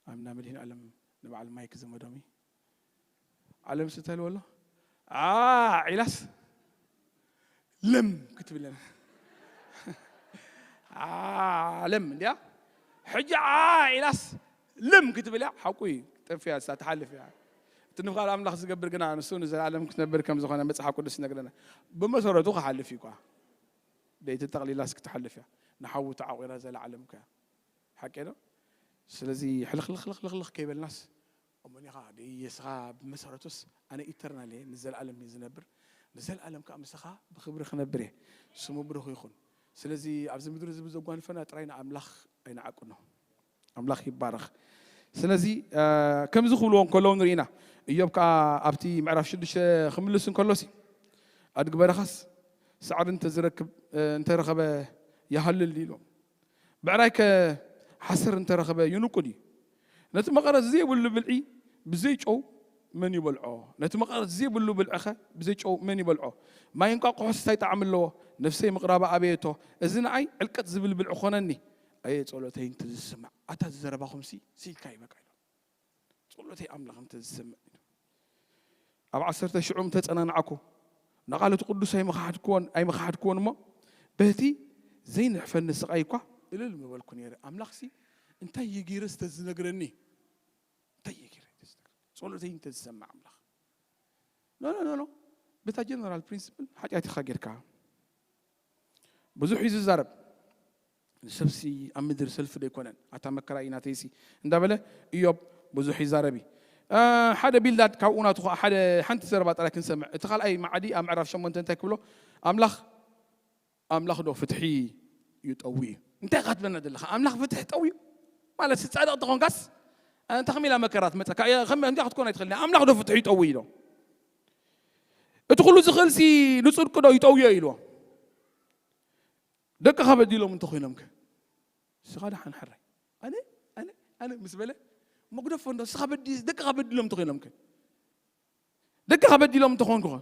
ኣምና መድህን ዓለም ንበዓል ማይክ ዘመዶሚ ዓለም ስተልወሎ ዓ ኢላስ ልም ክትብለና ዓለም እንዲያ ሕጂ ዓ ኢላስ ልም ክትብል እያ። ሓቁ እዩ። ጠፊያ እሳ ትሓልፍ እያ። እቲ ንፍቓድ ኣምላኽ ዝገብር ግና ንሱ ንዘለኣለም ክትነብር ከም ዝኾነ መጽሓፍ ቅዱስ ይነግረና። ብመሰረቱ ክሓልፍ እዩ እኳ። ደይቲ ጠቕሊላስ ክትሓልፍ እያ። ንሓዊ ተዓቑራ ዘለዓለም ከ ሓቂ ዶ? ስለዚ ሕልኽልኽልኽልኽ ከይበልናስ እሞኒኻ ደየስኻ ብመሰረቱስ ኣነ ኢተርናል እየ፣ ንዘለኣለም እየ ዝነብር። ንዘለኣለም ከዓ ምሳኻ ብኽብሪ ክነብር እየ። ስሙ ብሩኽ ይኹን። ስለዚ ኣብዚ ምድሪ እዚ ብዘጓንፈና ጥራይ ንኣምላኽ ኣይንዓቅኖ። ኣምላኽ ይባረኽ። ስለዚ ከምዚ ክብልዎ እንከለዉ ንርኢና። እዮብ ከዓ ኣብቲ ምዕራፍ ሽዱሽተ ክምልስ እንከሎሲ ኣድጊ በረኻስ ሳዕሪ እንተዝረክብ እንተረኸበ ይሃልል ኢሎም። ብዕራይከ ሓሰር እንተረኸበ ይንቁ ድዩ? ነቲ መቐረት ዘይብሉ ብልዒ ብዘይ ጨው መን ይበልዖ? ነቲ መቐረት ዘይብሉ ብልዕኸ ብዘይ ጨው መን ይበልዖ? ማይ እንቋቑሖስ እንታይ ጣዕሚ ኣለዎ? ነፍሰይ ምቕራባ ኣበየቶ። እዚ ንኣይ ዕልቀት ዝብል ብልዒ ኾነኒ። ኣየ ጸሎተይ እንተዝስማዕ። ኣታ ዝዘረባኹምሲ ስኢልካ እዩ በቃ ኢሎም። ጸሎተይ ኣምላኽ እንተዝሰምዕ ኢሉ። ኣብ ዓሰርተ ሽዑ ምተጸናናዕኩ፣ ንቓል እቲ ቅዱስ ኣይመኻሕድክዎን ኣይመኻሕድክዎን እሞ፣ በቲ ዘይንሕፈኒ ስቓይ እኳ እልል ምበልኩ ነይረ። ኣምላኽሲ እንታይ እየ ገይረ ዝተዝነግረኒ? እንታይ እየ ገይረ ዝተዝነግረኒ? ጸሎተይ እንተዝሰምዕ ኣምላኽ። ኖ ኖ ኖ ኖ። በታ ጀነራል ፕሪንስፕል ሓጢኣት ኢኻ ጌርካ። ብዙሕ እዩ ዝዛረብ። ንሰብሲ ኣብ ምድሪ ሰልፊ ዶ ኣይኮነን? ኣታ መከራ እዩ ናተይሲ እንዳበለ እዮብ ብዙሕ ይዛረብ እዩ። አ፣ ሓደ ቢልዳድ ካብኡ ናቱ ኸዓ ሓደ ሓንቲ ዘረባ ጥራይ ክንሰምዕ። እቲ ካልኣይ መዓዲ ኣብ ምዕራፍ ሸሞንተ እንታይ ክብሎ? ኣምላኽ ኣምላኽ ዶ ፍትሒ ይጠዊ እዩ? እንታይ ኢኻ ትብለና ዘለኻ? ኣምላኽ ፍትሒ ጠዊ እዩ ማለት ጻድቕ ተኾንካስ እንታይ ከመይ ኢላ መከራ ትመጸካ? እያ ከም እንዲያ ክትኮን ኣይትኽእልን። ኣምላኽ ዶ ፍትሒ ይጠዊ ኢሎ? እቲ ኩሉ ዝኽእልሲ ንጽድቂ ዶ ይጠውዮ ኢልዎ? ደቅኻ በዲሎም እንተኾይኖምከ? ንስኻ ደሓን ሕራይ። ኣነ ኣነ ኣነ ምስ በለ መጉደፎ እንዶ ንስኻ በዲ ደቅኻ በዲሎም እንተኾይኖምከ? ደቅኻ በዲሎም እንተኾንኩኸ?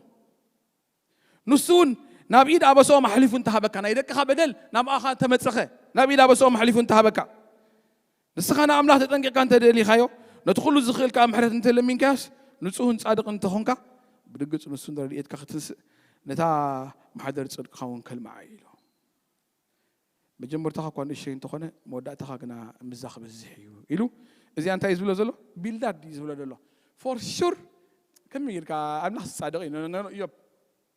ንሱ እውን ናብ ኢድ ኣበስኦም ኣሕሊፉ እንተሃበካ፣ ናይ ደቅኻ በደል ናብኣኻ እንተመጸኸ፣ ናብ ኢድ ኣበስኦም ኣሕሊፉ እንተሃበካ፣ ንስኻ ንኣምላኽ ተጠንቂቕካ እንተ ደሊኻዮ፣ ነቲ ኩሉ ዝኽእል ከኣ ምሕረት እንተ ለሚንካዮስ፣ ንጹህን ጻድቕን እንተኾንካ፣ ብርግጽ ንሱ ንረድኤትካ ክትንስእ፣ ነታ ማሕደር ጽድቅኻ እውን ከልምዓ እዩ ኢሉ። መጀመርታኻ እኳ ንእሸይ እንተኾነ፣ መወዳእታኻ ግና ምዛ ክበዝሕ እዩ ኢሉ። እዚኣ እንታይ እዩ ዝብሎ ዘሎ? ቢልዳድ እዩ ዝብሎ ዘሎ። ፎር ሹር ከመይ ኢልካ ኣምላኽ ጻድቕ እዩ? ኖ፣ ኖ፣ ኖ፣ እዮብ፣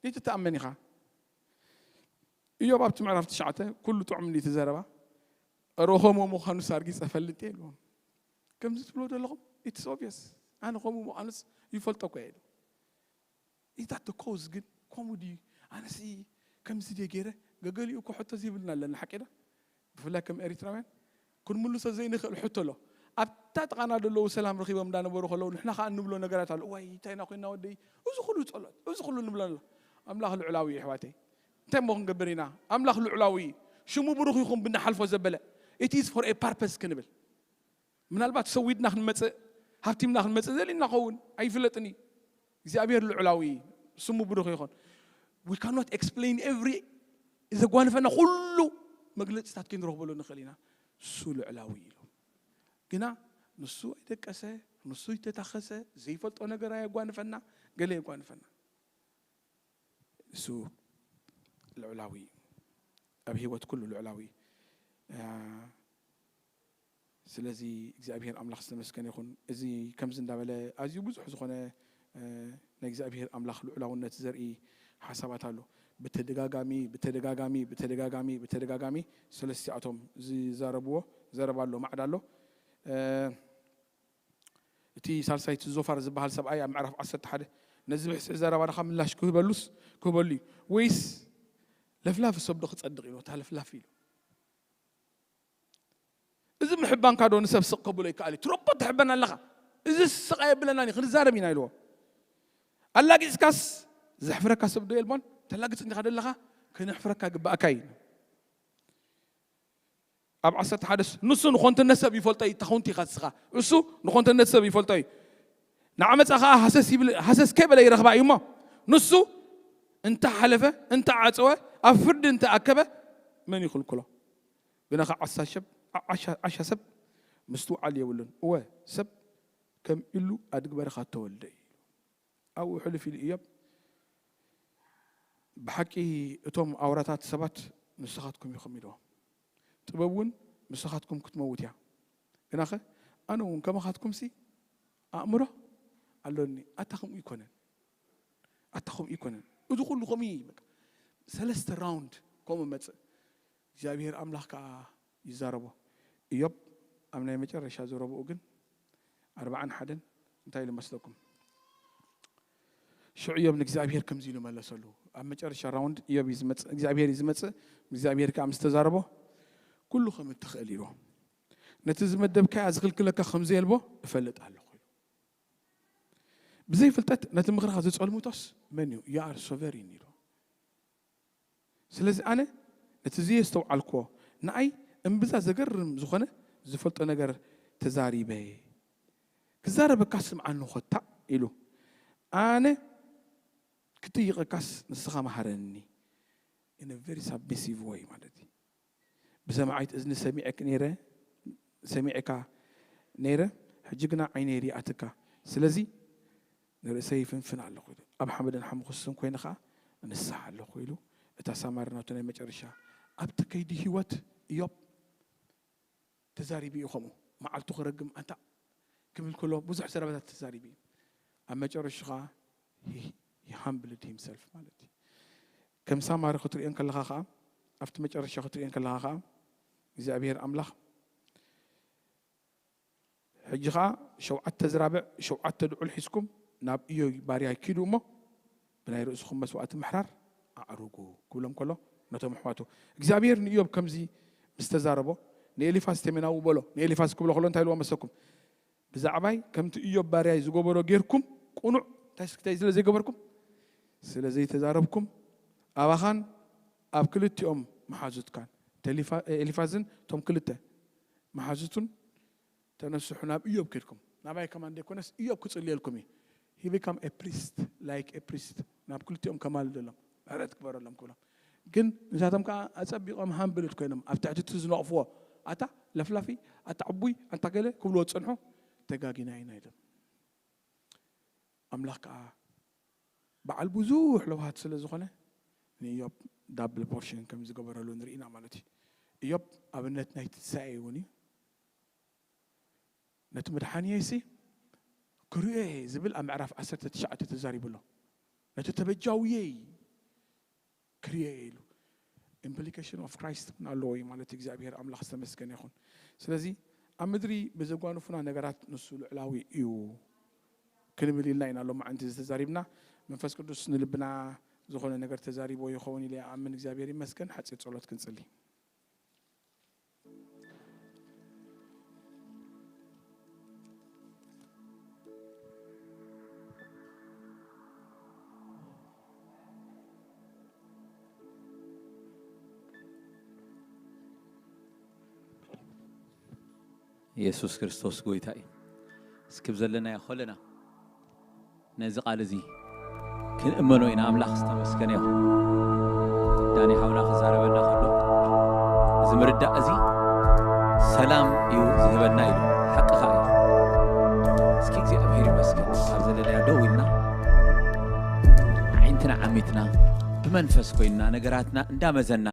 ዘይትተኣመን ኢኻ። እዮብ ኣብቲ ምዕራፍ ትሽዓተ ኩሉ ጥዑም እንዲ እቲ ዘረባ፣ ሮ ከምኡ ምዃኑስ ኣርጊጸ እፈልጥ እየ ኢልዎም። ከምዚ ትብሎ ዘለኹም ኢትስ ኦብቪየስ፣ ኣነ ከምኡ ምዃኑስ ይፈልጦ እኮ እየ ኢሉ። ኢታት ኮዝ ግን ከምኡ ድዩ? ኣነሲ ከምዚ ድየ ገይረ? ገገሊኡ እኮ ሕቶ ዘይብልና ኣለና ሓቂ ዳ? ብፍላይ ከም ኤሪትራውያን ክንምልሶ ዘይንኽእል ሕቶ ኣሎ። ኣብታ ጥቓና ዘለዉ ሰላም ረኺቦም እንዳነበሩ ከለዉ ንሕና ከኣ እንብሎ ነገራት ኣሎ። እዋይ እንታይ ኢና ኮይንና ወደይ? እዚ ኩሉ ጸሎት፣ እዚ ኩሉ ንብሎ ኣሎ። ኣምላኽ ልዑላዊ እዩ ኣሕዋተይ። እንታይ እሞ ክንገብር ኢና? ኣምላኽ ልዑላዊ እዩ። ሽሙ ብሩኽ ይኹን ብንሓልፎ ዘበለ it is for a purpose ክንብል ምናልባት ሰዊድና ክንመጽእ ሃብቲምና ክንመጽእ ዘሊና ኸውን ኣይፍለጥን እዩ። እግዚኣብሔር ልዑላዊ እዩ፣ ስሙ ብሩኽ ይኹን። We cannot explain every ዘጓንፈና ኩሉ መግለጽታት ክንረኽበሉ ንኽእል ኢና። እሱ ልዑላዊ እዩ ኢሉ ግና ንሱ ኣይደቀሰ፣ ንሱ ይተታኸሰ፣ ዘይፈልጦ ነገር ኣየጓንፈና፣ ገለ የጓንፈና። እሱ ልዑላዊ እዩ። ኣብ ህይወት ኩሉ ልዑላዊ እዩ። እ፣ ስለዚ እግዚኣብሔር ኣምላኽ ዝተመስገነ ይኹን። እዚ ከምዚ እንዳበለ ኣዝዩ ብዙሕ ዝኾነ፣ እ፣ ናይ እግዚኣብሔር ኣምላኽ ልዑላውነት ዘርኢ ሓሳባት ኣሎ። ብተደጋጋሚ፣ ብተደጋጋሚ፣ ብተደጋጋሚ፣ ብተደጋጋሚ ሰለስቲኣቶም ዝዛረብዎ ዘረባ ኣሎ፣ ማዕዳ ኣሎ። እ፣ እቲ ሳልሳይ እቲ ዞፋር ዝበሃል ሰብኣይ ኣብ ምዕራፍ ዓሰርተ ሓደ ነዚ ብሕስሒ ዘረባ ድኻ ምላሽ ክህበሉስ ክህበሉ እዩ? ወይስ ለፍላፊ ሰብ ዶ ክጸድቕ ኢሉ? እታ ለፍላፊ ኢሉ። እዚ ምሕባንካ ዶ ንሰብ ስቕ ከብሎ ይከኣል እዩ? ትረቦ ትሕበን ኣለኻ። እዚ ስቕ ኣየብለናን እዩ፣ ክንዛረብ ኢና ኢልዎ። ኣላጊጽካስ ዘሕፍረካ ሰብ ዶ የልቦን? ተላግጽ እንዲኻ ደለኻ፣ ከነሕፍረካ ግባእካ እዩ። ኣብ ዓሰርተ ሓደ ንሱ ንኾንትነት ሰብ ይፈልጦ እዩ፣ እታ ኾንቲ ኢኻ ንስኻ። እሱ ንኾንትነት ሰብ ይፈልጦ እዩ። ንዓመፃ ከዓ ሃሰስ ይብል፣ ሃሰስ ከይበለ ይረኽባ እዩ እሞ፣ ንሱ እንተ ሓለፈ፣ እንተ ዓፀወ፣ ኣብ ፍርዲ እንተ ኣከበ፣ መን ይኽልክሎ? ግና ከዓ ዓሳ ሰብ፣ ዓሻ፣ ዓሻ ሰብ ምስትውዓል የብሉን። እወ፣ ሰብ ከም ኢሉ ኣድግበርኻ ተወልደ እዩ። ኣብኡ ሕልፍ ኢሉ እዮብ፣ ብሓቂ እቶም ኣውራታት ሰባት ንስኻትኩም ኢኹም ኢልዎም። ጥበብ እውን ንስኻትኩም ክትመውት እያ። ግናኸ ኣነ እውን ከማኻትኩምሲ ኣእምሮ ኣሎኒ። ኣታ ከምኡ ይኮነን፣ ኣታ ከምኡ ይኮነን። እዚ ኩሉ ከምኡ እዩ። በቃ ሰለስተ ራውንድ ከምኡ መጽእ። እግዚኣብሔር ኣምላኽ ከዓ ይዛረቦ። እዮብ ኣብ ናይ መጨረሻ ዘረብኡ ግን ኣርባዓን ሓደን እንታይ ኢሉ መስለኩም? ሽዑ እዮብ ንእግዚኣብሔር ከምዚ ኢሉ መለሰሉ። ኣብ መጨረሻ ራውንድ እዮብ እዩ ዝመጽእ፣ እግዚኣብሔር እዩ ዝመጽእ። እግዚኣብሔር ከዓ ምስ ተዛረቦ፣ "ኩሉ ከም እትኽእል" ኢልዎ። "ነቲ ዝመደብካያ ዝኽልክለካ ከም ዘየልቦ እፈልጥ ኣለኹ" ኢሉ። ብዘይ ፍልጠት ነቲ ምኽርኻ ዝጸልምቶስ መን እዩ? You are sovereign ኢሉ። ስለዚ ኣነ ነቲ ዘየስተውዓልክዎ ንኣይ እምብዛ ዘገርም ዝኾነ ዝፈልጦ ነገር ተዛሪበ። "ክዛረበካ ስምዓኒ ኮታ" ኢሉ። "ኣነ ክጥይቐካስ ንስኻ መሃረኒ" in a very submissive way ማለት እዩ። "ብሰማዒት እዝኒ ሰሚዐክ ነይረ፣ ሰሚዐካ ነይረ፣ ሕጂ ግና ዓይነይ ሪኣትካ። ስለዚ ንርእሰይ ይፍንፍን ኣለኹ" ኢሉ። "ኣብ ሓመድን ሓሙኽስን ኮይነ ኸዓ እንስሕ ኣለኹ" ኢሉ። እታ ሳማር ናቱ ናይ መጨረሻ ኣብቲ ከይዲ ህይወት እዮብ ተዛሪቡ እዩ። ከምኡ መዓልቱ ክረግም ኣንታ ክብል ከሎ ብዙሕ ዘረባታት ተዛሪቡ እዩ። ኣብ መጨረሻ ኸዓ he, he humbled himself ማለት እዩ። ከም ሳማሪ ክትሪኦ እንከለኻ ኸዓ፣ ኣብቲ መጨረሻ ክትሪኦ እንከለኻ ኸዓ፣ እግዚኣብሔር ኣምላኽ፣ "ሕጂ ኸዓ ሸውዓተ ዝራብዕ፣ ሸውዓተ ድዑል ሒዝኩም ናብ እዮብ ባርያይ ኪዱ እሞ፣ ብናይ ርእስኹም መስዋእቲ ምሕራር ኣዕርጉ" ክብሎም ከሎ፣ ነቶም ኣሕዋቱ እግዚኣብሔር ንእዮብ ከምዚ ምስ ተዛረቦ፣ ንኤሊፋዝ ቴሜናዊ በሎ። ንኤሊፋዝ ክብሎ ከሎ እንታይ ኢልዎ መሰኩም? "ብዛዕባይ ከምቲ እዮብ ባርያይ ዝገበሮ ጌርኩም ቅኑዕ እንታይ ስለ ዘይገበርኩም፣ ስለ ዘይተዛረብኩም፣ ኣባኻን ኣብ ክልቲኦም መሓዙትካን" ተሊፋ-፣ ኤሊፋዝን እቶም ክልተ መሓዙቱን "ተነስሑ ናብ እዮብ ከድኩም፣ ናባይ ከማን ዘይኮነስ እዮብ ክጽልየልኩም እዩ። He become a priest, like a priest። ናብ ክልቲኦም ከማልደሎም፣ ምሕረት ክበረሎም" ክብሎም። ግን ንሳቶም ከዓ ኣጸቢቖም ሃምብልት ኮይኖም ኣብ ትሕቲ እቲ ዝነቕፍዎ፣ "ኣታ ለፍላፊ፣ ኣታ ዕቡይ፣ ኣንታ ገለ" ክብልዎ ዝጸንሑ፣ "ተጋጊና ኢና" ኢሎም። ኣምላኽ ከዓ በዓል ብዙሕ ለውሃት ስለ ዝኾነ፣ ንእዮብ ዳብል ፖርሽን ከም ዝገበረሉ ንርኢና ማለት እዩ። እዮብ ኣብነት ናይ ትንሳኤ እውን እዩ። "ነቲ መድሓንየይሲ ክርእዮ እየ" ዝብል ኣብ ምዕራፍ ዓሰርተ ትሽዓተ ተዛሪቡ ኣሎ። "ነቲ ተበጃውየይ ክርእዮ እየ" ኢሉ። ኢምፕሊኬሽን ኦፍ ክራይስት እውን ኣለዎ እዩ ማለት እዩ። እግዚኣብሔር ኣምላኽ ዝተመስገነ ይኹን። ስለዚ ኣብ ምድሪ ብዘጓንፉና ነገራት ንሱ ልዕላዊ እዩ ክንብል ኢልና ኢና ሎማዓንቲ ዝተዛሪብና። መንፈስ ቅዱስ ንልብና ዝኾነ ነገር ተዛሪቦ ይኸውን ኢለ ይኣምን። እግዚኣብሔር ይመስገን። ሓፂር ጸሎት ክንጽሊ። የሱስ ክርስቶስ ጎይታ እዩ። እስኪ ብዘለናዮ ኾለና ነዚ ቃል እዚ ክንእመኖ ኢና። ኣምላኽ ዝተመስገነ ይኹን። ዳኒ ሓውና ክዛረበና ከሎ፣ እዚ ምርዳእ እዚ ሰላም እዩ ዝህበና ኢሉ። ሓቂ ኸኣ እዩ። እስኪ እግዚኣብሔር ይመስገን። ኣብ ዘለናዮ ደው ኢልና፣ ኣዒንትና ዓሚትና፣ ብመንፈስ ኮይንና፣ ነገራትና እንዳመዘና፣